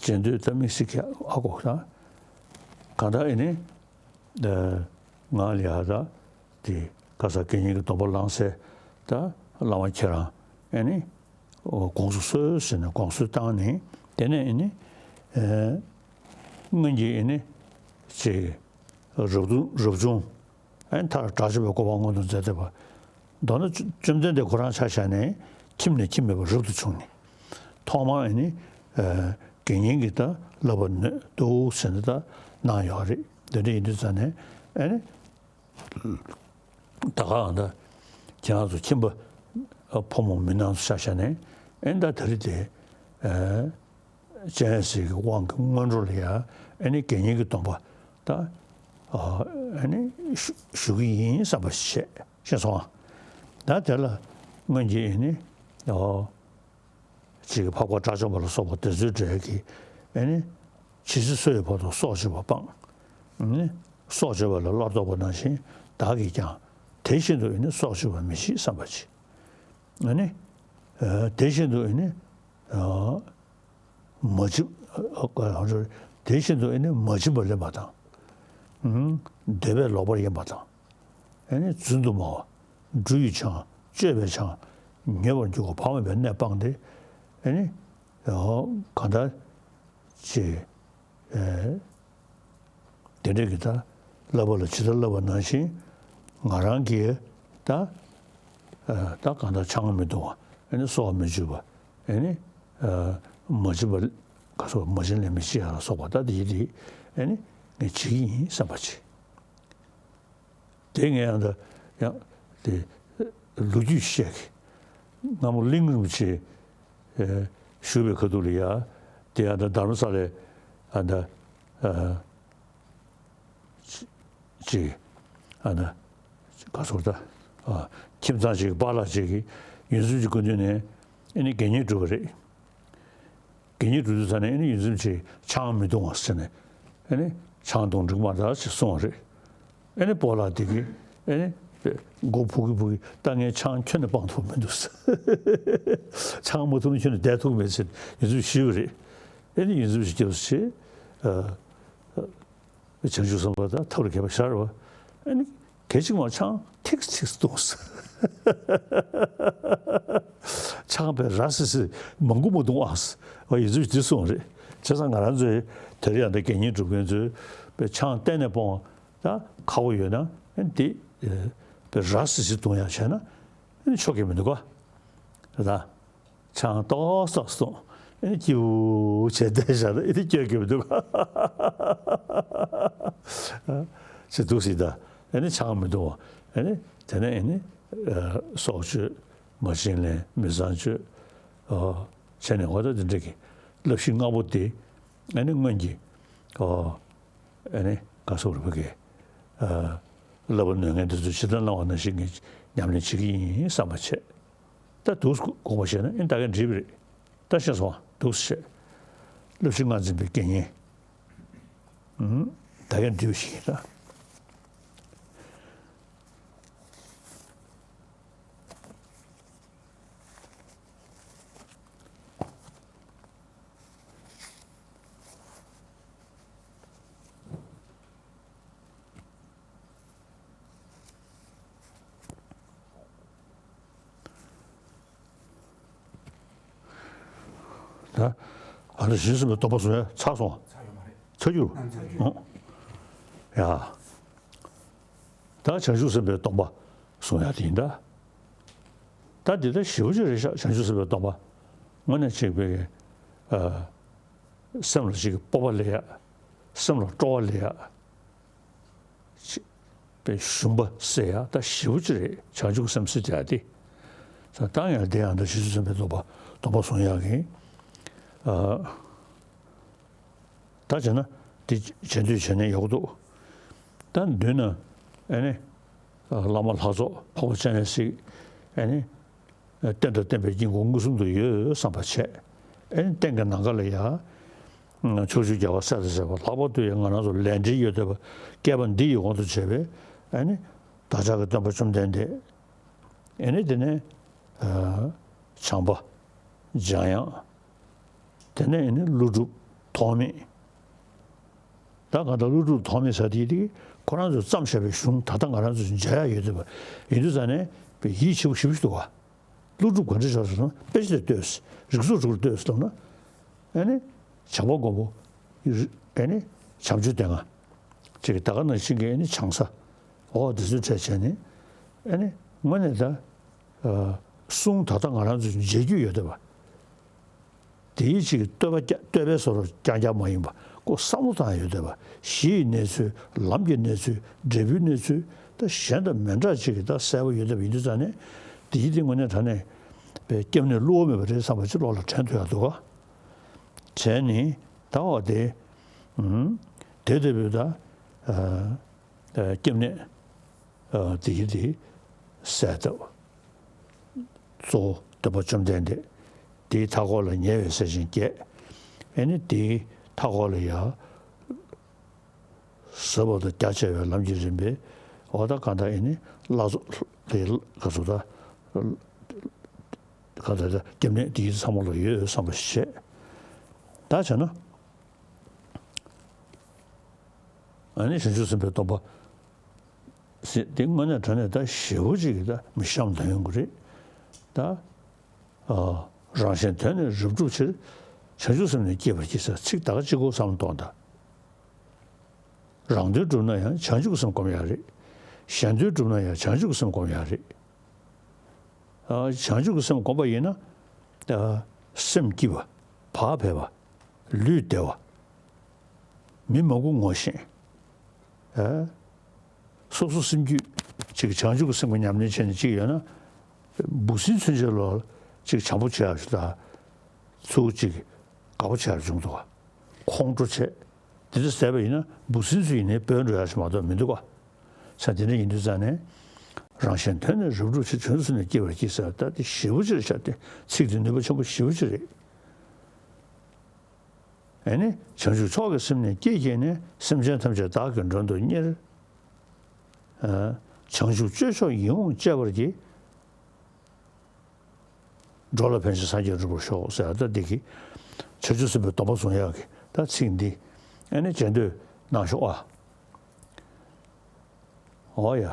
བྱེད་འདོད་ད་དམིགས་བསལ་གྱི་ཧ་གོ་ད། གང་ལྟར་ཨེ་ནི། ང་ལ་ཡ་ད་དེ་ཁ་སང་དགེ་བསྙེན་གྱི་སྡོམ་པ་བླངས་སའི་ད་བླ་མ་ཁྱེད་རང་ཨེ་ནི། དགོངས་སུ་གསོལ་ཟེར་ནས་དགོངས་སུ་བཏང་ནས། དེ་ནས་ཨེ་ནི། སྔོན་གྱི་ཨེ་ནི། ཅིག་རབ་ཏུ་རབ་བྱུང་། ཨེ་མཐར་དགྲ་བཅོམ་པའི་གོ་འཕང་མངོན་དུ་མཛད་བསྡད་པ། མདོར་ན་བཅོམ་ལྡན་འདས་ཁོ་རང་ཆ་བཞག་ནས་ཁྱིམ་ནས་ཁྱིམ་མེད་པར་རབ་ཏུ་བྱུང་ནས། ཐོག་མར་ཨེ་ནི། ཨ། དགེ་བསྙེན་གྱི་ད་བསླབ་པ་ནོད་འདུག་ཟེར་ནས་ད་གནང་ཡོད་རེད། དེ་འདྲ་ཡིན་དུས་ཙང་ནས་ཨེ་ནི། ད་ག་ད་ཁྱེད་རང་ཚོ་ཁྱིམ་པ་ཕོ་མོ་མི་སྣ་ཚོ་ཆ་བཞག་ནས་ཨེ་ནི་ད་དེ་རིང་དེ། ཨ། སྤྱན་རས་གཟིགས་ཀྱི་དབང་གི་སྔོན་འགྲོ་ལ་ཡ། ཨེ་ནི་དགེ་བསྙེན་གྱི་སྡོམ་པ་ད། ཨ། ཨེ་ནི་ཞུ་ཞུ་གི་ཡིན་བསམ་པ་བྱས། ཤེས་སོང་ཨ། ད་དེ་ལ་སྔོན་གྱི་ཨེ་ནི། ཨོ། ཅིག་འཕགས་པ་དགྲ་བཅོམ་པ་ལ་སོགས་པ་དེ་ཚོའི་གྲས་ཀྱིས་ཨེ་ནི། ཇི་སྲིད་སོ་ཡི་བར་དུ་སྲོག་གཅོད་པ་སྤང་། ཨེ་ནི། སྲོག་གཅོད་པ་ལ་སླར་ལྡོག་པ་ནང་བཞིན་བདག་གིས་ཀྱང་དེ་བཞིན་དུ་ཨེ་ནི་སྲོག་གཅོད་པ་མི་བྱེད་བསམ་པ་བྱེད། ཨེ་ནི། ཨ། དེ་བཞིན་དུ་ཨེ་ནི། ཨ། མ་བྱིན། ཨ། དེ་བཞིན་དུ་ཨེ་ནི་མ་བྱིན་པ་ལེན་པ་དང་། ཨུམ། འདོད་པས་ལོག་པར་གཡེམ་པ་དང་། ཨེ་ནི་རྫུན་དུ་སྨྲ་བ། འབྲུ་ཡི་ཆང་། བཅོས་པའི་ཆང་། ཉོས་པར་འགྱུར་བ་བག་མེད་པའི་གནས་སྤངས་ཏེ། ཨེ་ནི། ཨོ། གང་ལྟར། ཅེས། ཨེ། དེ་འདྲ་གི་ད་བསླབ་པ་ལ་ཇི་ལྟར་བསླབ་པ་ནང་བཞིན་ང་རང་གིས་ད་ཨ་ད་གང་ལྟར་ཆང་མི་འཐུང་བ། ཨ་ནི་སོ་བ་མི་འཇུ་བ། ཨ་ནི་ཨ་མ་བྱིན་པ་ག་སོགས་མ་བྱིན་ལེན་མི་བྱེད་ཡ་ལ་སོགས་པ་ད་དེ་ཡི་དེ་ཨ་ནི་ངས་བྱེད་ཀྱི་ཡིན་བསམ་པ་བྱེད། དེ་ངས་ཡང་ད་ཡང་དེ་ལོ་རྒྱུས་བཤད་གི། སྔ་མོ་གླིང་རིན་པོ་ཆེ་ཨེ་བཞུགས་པའི་ཁ་ཐུག་ལ་ཡ། དེ་ཡང་ད་དྷརྨ་ས་ལའི་ཨ་ད་ཨ་ཅིག་ཨ་ད་ག་ཚོད་ད་ཨ་ཁྱིམ་ཚང་ཅིག་པཱ་ལགས་ཅིག་གིས་ཡོངས་འཛིན་གྱི་སྐུ་མདུན་ནས་ཨ་ནི་དགེ་བསྙེན་སྒྲུབ་པ་རེད། དགེ་བསྙེན་སྒྲུབ་དུས་ཙ་ནས་ཨ་ནི་ཡོངས་འཛིན་གྱིས་ཆང་མི་འཐུང་བ་ཟེར་ནས་ཨ་ནི་ཆང་འཐུང་འགྲིག་མ་རེད་ཅེས་གསུངས་པ་རེད། ཨ་ནི་པཱ་ལགས་དེ་གིས་ཨ་ནི་མགོ་ཕུག་གི་ཕུག་གི་ད་ངས་ཆང་ཁྱོན་ནས་སྤང་ཐུབ་མི་འདུག་ཟེར། ཆང་མ་འཐུང་ན་ཁྱོན་ནས་བསྡད་ཐུབ་མེད་ཟེར་ཡོངས་འཛིན་ཞུས་པ་རེད། ཨ་ནི་ཡོངས་འཛིན་གྱིས་སྐྱབས་སུ་མཆི། ཨ་ཨ། བྱང་ཆུབ་སེམས་དཔའ་དང་ཐབས་ལ་མཁས་པ་ཤར་བ། ཨ་ནི་སྐད་ཅིག་མ་ཆང་ཐིགས་ཐིགས་བཏུངས། ཆང་པའི་ར་སི་སི་མང་པོ་མ་བཏུང་ཨ། ཨ་ཡི་ཚུལ་འདི་གསུངས་རེད། བྱས་ཙང་ང་རང་ཚོའི་དེར་ཡང་ད་དགེ་བསྙེན་སྒྲུབ་མཁན་ཚོས་པའི་ཆང་གཏན་ནས་སྤོང་བ་ད་ཁག་པོ་ཡོད་ན་ཨ་ནི་དེ་པའི་ར་སི་སི་བཏུང་ཡག་བྱས་ན་ཨ་ནི་ཆོག་གི་མི་འདུག་ག་ད། ཆང་ཏོག་ཙམ་བཏུངས། ཨེ་ནི་སྐྱིད་པོ་བྱས་བསྡད་བཞག་ན་ཨེ་ནི་སྐྱོ་སྐྱོ་མི་འདུག་ག་ཅེས་འདུག་སྲིད་ད། ཨེ་ནི་ཆང་མི་འཐུང་བ། ཨེ་ནི་དེ་ནས་ཨེ་ནི་ཨ་སྲོག་གཅོད། མ་བྱིན་ལེན། མི་ཚངས་སྤྱོད། ཨ་བྱས་ནས་འོ་ད་དེ་འདྲ་གི་བསླབ་གཞི་ལྔ་པོ་དེ་ཨེ་ནི་སྔོན་གྱི་ཨ་ཨེ་ནི་ག་སོགས་རུ་བ་གི་ཨ་བསླབ་པ་ནོད་མཁན་དེ་ཚོས་ཇི་ལྟར་གནང་བ་ནང་བཞིན་གྱི་ཉམས་ལེན་བྱེད་ཀྱི་ཡིན་བསམ་པ་བྱས། ད་འདུག་དགོངས་པ་བཞེས་ན་ཨེ་ད་ག་འགྲིག་པ་རེད། ད་ཤེས་སོང་ང་། འདུག་སེ་བྱས། བསླབ་གཞི་ལྔ་འཛིན་པའི་དགེ་བསྙེན། ཨུམ། ད་ག་འགྲིག་པ་ཞིག་ཡིན་ད། ད་ཨ་ནི་གཞི་གསུམ་པའི་སྟོང་པ་གསུང་ཡ་ཚར་སོང་། ཚར་ཡོད་མ་རེད། ཚར་རྒྱུ། ཨང་། ཡ། ད་བྱང་ཆུབ་སེམས་དཔའི་སྟོང་པ་གསུང་ཡ་དེ་ཡིན་ད། ད་འདི་ལྟར་ཞེ་པོ་ཅིག་རེད་ཤག་བྱང་ཆུབ་སེམས་དཔའི་སྟོང་པ། དངོས་གནས་གཅིག་པའི་ཨ་སེམས་ལ་ཅིག་སྤོབས་པ་སླེབས་ཡ། སེམས་ལ་སྤྲོ་བ་སླེབས་ཡ། ཅིག་པའི་ཞུམ་པ་སེལ་ཡ་ད་ཞེ་པོ་ཅིག་རེད། བྱང་ཆུབ་སེམས་ཟེར་ཡ་དེ། ད་ཡང་དེ་ཡང་ད་བྱང་ཆུབ་སེམས་དཔའི་སྟོང་པ་སྟོང་པ་གསུང་ཡ་གི་ཨ། ད་བྱས་ན་དེ་བྱེད་འདོད་བྱས་ནས་ཡག་པོ་འདུག་ད་མདུན་ན་ཨེ་ནི་བླ་མ་ལྷ་ཚོགས་འཕགས་པ་སྤྱན་རས་གཟིགས་ཨེ་ནི་རྟེན་དང་བརྟེན་པའི་དཀྱིལ་འཁོར་མངོན་སུམ་དུ་ཡོད་བསམ་པ་བྱས། ཨེ་ནི་རྟེན་གྱི་ནམ་མཁའ་ལ་ཡ་ཕྱོགས་བཅུའི་རྒྱལ་བ་སྲས་དང་བཅས་པ་ལྷག་པར་དུ་ཡང་ང་རང་ཚོ་ལས་འབྲེལ་ཡོད་བསྡད་པ་བསྐལ་པ་འདི་ཡི་དབང་དུ་བྱས་པའི་ཨེ་ནི་བདག་ཅག་གི་སྟོན་པ་བཅོམ་ལྡན་འདས། ཨེ་ནི་དེ་ནས་ཨ་བྱམས་པ། འཇམ་དབྱངས། དེ་ནས་ཨེ་ནི་ཀླུ་སྒྲུབ་ཐོགས་མེད། ད་གང་ལྟར་ཀླུ་སྒྲུབ་ཐོགས་མེད་ཟེར་དེ་དེ་ཁོ་རང་ཚོས་བརྩམས་བཞག་པའི་གཞུང་ད་ལྟ་ང་རང་ཚོས་མཇལ་ཡ་ཡོད་བསྡད་པ་ཡིན་དུས་ཙང་ནས་དཔེ་ཡིད་ཆེས་པོ་ཞེ་པོ་ཞིག་འདུག་ག་ཀླུ་སྒྲུབ་ག་འདྲ་ཞིག་ཟེར་ན་དཔེ་ཆ་ལ་ལྟོས། རིགས་ཚོགས་དྲུག་ལ་ལྟོས་ལབ་ན། ཨེ་ནི་བྱམས་པ་མགོན་པོ། ཨེ་ནི་བྱམས་ཆོས་སྡེ་ལྔ། ཅིག་ད་ག་ནང་བཞིན་གྱི་ཨེ་ནི་བྱང་ས། འོ་དེ་ཚོའི་གྲས་བྱས་ནས་ཨེ་ནི་དངོས་གནས་ད་ཨ་གསུང་ད་ལྟ་ང་རང་ཚོས་མཇལ་རྒྱུ་ཡོད་བསྡད་པ། དེའི་ཅིག་བསྟོད་པ་རྒྱ་བསྟོད་པའི་བཟོ་འདྲ་རྐྱང་རྐྱང་མ་ཡིན་པ་ཁོ་བསམ་བློ་བཏང་ཡ་ཡོད་བསྡད་པ། གཞི་ཡི་གནས་ཚུལ། ལམ་གྱི་གནས་ཚུལ། འབྲས་བུའི་གནས་ཚུལ། ད་གཞན་དང་མི་འདྲ་ཅིག་གི་ད་གསལ་པོ་ཡོད་བསྡད་པ་ཡིན་དུས་ཙང་ནས་དེའི་དེ་དངོས་གནས་དྲང་གནས་པའི་སྐྱབས་གནས་བསླུ་བ་མེད་པ་རེད་བསམ་པ་ཅིག་བློ་ལ་དྲན་ཐུབ་ཡ་འདུག་ག་བྱས་ནས་ད་འོ་དེ། ཨུམ། དེ་ལྟ་བུའི་ད་ཨ་ཨ་སྐྱབས་གནས་ཨ་དེ་ཡི་དེ་གསལ་བཏབ། གཙོ་བོ་སྟོན་པ་བཅོམ་ལྡན་འདས། དེའི་མཐའ་འཁོར་ལ་ཉེ་བའི་སྲས་ཆེན་བརྒྱད། ཨེ་ནི་དེའི་མཐའ་འཁོར་ལ་ཡ། ཟབ་པ་དང་རྒྱ་ཆེ་བའི་ལམ་གྱི་རིམ་པས་འོ་ད་གང་ལྟར་ཨེ་ནི་བླ་མཚོ་དེ་ག་ཚོད་ད་གང་ལྟར་ད་སྐྱབས་གནས་དེ་ཚང་མ་ལ་ཡོད་བསམ་པ་ཞིག་བྱས། ད་བྱས་ན་ཨ་ནི་བྱང་ཆུབ་སེམས་དཔའི་སྟོང་པ་ཟེར་དེ་དངོས་གནས་དྲང་གནས་ད་ཞེ་པོ་ཅིག་གི་ད་མི་གཤམ་དུ་ཡོང་གི་རེད་ད། ཨ་རང་གཞན་དོན་ནི་རབ་བསྒྲུབ་ཕྱིར། བྱང་ཆུབ་སེམས་ནི་བསྐྱེད་པར་བགྱི་ཟེར་ཚིག་ད་ག་གཅིག་པོ་བསམ་བློ་གཏོང་དང་། རང་དོན་བསྒྲུབ་ན་ཡང་བྱང་ཆུབ་ཀྱི་སེམས་བསྒོམ་ཡག་རེད། གཞན་དོན་བསྒྲུབ་ན་ཡང་བྱང་ཆུབ་ཀྱི་སེམས་བསྒོམ་ཡག་རེད། ཨ། བྱང་ཆུབ་ཀྱི་སེམས་བསྒོམ་པ་ཡིན་ན། ཨ། སེམས་སྐྱིད་པ། བག་ཕེབས་པ། ལུས་བདེ་བ། མི་མང་པོ་ངོ་ཤེས། ཨ། སོ་སོ་སེམས་རྒྱུད་ཅིག་བྱང་ཆུབ་ཀྱི་སེམས་ཀྱི་ཉམས་ལེན་བྱས་ནས་ཅིག་ཡོད་ན། འབུ་སྲིན་ཚུན་ཆད་ལ་ཅིག་བྱམས་པོ་བྱེད་ཡག་ཞིག་དང་། ཚུར་ཅིག་དགའ་པོ་བྱེད་ཡག་བྱུང་འདུག་ག་ཁོང་ཁྲོ་བྱས། དེ་འདྲ་བཟས་པ་ཡིན་ན་འབུ་སྲིན་ཚོ་ཡིན་ནའི་བྲོས་འགྲོ་ཡག་ཞིག་མ་གཏོགས་མི་འདུག་ག་ས་དེ་འདྲ་ཡིན་དུས་ཙང་ནས། རང་གཞན་དོན་ནི་རབ་བསྒྲུབ་ཕྱིར། བྱང་ཆུབ་སེམས་ནི་བསྐྱེད་པར་བགྱི་ཟེར་བ་ད་དེ་ཞེ་པོ་ཅིག་རེད་ཤག་དེ་ཚིག་དེ་ནུས་པ་ཆེན་པོ་ཞེ་པོ་ཅིག་རེད། ཨ་ནི་བྱང་ཆུབ་མཆོག་གི་སེམས་ནི་བསྐྱེད་བགྱིས་ནས། སེམས་ཅན་ཐམས་ཅད་བདག་གིས་མགྲོན་དུ་གཉེར། ཨ། བྱང་ཆུབ་སྤྱོད་མཆོག་ཡིད་འོང་སྤྱད་པར་བགྱི། འགྲོ་ལ་ཕན་ཕྱིར་སངས་རྒྱས་འགྲུབ་པར་ཤོག་ཟེར་བ་ད་འདི་གི་བྱང་ཆུབ་སེམས་དཔའི་སྡོམ་པ་བཟུང་ཡག་གི་ད་ཚིག་འདི་ཨ་ནི་མཇལ་འདོད་གནང་ཤོག་ཨ། འོ་ཡ།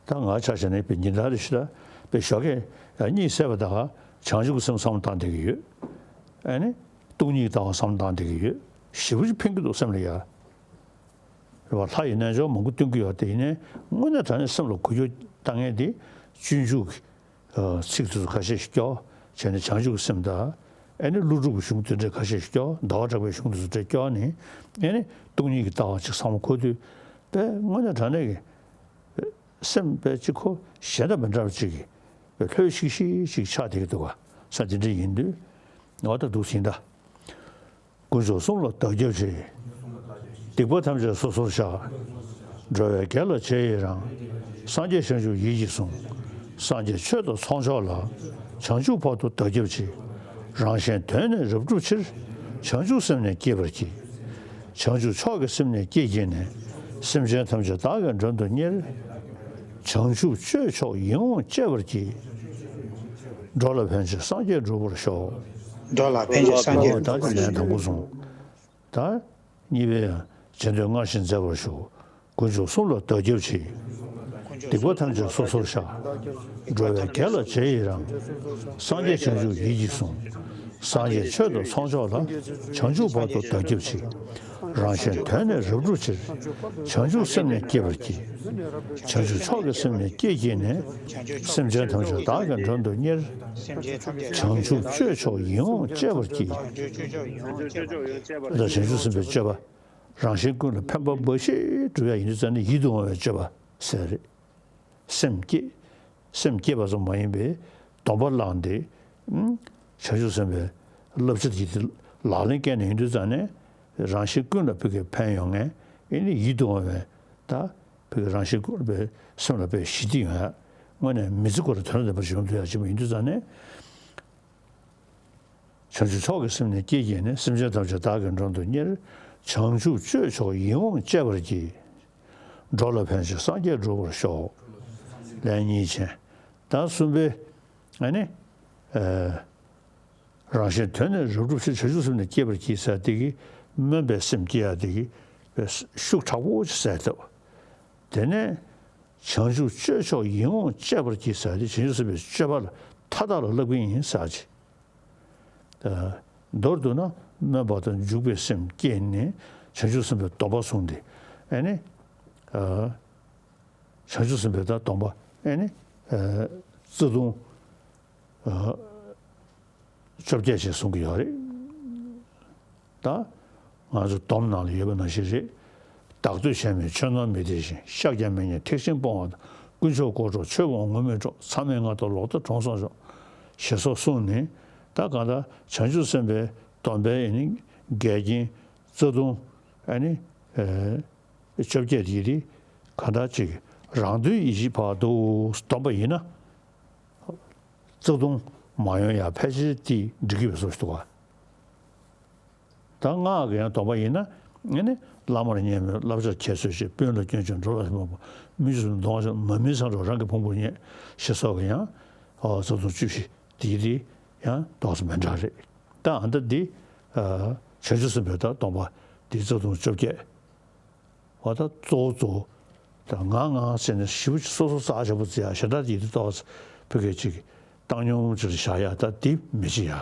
ད་ང་ཆ་བཞག་ན་པའི་ཉིན་ལྟར་རེ་ཞིག་ལ་པའི་ཞོགས་ཀས་གཉིད་སད་པ་དང་བྱང་ཆུབ་ཀྱི་སེམས་བསམ་བློ་བཏང་བསྡད་ཀྱི་ཡོད། ཨ་ནི་སྟོང་ཉིད་ཀྱི་ལྟ་བ་བསམ་བློ་བཏང་བསྡད་ཀྱི་ཡོད། ཞེ་པོ་ཅིག་ཕན་གྱི་འདུག་སེམས་ལ་ཡ། རེད་བ། ལྷ་ཡི་རྣལ་འབྱོར་མང་པོ་སྟོན་གྱི་ཡོད་དེ་ཡིན་ནའི་དངོས་གནས་དྲང་གནས་སེམས་ལ་འགུལ་སྐྱོད་བཏང་མཁན་དེ་སྤྱོད་འཇུག་གི་ཚིག་དེ་ཚོ་ཁ་ཤས་ཤིག་སྐྱོར་བྱས་ནས་བྱང་ཆུབ་ཀྱི་སེམས་དང་། ཨ་ནི་ཀླུ་སྒྲུབ་ཀྱི་གཞུང་དེ་འདྲའི་ཁ་ཤས་ཤིག་སྐྱོར། ཟླ་བ་གྲགས་པའི་གཞུང་དེ་ཚོ་འདྲ་སྐྱོར་ནས། ཨ་ནི་སྟོང་ཉིད་ཀྱི་ལྟ་བ་ཅིག་བསམ་བློ་འཁོར་དུས་དཔེ་དངོས་གནས་དྲང་གནས་ཀྱི་སེམས་དཔེ་གཅིག་ཁོ་གཞན་དང་མི་འདྲ་བ་ཅིག་གི་དཔེ་ལྷོད་ཤིག་ཤིག་ཅིག་ཆགས་བསྡད་ཀྱི་འདུག་ག་ས་དེ་འདྲ་ཡིན་དུས་འོ་ད་འདུག་ཟིན་ད། དཀོན་མཆོག་གསུམ་ལ་བདག་སྐྱབས་མཆི། སྡིག་པ་ཐམས་ཅད་སོ་སོར་བཤགས། འགྲོ་བའི་དགེ་ལ་རྗེས་ཡི་རང་། སངས་རྒྱས་བྱང་ཆུབ་ཡིད་ཀྱིས་བཟུང་། སངས་རྒྱས་ཆོས་དང་ཚོགས་མཆོག་ལ། བྱང་ཆུབ་བར་དུ་བདག་སྐྱབས་མཆི། རང་གཞན་དོན་ནི་རབ་བསྒྲུབ་ཕྱིར། བྱང་ཆུབ་སེམས་ནི་བསྐྱེད་པར་བགྱི། བྱང་ཆུབ་མཆོག་གི་སེམས་ནི་བསྐྱེད་བགྱིས་ནས། སེམས་ཅན་ཐམས་ཅད་བདག་གིས་མགྲོན་དུ་གཉེར། བྱང་ཆུབ་སྤྱོད་མཆོག་ཡིད་འོང་སྤྱད་པར་བགྱི། འགྲོ་ལ་ཕན་ཕྱིར་སངས་རྒྱས་འགྲུབ་པར་ཤོག་འགྲོ་ལ་ཕན་ཕྱིར་སངས་རྒྱས། ད་འདི་ལན་དང་པོ་སོང་། ད་གཉིས་པའི་ཡང་རྗེས་ཟློས་སྔར་བཞིན་མཛད་པར་ཞུ། དཀོན་མཆོག་གསུམ་ལ་བདག་སྐྱབས་མཆི། སྡིག་པ་ཐམས་ཅད་སོ་སོར་བཤགས། འགྲོ་བའི་དགེ་ལ་རྗེས་ཡི་རང་། སངས་རྒྱས་བྱང་ཆུབ་ཡིད་ཀྱིས་བཟུང་། སངས་རྒྱས་ཆོས་དང་ཚོགས་མཆོག་ལ། བྱང་ཆུབ་བར་དུ་བདག་སྐྱབས་མཆི། རང་གཞན་དོན་ནི་རབ་བསྒྲུབ་ཕྱིར། བྱང་ཆུབ་སེམས་ནི་བསྐྱེད་པར་བགྱི། བྱང་ཆུབ་མཆོག་གི་སེམས་ནི་བསྐྱེད་བགྱིས་ནས། སེམས་ཅན་ཐམས་ཅད་བདག་གིས་མགྲོན་དུ་གཉེར། བྱང་ཆུབ་སྤྱོད་མཆོག་ཡིད་འོང་སྤྱད་པར་བགྱི། ད་བྱང་ཆུབ་སེམས་དཔའི་སྤྱོད་པ། རང་གཞན་ཀུན་ལ་ཕན་པ་འབའ་ཞིག་སྒྲུབ་ཡག་ཡིན་དུས་ཙང་ནས་ཡིད་དུ་འོང་བའི་སྤྱོད་པ་ཟེར་རེད། སེམས་བསྐྱེད། སེམས་བསྐྱེད་པ་ཙམ་མ་ཡིན་པའི་སྡོམ་པ་བླངས་ཏེ། ཨུམ། བྱང་ཆུབ་སེམས་དཔའི་བསླབ་བྱ་དེ་དེ་ལག་ལེན་བཀལ་ནས་ཡིན་དུས་ཙང་ནས་རང་གཞན་ཀུན་ལ་ཕ་གིར་ཕན་ཡོང་མཁན། ཨེ་ནི་ཡིད་དུ་འོང་བའི་ད་ཕ་གིར་རང་གཞན་ཀུན་ལ་སེམས་ལ་དཔེ་ཞི་བདེ་ཡོང་ཡག་དངོས་གནས་མི་ཚེ་ཁོ་རང་དོན་དམ་པར་ཡོང་ཐུབ་ཡག་ཅིག་ཡིན་དུས་ཙང་ནས། བྱང་ཆུབ་མཆོག་གི་སེམས་ནི་བསྐྱེད་བགྱིས་ནས། སེམས་ཅན་ཐམས་ཅད་བདག་གིས་མགྲོན་དུ་གཉེར། བྱང་ཆུབ་སྤྱོད་མཆོག་ཡིད་འོང་སྤྱད་པར་བགྱི། འགྲོ་ལ་ཕན་ཕྱིར་སངས་རྒྱས་འགྲུབ་པར་ཤོག་ལན་གཉིས་བྱས། ད་གསུམ་པའི་ཨ་ནི། ཨ། རང་གཞན་དོན་ནི་རབ་བསྒྲུབ་ཕྱིར། བྱང་ཆུབ་སེམས་ནི་བསྐྱེད་པར་བགྱི་ཟེར་དེ་གི་སྨོན་པའི་སེམས་བསྐྱེད་ཡག་དེ་གི་ཤུགས་དྲག་པོ་ཅིག་གསལ་བཏབ། དེ་ནས་བྱང་ཆུབ་སྤྱོད་མཆོག་ཡིད་འོང་སྤྱད་པར་བགྱི་ཟེར་དེ་བྱང་ཆུབ་སེམས་དཔའི་སྤྱོད་པ་ལ་མཐའ་དག་ལ་བསླབ་ཀྱི་ཡིན་ཟེར་ཅིག་མདོར་བསྡུ་ན་སྨོན་པ་དང་འཇུག་པའི་སེམས་བསྐྱེད་ནས་བྱང་ཆུབ་སེམས་དཔའི་སྡོམ་པ་བཟུང་སྟེ། ཨེ་ནི། ཨ། བྱང་ཆུབ་སེམས་དཔའི་ད་སྡོམ་པ་ཨེ་ནི། ཨ། རྩ་ལྟུང་། ཨ། བཅོ་བརྒྱད་ཅེས་གསུང་གི་ཡོད་རེད། ད་ང་ཚོ་སྡོམ་ནང་ལ་ཡོད་པ་ནང་བཞིན་རེད། བདག་བསྟོད་གཞན་མིན་ཆོས་རྣམས་མི་བདེ་ཞིང་། བཤགས་ཀྱང་མི་ཉན་ཐེག་ཆེན་སྤོང་བ་དང་། དཀོན་མཆོག་དཀོར་གྲོགས་ཆོས་སྤོང་ངུ་མི་སྒྲོག་མཚམས་མེད་ལྔ་བདོ་ལོག་ལྟ་གྲོངས་སོང་ཤོག་ཞེས་སོགས་གསུངས་ནས། ད་གང་ལྟར་བྱང་ཆུབ་སེམས་དཔའི་སྡོམ་པའི་ཨེ་ནི་འགལ་རྐྱེན་རྩ་ལྟུང་ཨེ་ནི། ཨེ། བཅོ་བརྒྱད་དེ་རེད། གང་ལྟར་ཅིག་རང་དོན་ཡིད་བྱེད་བར་དུ་སྡོམ་པ་ཡིན་ན། རྩ་ལྟུང་མ་ཡོང་ཡག་ཕལ་ཆེར་དེ་འགྲིག་གི་ཡོད་བཟོ་ཞིག་འདུག་ག་ད་སྔགས་ཀྱི་ཡང་སྡོམ་པ་ཡིན་ན། ཨེ་ནི། བླ་མར་མཉེས་མོས། བསླབ་བྱར་ཁྱད་གསོད་བྱེད། དཔོན་ལ་སྐྱོན་བརྗོད། འགྲོ་ལ་སྨོད་པ། མི་ཆོས་སུ་འདོང་བ་བྱེད། མ་མིན་སེམས་སྒྲོག་རང་གི་ཕུང་པོ་རྙེད། ཞེས་སོགས་ཀྱི་ཡང་། ཨོ། རྩ་ལྟུང་བཅུ་བཞི་དེ་རེད། ཡང་ཏོག་ཙམ་མི་འདྲ་རེད། ད་ཨ་ད་འདི། ཨ། བྱང་ཆུབ་སེམས་དཔའི་ད་སྡོམ་པ་འདི་རྩ་ལྟུང་བཅོ་བརྒྱད། འོ་ད་གཙོ་བོ་གཙོ་བོ། ད་ང་ང་ཟེར་ནས་ཞེ་པོ་ཅིག་སོ་སོ་རྩ་ཆེན་པོ་བརྩི་ཡག་ཞེ་དྲག་ཡིད་དུ་ཏོག་ཙམ་ཕ་གི་ཅིག་བཏང་སྙོམས་ཅིག་བཞག་ཡག་ད་འདི་མི་བྱེད་ཡག་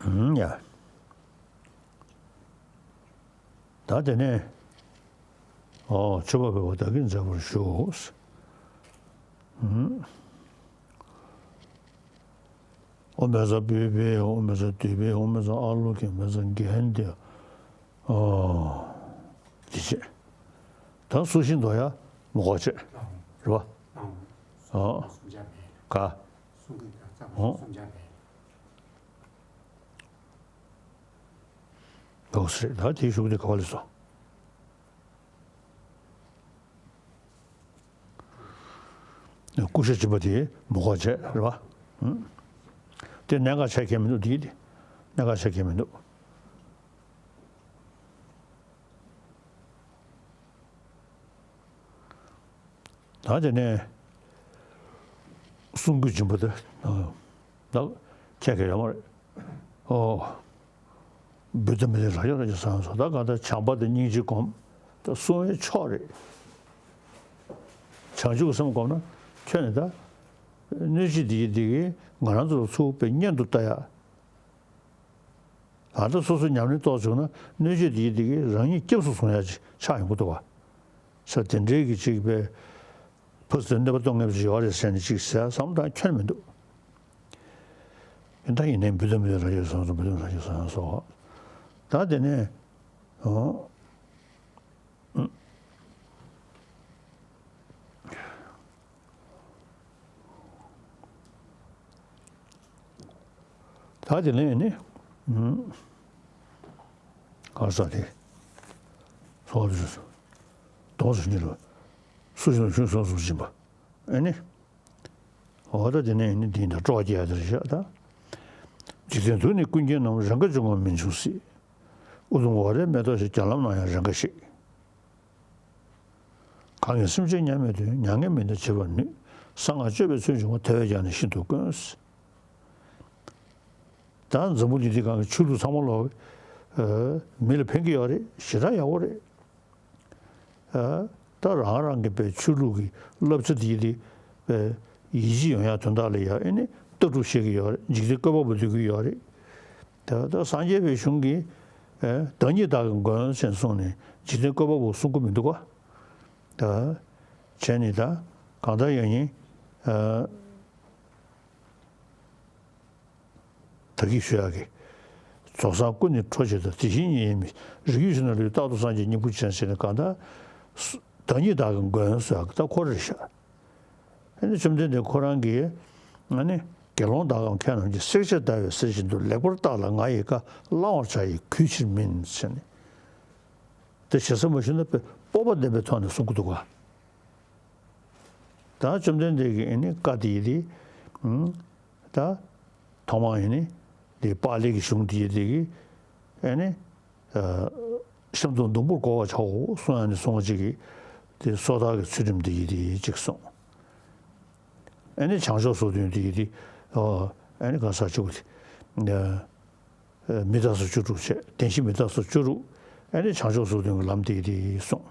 ཨུམ་ཡ། ད་དེ་ནས་ཨོ་མཆོད་པ་འབུལ་བ་བདག་གིས་མཛད་པར་ཞུ། ཨུམ། ཨོཾ་བཛྲ་པུཥྤེ་ཨོཾ་བཛྲ་དཱུརྦེ་ཨོཾ་བཛྲ་ཨཱ་ལོ་ཀེ་བཛྲ་གྷནྟེ། ཨོ། དེ་བྱས། ད་སུ་ཤིང་དོ་ཡ་མོ་ག་བྱས། རེད་པ། ཨོ། ག་ཨོ། འོ་སྲིད། ད་དེའི་གཞུག་དེ་ག་བ་ལས་སོ། ཀུ་ཤ་སྦྱིན་པ་དེ་མོ་ག་བྱས་རེད་པ། ཨུམ། དེ་གནད་འགག་ཆགས་ཀྱི་མི་འདུག་དེ་དེ་གནད་འགག་ཆགས་ཀྱི་མི་འདུག་ད་དེ་ནས་གསུང་གི་སྦྱིན་པ་དེ་ད་ཁྱད་ཀྱི་ཡོད་མ་རེད། ཨོ། བུདྡྷ་མི་ཏྲ་རཱ་ཛ་རཱ་ཛ་སྭཱ་ཧཱ་སྭཱ་ཧཱ། ད་ག་ད་བྱམས་པ་དང་སྙིང་རྗེ་སྒོམ། ད་གསུང་བའི་ཕྱོགས་རེད། བྱང་ཆུབ་སེམས་བསྒོམས་ན་ཁྱོད་ནི་ད་གནོད་བྱེད་འདི་ཡི་འདི་གིས་ང་རང་ཚོ་ལ་ཚུར་དཔེ་གཉེན་དུ་ལྟ་ཡ། ད་ལྟ་སོ་སོ་ཉམས་ལེན་གཏོང་བྱུང་ན་གནོད་བྱེད་འདི་ཡི་འདི་གིས་རང་ཉིད་སྐྱབས་སུ་བཟུང་ཡ་ཅིག་ཆགས་ཡོང་གི་འདུག་བ། ས་དེ་འདྲའི་གི་ཅིག་པའི་ཕུ་སུ་གནོད་པ་གཏོང་མཁན་ཅིག་ཡོད་རེད་ཟེར་ནས་ཅིག་ཟེར་བསམ་བློ་བཏང་ཁྱོན་མི་འདུག་ཡིན་ད་ཡིན་ནའི་འབུ་དུ་མི་རང་ཡོད་སོང་སོང་འབུ་དུ་རང་ཡོད་སོང་སོང་། ད་དེ་ནས་ཨོ། ད་དེ་ནས་ནི། གང་ཟག་དེ། སོགས་དུ་སྡོམ་སུ་ཉིད་ལ། སུ་ཞིག་ལ་ཞུན་སོགས་སུ་སྦྱིན་པ། ཨེ་ནི། འོ་ད་དེ་ནས་ནི་འདི་འདྲ་སྤྲོ་བ་སྐྱེ་ཡ་དེ་རེད་ཤག་ད། འཇིག་རྟེན་དུ་ནི་ཀུན་མཁྱེན་རྣམས། རེས་འགའ་འབྱུང་བ་མིན་འབྱུང་སྲིད། ཨུ་དུམ་ཝཱ་རའི་མེ་ཏོག་བཞིན། བརྒྱ་ལམ་ན་ཡང་རེས་འགའ་ཞིག། གང་གིས་སེམས་ཅན་མཉམ་མེད་དོན། མྱ་ངན་མི་འདའ་བྱེད་པར་ནུས། གསང་སྔགས་སྤྱོད་པའི་ཚུལ་འབྱུང་བ། དེ་བས་ཀྱང་ནི་ཤིན་ཏུ་དཀོན། ད་འཛམ་བུ་གླིང་འདི་སྒང་གི་ཆོས་ལུགས་ཚང་མ་ལོག་མི་ལ་ཕན་གྱི་ཡོད་རེད། ཞེ་དྲག་ཡག་པོ་རེད། ད་རང་རང་གི་པའི་ཆོས་ལུགས་ཀྱི་བསླབ་བྱ་འདི་དེ་པའི་ཡིད་ཆེས་ཡོང་ཡག་དོན་དག་ལ་ཡ་ཨེ་ནི་ལྟ་གྲུབ་བཤད་ཀྱི་ཡོད་རེད། འཇིག་རྟེན་བཀོད་པ་པོ་འདོད་ཀྱི་ཡོད་རེད། ད་ད་སངས་རྒྱས་པའི་གཞུང་གིས་ཨེ་བདག་ཉིད་བདག་གི་མགོན་ཞེས་གསུངས་ནས་འཇིག་རྟེན་བཀོད་པ་པོ་གསུང་གི་མི་འདུག་ག་ད་བྱས་ནས་ད་གང་ལྟར་ཡང་ཡིན་ཨེ། ད་གིན་ཞུ་ཡག་གི། རྫོགས་སངས་སྐུ་ནི་འཕྲོག་བྱེད་དང་། དེ་བཞིན་ཉིད་ཡིན་མིན། རིགས་རྒྱུད་ཕྱི་ནང་ལུས། རྟག་ཏུ་སངས་རྒྱས་སྙིང་པོ་ཅན་ཟེར་ནས་གང་ལྟར། བདག་ཉིད་བདག་གི་མགོན་ཟེར་ཡག་གི་ད་ཁོ་རེད་ཤག་ཨ་ནི་བཅོམ་ལྡན་འདས་ཁོ་རང་གིས་ཨ་ནི་དགེ་སློང་དག་གམ་མཁས་རྣམས་ཀྱིས། བསྲེགས་བཅད་བརྡར་བའི་གསེར་བཞིན་དུ། ལེགས་པར་བརྟགས་ལ་ང་ཡི་བཀའ། བླང་བར་བྱ་ཡི་གུས་ཕྱིར་མིན་ཟེར་ནས། དེ་ཞེ་ས་མ་ཞུས་ན་དཔེ་སྤོབས་པ་ལྡན་པའི་ཐོག་ནས་གསུང་གི་འདུག་ག་ད་བཅོམ་ལྡན་འདས་ཀྱིས་ཨེ་ནི་བཀའ་དེ་ཡི་དེ། ད་ཐོག་མར་ཨེ་ནི་དེ་པཱ་ལི་གི་གཞུང་དེ་ཡི་དེ་གི་ཨེ་ནི་གཤམ་དུ་སྡོང་པོར་གོ་བར་བྱའོ་གསུང་ཡ་ནི་གསུང་བ་ཅིག་གིས་དེ་སོ་ཐར་གྱི་ཚུལ་ཁྲིམས་དེ་ཡི་དེ་ཅིག་གསུངས། ཨེ་ནི་བྱང་ཕྱོགས་སོ་བདུན་དེ་ཡི་དེ་ཨེ་ནི་ག་ས་ཆུ་དེ། མི་རྟག་སོགས་བཅུ་དྲུག་བྱས། བདེན་བཞི་མི་རྟག་སོགས་བཅུ་དྲུག་ཨེ་ནི་བྱང་ཕྱོགས་སོ་བདུན་གྱི་ལམ་དེ་དེ་གསུངས།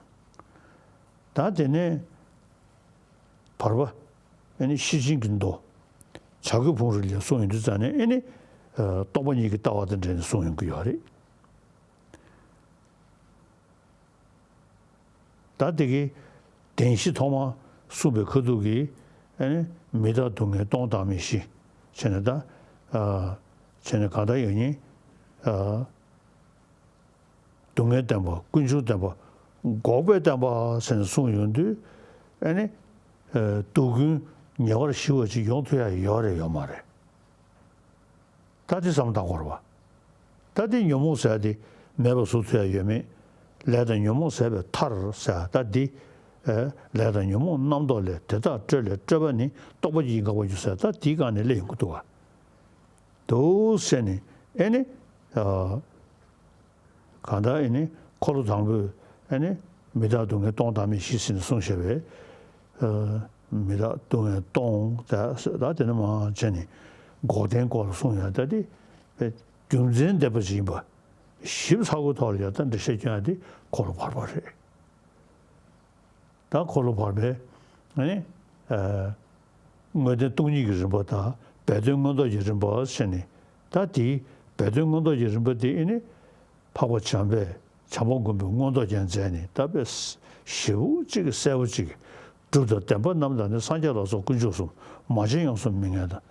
ད་དེ་ནས་བར་པ་ཨེ་ནི་ཤེར་ཕྱིན་གྱི་མདོ། བྱ་རྒོད་ཕུང་རི་ལས་གསུངས་ཡོང་དུས་ཙང་ནས་ཨེ་ནི་རྟོག་པ་གཉིས་ཀྱི་ལྟ་བ་དང་འབྲེལ་ནས་གསུངས་ཡོང་གི་ཡོད་རེད། ད་དེ་གི་བདེན་བཞི་ཐོག་མ་གསུངས་པའི་ཁ་ཐུག་གི་ཨེ་ནི་མི་རྟག་སྡུག་བསྔལ་སྟོང་བདག་མེད་བཞི་བྱས་ནས་ད་ཨ་བྱས་ནས་གང་ལྟར་ཡང་ནི་ཨ་སྡུག་བསྔལ་བདེན་པ་ཀུན་འབྱུང་བདེན་པ་འགོག་པའི་བདེན་པ་ཟེར་ནས་གསུངས་ཡོང་དུས་ཨེ་ནི་ཨ་སྡུག་ཀུན་ཉེ་བར་ཞི་བ་ཅིག་ཡོང་ཐུབ་ཡ་ཡོད་རེད་ཡོད་མ་རེད། ད་དེ་བསམ་བློ་བཏང་དགོས་རེད་བ། ད་དེ་ཉོན་མོངས་ཟེར་ཡ་དེ་མེད་པ་བཟོ་ཐུབ་ཡ་ཡོད་མེད། ལས་དང་ཉོན་མོངས་ཟད་པའི་མཐར་ཟེར་ཡ་ད་འདི། ཨེ་ལས་དང་ཉོན་མོངས་རྣམ་རྟོག་ལས། དེ་དག་སྤྲོས་ལས་སྤྲོས་པ་ནི། རྟོག་པ་ཀྱིས་འགག་པར་འགྱུར་ཟེར་ཡ་ད་དེའི་སྒང་ནས་སླེབས་ཡོང་གི་འདུག་བ། འདུག་ཟེར་ནས་ཨེ་ནི། ཨ། གང་ལྟར་ཨེ་ནི་འཁོར་ལོ་དང་པོས་ཨེ་ནི་མི་རྟག་སྡུག་བསྔལ་སྟོང་བདག་མེད་བཞི་ཟེར་ནས་གསུངས་བཞག་པས། ཨ། མི་རྟག་སྡུག་བསྔལ་སྟོང་ད་ད་དེ་ནས་མར་བྱས་ནས་འགོག་བདེན་སྐོར་ལ་གསུངས་ཡ་ད་དེ་རྒྱུ་མཚན་ལྡན་པ་ཞིག་ཡིན་པ་ཞིབ་ཚགས་པོའི་ཐོག་ལ་ཡ་ད་འགྲེལ་བཤད་སྐྱོན་ཡ་དེ་འཁོར་ལོ་བར་པ་རེད། ད་འཁོར་ལོ་བར་པའི་ཨ་ནི་ཨ་དངོས་བསྟན་སྟོང་ཉིད་ཀྱི་རིམ་པ་དང་སྦས་དོན་མངོན་རྟོགས་ཀྱི་རིམ་པ་བྱས་ནས་ད་དེའི་སྦས་དོན་མངོན་རྟོགས་ཀྱི་རིམ་པ་དེ་ཨ་ནི་འཕགས་པ་བྱམས་པས་བྱམས་པ་མགོན་པོས་མངོན་རྟོགས་རྒྱན་མཛད་ནས་ད་དཔེ་ཞེ་པོ་ཅིག་གསལ་པོ་ཅིག་གྲུབ་དང་བདེན་པ་རྣམས་དང་ནི། སངས་རྒྱས་ལ་སོགས་དཀོན་མཆོག་གསུམ། མ་བྱོན་ཡོངས་སུ་མི་ངལ་དང་།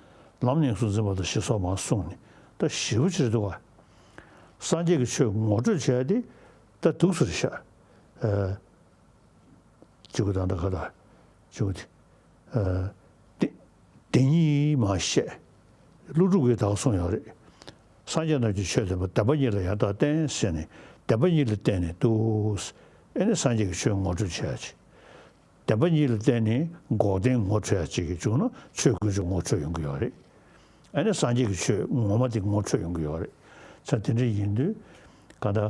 ལམ་ནི་ཡོངས་སུ་འཛིན་པ་དང་། ཞེས་སོགས་མར་གསུངས་ནས་ད་ཞེ་པོ་ཅིག་རེད་འདུག་ག་སངས་རྒྱས་ཀྱི་ཆོས་ངོ་སྤྲོད་བྱས་ཏེ་ད་འདུག་སེ་རེད་ཤག་ཨ། གཅིག་པུ་དང་ད་ག་ད་གཅིག་པུ་དེ། ཨ། དེ་དེ་ཉིད་མ་བཤད། ཀླུ་སྒྲུབ་ཀྱིས་ད་ག་གསུངས་ཡོད་རེད། སངས་རྒྱས་རྣམས་ཀྱི་ཆོས་བདེན་པ། བདེན་པ་གཉིས་ལ་ཡང་དག་བརྟེན་ཟེར་ནས་བདེན་པ་གཉིས་ལ་བརྟེན་ནས་འདུག་ཨེ་ནི་སངས་རྒྱས་ཀྱི་ཆོས་ངོ་སྤྲོད་བྱས་ཡ་ཅིག་བདེན་པ་གཉིས་ལ་བརྟེན་ནས་འགོག་བདེན་ངོ་འཕྲོད་ཡ་ཅིག་གི་བྱུང་ན་ཆོས་དཀོན་མཆོག་ངོ་འཕྲོད་ཡོང་གི་ཡོད་རེད། ཨེ་ནི་སངས་རྒྱས་ཀྱི་ཆོས་ངོ་མ་དེ་ངོ་འཕྲོད་ཡོང་གི་ཡོད་རེད། ཙང་དེ་འདྲ་ཡིན་དུས་གང་ལྟར་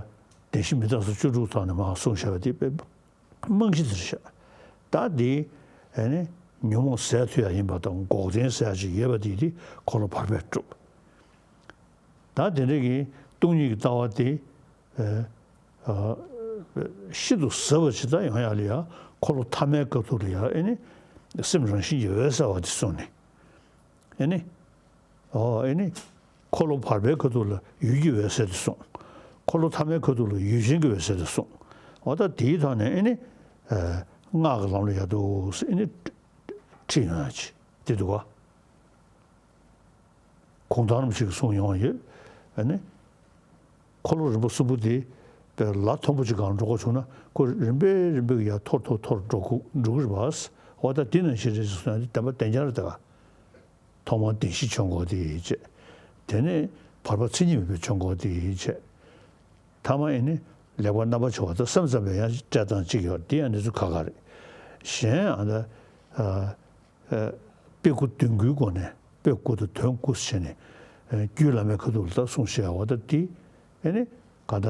བདེན་བཞི་མི་རྟག་སོགས་བཅུ་དྲུག་ཐོག་ནས་མར་གསུངས་བཞག་པ་དེ་དཔེ་རྨང་གཞི་དེ་རེད་ཤག་ད་དེ་ཨེ་ནི་ཉོན་མོངས་ཟད་ཐུབ་ཡ་ཡིན་པ་དང་འགོག་བདེན་ཟེར་ཡ་ཅིག་ཡོད་པ་དེ་དེ་འཁོར་ལོ་བར་པས་གྲུབ། ད་དེ་འདྲ་གི་སྟོང་ཉིད་ཀྱི་ལྟ་བ་དེ་ཨ། ཨ། ཤིན་ཏུ་ཟབ་པ་ཅིག་ད་ཡོང་ཡ་ལ་ཡ། འཁོར་ལོ་ཐ་མའི་སྐབས་དུ་ལ་ཡ་ཨེ་ནི་སེམས་རང་བཞིན་གྱིས་འོད་གསལ་བ་དེ་གསུངས་ནས། ཨེ་ནི། ཨོ་ཨེ་ནི། འཁོར་ལོ་བར་པའི་ཁ་ཐུག་ལ་ཡུལ་གྱི་འོད་གསལ་དེ་གསུངས། འཁོར་ལོ་ཐ་མའི་ཁ་ཐུག་ལ་ཡུལ་ཅན་གྱི་འོད་གསལ་དེ་གསུངས། འོ་ད་དེའི་ཐོག་ནས་ཨེ་ནི། ཨ། སྔགས་ཀྱི་ལམ་ལ་ཡ་འདུག་ཟེར་ཨེ་ནི། ཁྲིད་ཡོང་ཡ་ཅིག་དེ་འདུག་ག་གུང་ཐང་རིན་པོ་ཆེ་གིས་གསུངས་ཡོང་ཡོད། ཨ་ནི། འཁོར་ལོ་རིམ་པ་གསུམ་པོ་དེ། དཔེ་ལ་མཐོན་པོ་ཅིག་སྒང་འགྲོ་དགོས་བྱུང་ན་ཁོ་རིམ་པས་རིམ་པས་ཀྱི་ཡར་མཐོར་མཐོར་མཐོར་འགྲོ་གི་འགྲོ་གི་རེད་པ། འོ་ད་དེ་ནང་བཞིན་རེད་ཟེར་སོང་ཡང་དེ་བདེན་པ་བདེན་རྐྱང་རེད་ད། ཐོག་མར་བདེན་བཞི་མཆོད་འགོག་དེ་བྱས། དེ་ནས་བར་པ་མཚན་ཉིད་མེད་པའི་མཆོད་འགོག་དེ་བྱས། ཐ་མ་ཨེ་ནི་ལེགས་པར་རྣམ་པར་ཕྱེ་བ་དང་སེམས་ཙམ་པའི་ཡང་བཀྲལ་སྟངས་གཅིག་ཡོད་དེ་ཡང་གནས་ཚུལ་ཁག་ཁག་རེད། གཞན་ཨ་ད། ཨ། དཔེ་དགུ་དོན་དགུའི་སྒོ་ནས་དཔེ་དགུ་དང་དོན་དགུ་བྱས་ནས། ཨ། རྒྱུད་བླ་མའི་ཁ་ཐུག་ལ་ད་གསུངས་བཞག་པ་ད་དེ་ཨེ་ནི་ག་ད།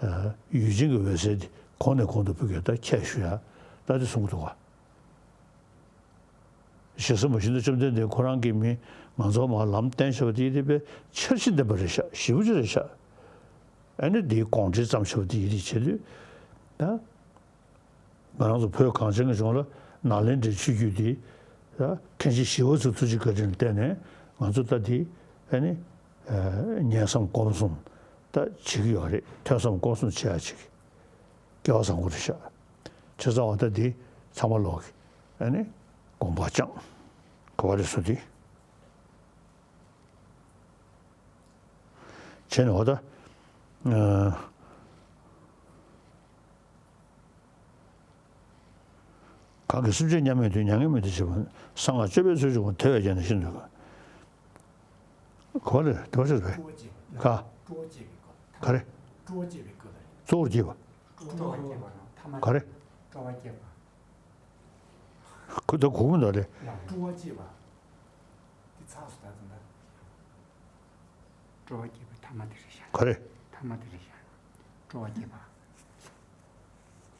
ཨ། ཡུལ་ཅན་གྱི་འོད་གསལ་དེ་གོང་ནས་གོང་དུ་འཕེལ་གྱི་ད་ཁྱད་ཞུ་ཡ་ད་དེ་གསུང་གི་འདུག་ག་ཞེ་ས་མ་ཤེས་ན་བཅོམ་ལྡན་འདས་ཁོ་རང་གིས་མི་ང་ཚོ་མར་ལམ་བསྟན་བྱ་བ་དེ་ཡིན་དེ་དཔེ་འཆར་གཞི་ལྡན་པ་རེད་ཤག་ཞེ་པོ་ཅིག་རེད་ཤག་ཨ་ནི་དེའི་དགོངས་འགྲེལ་བརྩམས་བྱ་བ་དེ་ཡིན་དེ་བྱེད་དུས་ད། ང་རང་ཚོ་བོད་གངས་ཅན་གྱི་ལྗོངས་ལ་ནཱ་ལེནྡྲའི་ཆོས་བརྒྱུད་དེ་ད་མཁན་ཆེན་ཞི་བ་འཚོའི་ཐུགས་རྗེ་བཀའ་དྲིན་ལ་བརྟེན་ནས་ང་ཚོ་ད་དེ་ཨ་ནི། ཨ། ཉན་བསམ་སྒོམ་གསུམ་ད་བྱེད་ཀྱི་ཡོད་རེད། ཐོས་བསམ་སྒོམ་གསུམ་བྱེད་ཡ་ཅིག་སྐལ་བ་བཟང་པོ་རེད་ཤག་བྱས་ཙང་འོ་ད་འདི་ཚང་མ་ལོག་གི་ཨ་ནི་དགོངས་པ་བཅངས་ག་བ་རེད་སོ་དེ། བྱས་ནས་འོ་ད། ཨ། གང་གིས་སེམས་ཅན་མཉམ་མེད་དོན། མྱ་ངན་མི་འདའ་བྱེད་པ། གསང་སྔགས་སྤྱོད་པའི་ཚུལ་འབྱུང་བ། དེ་བས་ཀྱང་ནི་ཤིན་ཏུ་དཀོན། ག་བ་རེད་དེ་བ་ཆེ་བས། ག་ག་རེ། གཙོ་བོར་གྱུར་པ། ག་རེ། ཁོ་ད་གོ་མི་འདུག་རེད། སྤྲོ་བ་སྐྱེས་པ་ཐ་མ་དེ་རེད་ཤག་ག་རེ། ཐ་མ་དེ་རེད་ཤག་སྤྲོ་བ་སྐྱེས་པ།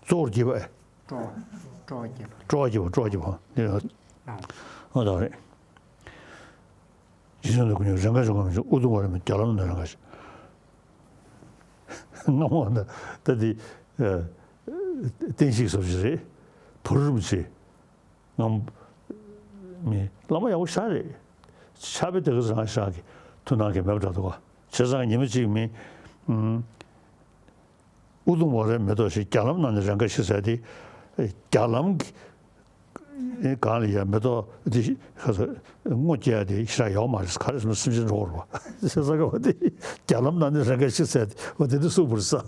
གཙོ་བོར་གྱུར་པ། སྤྲོ་བ། སྤྲོ་བ་སྐྱེས་པ། སྤྲོ་བ་སྐྱེས་པ། སྤྲོ་བ་སྐྱེས་པ། འདི་ཨོ་ད་རེད། རྗེ་བཙུན་འདི་ཀུན་ཉོན་རང་ག་བྱུང་ངམ་བྱུང་། ཨུ་དུམ་ཝ་ར་མི་རྒྱ་ལམ་ན་རང་ག་བྱུང་། སྔ་མོ་ད་ད་འདི་བསྟན་བཤིག་སོབ་ཞིག་རེད། བུ་རུ་རིན་པོ་ཆེ། ངམ། མི་བླ་མ་ཡག་པོ་ཞེ་དྲག་རེད། ཕྱག་དཔེ་དེ་ག་ཚོད་རང་ཞག་གི་ཐུགས་སྣང་གི་མེད་པ་འདྲ་འདུག་ག་བྱས་ཙང་ཉི་མ་གཅིག་མི། ཨུ་དུམ་ཝ་རའི་མེ་ཏོག་ཞིག་རྒྱ་ལམ་ན་ནི་རང་ག་ཞིག་ཟེར་དེ། རྒྱ་ལམ་གྱི་སྒང་ལ་ཡ་མེ་ཏོག་འདི་ཁ་ས་སྔོ་སྐྱེ་ཡ་དེ་ཞེ་དྲག་ཡོག་མ་རེད། ག་རེ་ཟེར་ན་སེམས་ཅན་འགྲོ་བར་བ་ཟེར་ས་ག་བ་དེ་རྒྱ་ལམ་ན་ནི་རང་ག་ཞིག་ཟེར་དེ་བ་དེ་འདི་སུ་བུར་ས།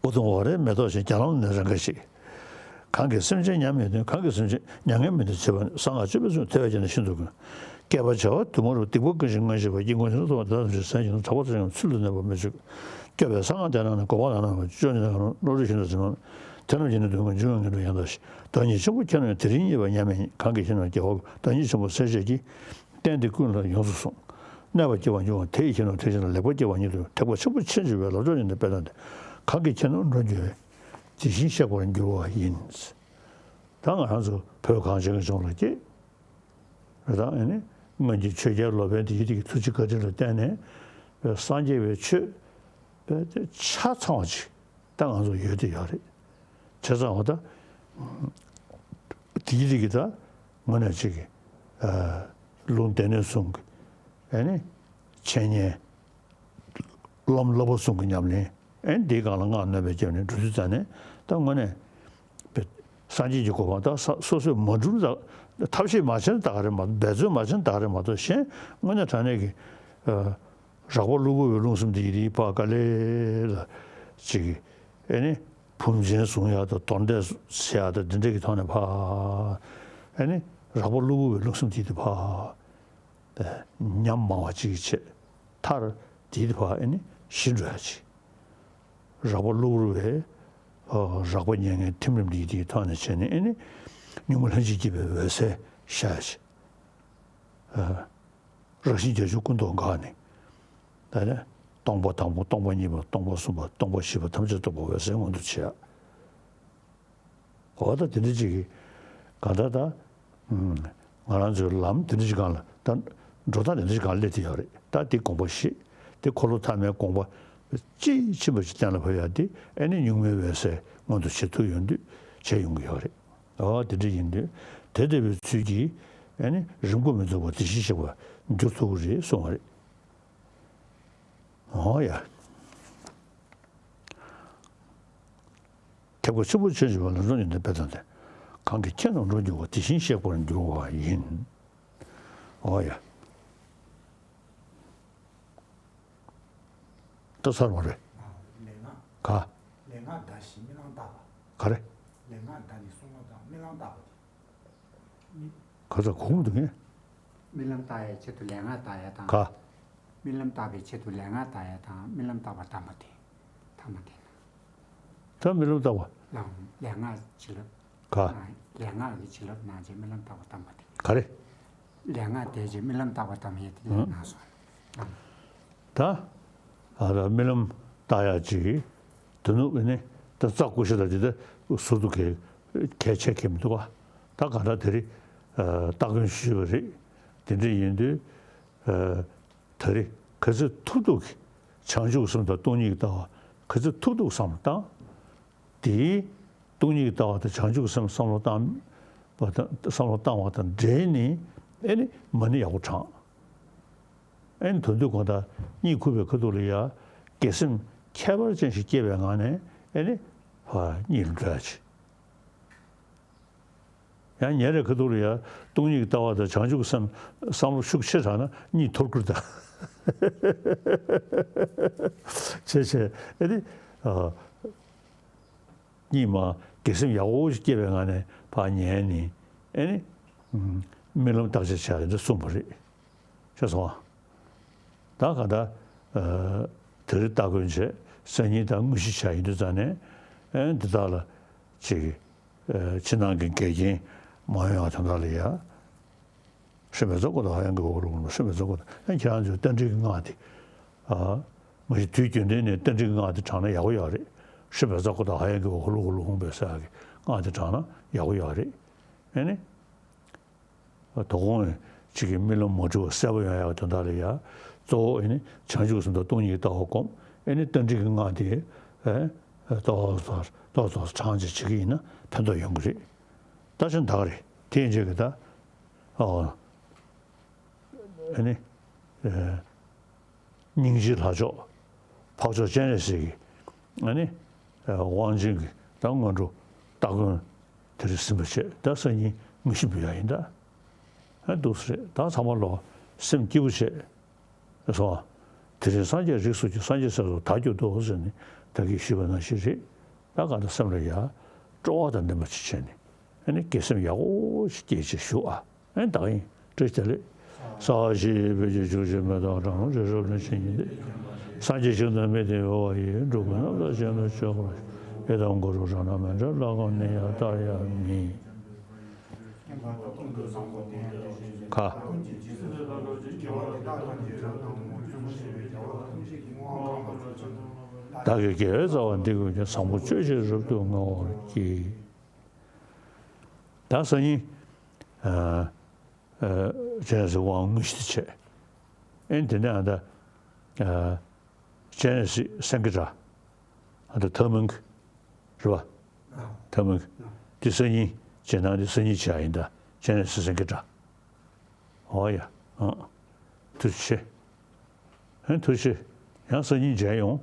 ཨུ་དུམ་ཝ་རའི་མེ་ཏོག་ཅན་རྒྱ་ལམ་ན་ནི་རང་ག་ཞིག་གང་གིས་སེམས་ཅན་མཉམ་མེད་དོན། གང་གིས་སེམས་ཅན་མྱ་ངན་མི་འདའ་བྱེད་པ། གསང་སྔགས་སྤྱོད་པའི་ཚུལ་དེ་བས་ཀྱང་ནི་ཤིན་ཏུ་དཀོན། བསྐལ་པ་བྱེ་བ་དུ་མར་རོ། སྡིག་པ་ཀུན་ཞིག་མངོན་ཤེས་པ། སྐྱེ་ངོ་ཤིན་ཏུ་མཐོ་བ་དེ་དག་ཐམས་ཅད་ཟད་ཀྱང་ནི། དྲག་པོ་དེ་ཡང་ཚུལ་དུ་གནས་པ་མི་བྱེད། སྐྱོབ་པའི་གསང་སྔགས་དེ་རྣམས་ནི། འགོག་པ་ལམ་རྣམ་པ་ཅི་འབྱོར་ནི་དང་། བློ་གྲོས་ཤིན་ཏུ་ཟབ་མོ། དེ་རྣམས་ཀྱི་ནི་དོན་ཀུན་འབྱུང་བའི་ངེས་འབྱུང་ཡང་དག་ཞིང་། བདག་ཉིད་ཆེན་པོ་མཁྱེན་ནོ་ཡང་། དེ་རིང་རྙེད་པ་མཉམ་མེད་ཉིད། གང་གིས་མཁྱེན་ནོ་རྒྱལ་བ་ཀུན། བདག་ཉིད་ཆེན་པོ་སྲས་བཅས་ཀྱིས། བསྟན་འདི་ཀུན་ལ་ཡོངས་སུ་གསུངས། གནས་པ་སྐྱེ་བ་འབྱུང་བ་དེ་ཡིས་མཁྱེན་ནོ། དེ་ཕྱིར་ན་ལེགས་པར་སྐྱེ་བ་ཉིད་དུ། ཐེག་པ་ཆེན་པོ་ཕྱིན་ཅི་བའི། ལབ་ཕྱོགས་ཉིད་ནས་དཔེ་དང་ལྡན། གང་གིས་མཁྱེན་ནོ་འགྲོ་འགྱུར་བའི། དེ་བཞིན་གཤེགས་པར་འགྱུར་བ་ཡིན། ད་ང་རང་ཚོ་བོད་གངས་ཅན་གྱི་ལྗོངས་ལ་སྐྱེས། རེད་ད་ཨ་ནི་སྔོན་གྱི་ཆོས་རྒྱལ་ལོ་པཎ་དེ་ཡི་དེ་གི་ཐུགས་རྗེ་བཀའ་དྲིན་ལ་བརྟེན་ནས་སངས་རྒྱས་པའི་ཆོས་དཔེ་དེ་ཆ་ཚང་བ་ཅིག་ད་ང་ཚོ་ཡོད་དེ་ཡོད་རེད། བྱས་ཙང་འོ་ད། དེའི་རིགས་ཀྱི་ད་དངོས་གནས་ཅིག་གི་ལུང་སྡེ་སྣོད་གསུམ་གྱི་ཨ་ནི་འཆད་ཉན། སློབ་སློབ་པ་གསུམ་གྱི་ཉམས་ལེན། ཨ་ནི་འདིའི་སྒང་ལ་སྔགས་བསྣོན་པའི་རྒྱབ་ནས་འགྲོ་དུས་ཙ་ནས་ད་དངོས་གནས་སངས་རྒྱས་ཀྱི་གོ་འཕང་ད་ས་སོ་སོས་མ་བསྒྲུབས་ད་ཐབས་ཤེས་མ་བྱས་ན་ད་ག་རེ་མ་གཏོགས། འབད་བརྩོན་མ་བྱས་ན་ད་ག་རེ་མ་གཏོགས། གཞན་དངོས་གནས་དྲང་གནས་ཀྱི་རགས་པ་གློ་བུར་བའི་རླུང་གསུམ་དེ་ཡི་དེའི་ཕར་དཀའ་ལས་ལ་ཅིག་གི་ཨ་ནི། བུམ་ཆེན་བཟུང་ཡག་དང་དོར་འདེབས་བྱེད་ཡག་དང་འདི་འདྲ་གི་ཐོག་ནས་ཕར་ཨ་ནི་རགས་པ་གློ་བུར་བའི་རླུང་གསུམ་དེ་དེ་ཕར་ཉམས་མང་བ་ཅིག་བྱེད། མཐར་དེ་དེ་ཕར་ཨ་ནི་ཞི་འགྲོ་ཡག་ཅིག་རགས་པ་གློ་བུར་བའི་རགས་པ་མྱ་ངན་ཐིམ་རིམ་དེ་དེའི་ཐོག་ནས་བྱས་ནས་ཨ་ནི་གཉུག་མ་ལྷན་ཅིག་སྐྱེས་པའི་འོད་གསལ་ཤར་ཡག་ཅིག་རང་བཞིན་བརྒྱད་ཅུ་ཀུན་རྟོག་འགགས་ནས། ད་ནི་སྟོང་པ་དང་པོ། སྟོང་པ་གཉིས་པ། སྟོང་པ་གསུམ་པ། སྟོང་པ་བཞི་པ་ཐམས་ཅད་རྟོགས་པ་འོད་གསལ་མངོན་དུ་བྱེད་ཡག་འོ་ད་དེ་འདྲ་ཅིག་གི་གང་ལྟར་ད་ང་རང་ཚོའི་ལམ་དེ་འདྲ་ཅིག་སྒང་ལ་ད་འགྲོ་སྟངས་དེ་འདྲ་ཅིག་སྒང་སླེབས་བསྡད་ཡོད་རེད། ད་དེ་དགོངས་པ་བཞེས། དེ་འཁོར་ལོ་ཐ་མའི་དགོངས་པ་དཔྱིས་ཕྱིན་པ་ཅིག་གཏན་ལ་ཕབ་ཡ་དེ་ཨེ་ནི་གཉུག་མའི་འོད་གསལ་མངོན་དུ་བྱེད་ཐུབ་ཡོང་དུས་བྱས་ཡོང་གི་ཡོད་རེད། ཨོ་དེ་འདྲ་ཡིན་དུས་དེ་ལྟ་བུའི་ཚུལ་གྱིས་ཨེ་ནི་རིམ་གོ་མི་འཛུགས་པར་དེ་བཞིན་གཤེགས་པ་འགྱུར་ཐུབ་ཀྱི་རེད་གསུངས་པ་རེད། ཨོ་ཡ། ཐེག་པ་ཆེན་པོ་ཆོས་ཀྱི་བར་ལ་འགྲོ་ཉིད་ནི་དཔེ་དང་ལྡན། གང་གིས་ཁྱེད་རྣམས་འགྲོ་འགྱུར་བ། དེ་བཞིན་གཤེགས་པར་འགྱུར་བ་ཡིན། ཨོ་ཡ། ད་ཚར་བ་རེད། ལས་སྔགས། ག་ལས་སྔགས་བཟླ་ཞིང་རྨི་ལམ་བཏབ་པ། ག་རེ། ལས་སྔགས་བཟླས་ནས་གསུང་ངོ་དང་རྨི་ལམ་བཏབ་པ་དེ། ག་ཚ་གུང་དུ་ངས། རྨི་ལམ་བཏབ་ཡའི་ཆེད་དུ་ལས་སྔགས་བཟླ་ཡ་དང་། ག་རྨི་ལམ་བཏབ་པའི་ཆེད་དུ་ལས་སྔགས་བཟླ་ཡ་དང་རྨི་ལམ་བཏབ་པ་དམ་པ་དེ། ཐ་མ་དེ་ན། ད་རྨི་ལམ་བཏབ་པ། ལམ་ལས་སྔགས་བྱིན་རླབས། ག་ལས་སྔགས་ཀྱི་བྱིན་རླབས་གནང་རྗེས་རྨི་ལམ་བཏབ་པ་དམ་པ་དེ། ག་རེ། ལས་སྔགས་བཟླས་རྗེས་རྨི་ལམ་བཏབ་པ་དམ་ཡས་དེ་ལས་ཨང་གནང་སོང་། ལམ། ད། ཨ་ད་རྨི་ལམ་བཏབ་ཡག་ཅིག་དེ་ནུབ་ནི་ད་རྩ་ཀུ་ཤ་ད་དེ་ད་ཟུར་དུ་གས་གས་ཆད་གས་མི་འདུག་ག་ད་ག་ད་དེ་རིང་སྟ་གོན་ཞུས་པ་རེད། དེ་འདྲ་ཡིན་དུས་ད་རིང་ག་ཚོད་ཐུབ་ཐུབ་ཀྱིས་བྱང་ཆུབ་སེམས་དང་སྟོང་ཉིད་ཀྱི་ལྟ་བ་ག་ཚོད་ཐུབ་ཐུབ་བསམ་བློ་བཏང་། དེའི་སྟོང་ཉིད་ཀྱི་ལྟ་བ་དང་བྱང་ཆུབ་སེམས་བསམ་བློ་བཏང་བ་དང་བསམ་བློ་བཏང་བ་དང་འབྲེལ་ནས་ཨེ་ནི་མ་ཎི་ཡག་པོ་བགྲང་། ཨེ་ནི་དོན་དུ་གང་ལྟར་གཉིད་ཁུག་པའི་ཁ་ཐུག་ལ་ཡ་དགེ་སེམས་ཁྱད་པར་ཅན་ཞིག་སྐྱེས་པའི་ངང་ནས་ཨེ་ནི་ཕར་གཉིད་ལ་འགྲོ་ཡ་ཅིག་ཡང་ཉལ་རའི་ཁ་ཐུག་ལ་ཡ་སྟོང་ཉིད་ཀྱི་ལྟ་བ་དང་བྱང་ཆུབ་ཀྱི་སེམས་བསམ་བློ་ཤུགས་ཆེ་དྲགས་ན་གཉིད་འཐོར་ཀི་རེད་ད། བྱས་བྱས་ཨེ་ནི་ཨ། གཉིད་མ་དགེ་སེམས་ཡག་པོ་ཞིག་སྐྱེས་པའི་ངང་ནས་ཕར་ཉལ་ནས་ཨེ་ནི། རྨི་ལམ་བརྟག་དཔྱད་བྱ་ཡིན་འདྲ་གསུངས་པ་རེད། ཤེས་སོང་ཨ། ད་ག་ད། དེ་རིང་སྟ་གོན་བྱས་སང་ཉིན་ད་དངོས་གཞི་བྱ་ཡིན་དུས་ཙང་ནས་ཨེ་འདི་དག་ལ་ཅིག་ཕྱི་ནང་གི་འགལ་རྐྱེན་མ་ཡོང་བ་དོན་དག་ལ་ཡ། ཧྲི་མེ་ཙོ་ཀོ་དང་ཧ་ཡང་གི་འོག་ལུག་ཧྲི་མེ་ཙོ་ཀོ་དང་ཡང་ཁྱེད་རང་ཚོའི་རྟ་མགྲིན་གྱི་སྔགས་དེ། ཨ། མ་གཞི་དུས་རྒྱུན་ལྡན་ནས་རྟ་མགྲིན་གྱི་སྔགས་དེ་བགྲངས་ན་ཡག་པོ་ཡོད་རེད། ཧྲི་མེ་ཙོ་ཀོ་དང་ཧ་ཡང་གི་འོག་ལུག་ལུག་ཧུང་བེ་ས་གི་སྔགས་དེ་བགྲངས་ན་ཡག་པོ་ཡོད་རེད། ཨེ་ནི། དོ་དགོང་གཅིག་གི་རྨི་ལམ་མ་འཁྲུལ་བ་གསལ་པོ་ཡོང་ཡག་གི་དོན་དག་ལ་ཡ། གཙོ་བོ་ཨེ་ནི་བྱང་ཆུབ་སེམས་དང་སྟོང་ཉིད་ཀྱི་ལྟ་བ་སྒོམ། ཨེ་ནི་རྟ་མགྲིན་གྱི་སྔགས་དེ། ཨེ། ཏོག་ཙམ་ཏོག་ཙམ་བགྲངས་བྱས་བྱེད་ཀྱི་ཡིན་ན་ཕན་ཐོགས་ཡོང་གི་རེད། ད་ཕྱིན་ད་ག་རེད་དེ་ཡིན་ཅེས་ཀྱི་ད། ཨོ། ཨ་ནི། ཨེ། སྙིང་རྗེའི་ལྷ་མཆོག་འཕགས་མཆོག་སྤྱན་རས་གཟིགས་ཀྱི། ཨ་ནི། ཨེ། དབང་ཆེན་གྱི་ད་སྔོན་འགྲོ་སྟ་གོན་དེ་རིང་ཟིན་པ་བྱས་ད་སང་ཉིན་དངོས་གཞི་འབུལ་ཡག་ཡིན་ད། ཨ་འདུག་སེ་རེད་ད་ཚང་མ་ལོ་སེམས་སྐྱིད་པོ་བྱས། སོང་། དེ་རིང་སངས་རྒྱས་རིགས་སུ་སྐྱེས་སངས་རྒྱས་སྲས་སུ་དར་གྱུར་ཏོ་ཟེར་ནས་ད་གིན་ཞུས་པ་ནང་བཞིན་རེད། ད་ག་ད་སེམས་ལ་ཡ། སྤྲོ་བ་དང་ལྡན་པ་ཅིག་བྱས་ནས། ཨ་ནི་དགེ་སེམས་ཡག་པོ་ཞིག་སྐྱེས་བྱས་བཞུགས་ཨ། ཨ་ནི་ད་གིན་བཀྲ་ཤིས་བདེ་ལེགས། ས་གཞི་བོད་ཀྱི་ཆུ་བཞི་མེ་ཏོག་གྲང་རོ་རི་རབ་ལ་ཕྱིན་གྱི་འདུག་སངས་རྒྱས་ཞིང་དུ་མི་དེ་འོ་བ་ཡི་འབྲུག་པའི་རྣམ་ཐར་ཅན་དུ་ཆོས་འཁོར་ཡི་དམ་གུ་རུ་གྲགས་ན་མི་འབྲལ་ལྷ་ཁང་ནི་ཡང་ལྟར་ཡང་མིན། ཁ། བདག་གི་དགེ་བའི་རྩ་བ་འདི་ཀུན་ཀྱང་། བཟང་པོ་སྤྱོད་ཕྱིར་རབ་ཏུ་བསྔོ་བར་བགྱི། ད་སང་ཉིན། ཨ། ཨ། སྤྱན་རས་གཟིགས་དབང་དངོས་གཞི་དེ་བྱས། ཨེ་དེ་ནས་ཨ་ད། ཨ། སྤྱན་རས་གཟིགས་སེང་གེ་སྒྲ། ཨ་ད་ཐ་མིང་གི་རེད་པ། ཐ་མིང་གི་དེ་སང་ཉིན་རྗེས་གནང་དེ་སང་ཉིན་བྱ་ཡིན་ད་སྤྱན་རས་གཟིགས་སེང་གེ་སྒྲ། ཨོ་ཡ། ཨ། ཐུགས་རྗེ་ཆེ། ཨ་ཐུགས་རྗེ་ཆེ། ཡང་སང་ཉིན་མཇལ་ཡོང་།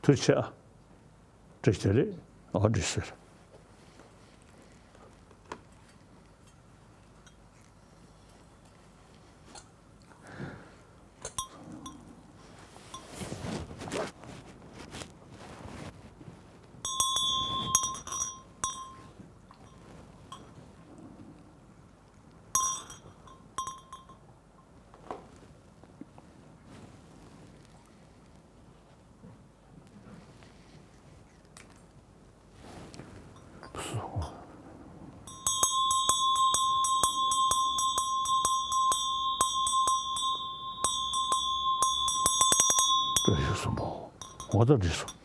ཐུགས་རྗེ་ཆེ་ཨ། བཀྲ་ཤིས་བདེ་ལེགས། ཨ་བཀྲ་ཤིས་བདེ་ལེགས། བཀྲ་ཤིས་གསུམ་པོ། འོ་ད་འགྲིག་སོང་།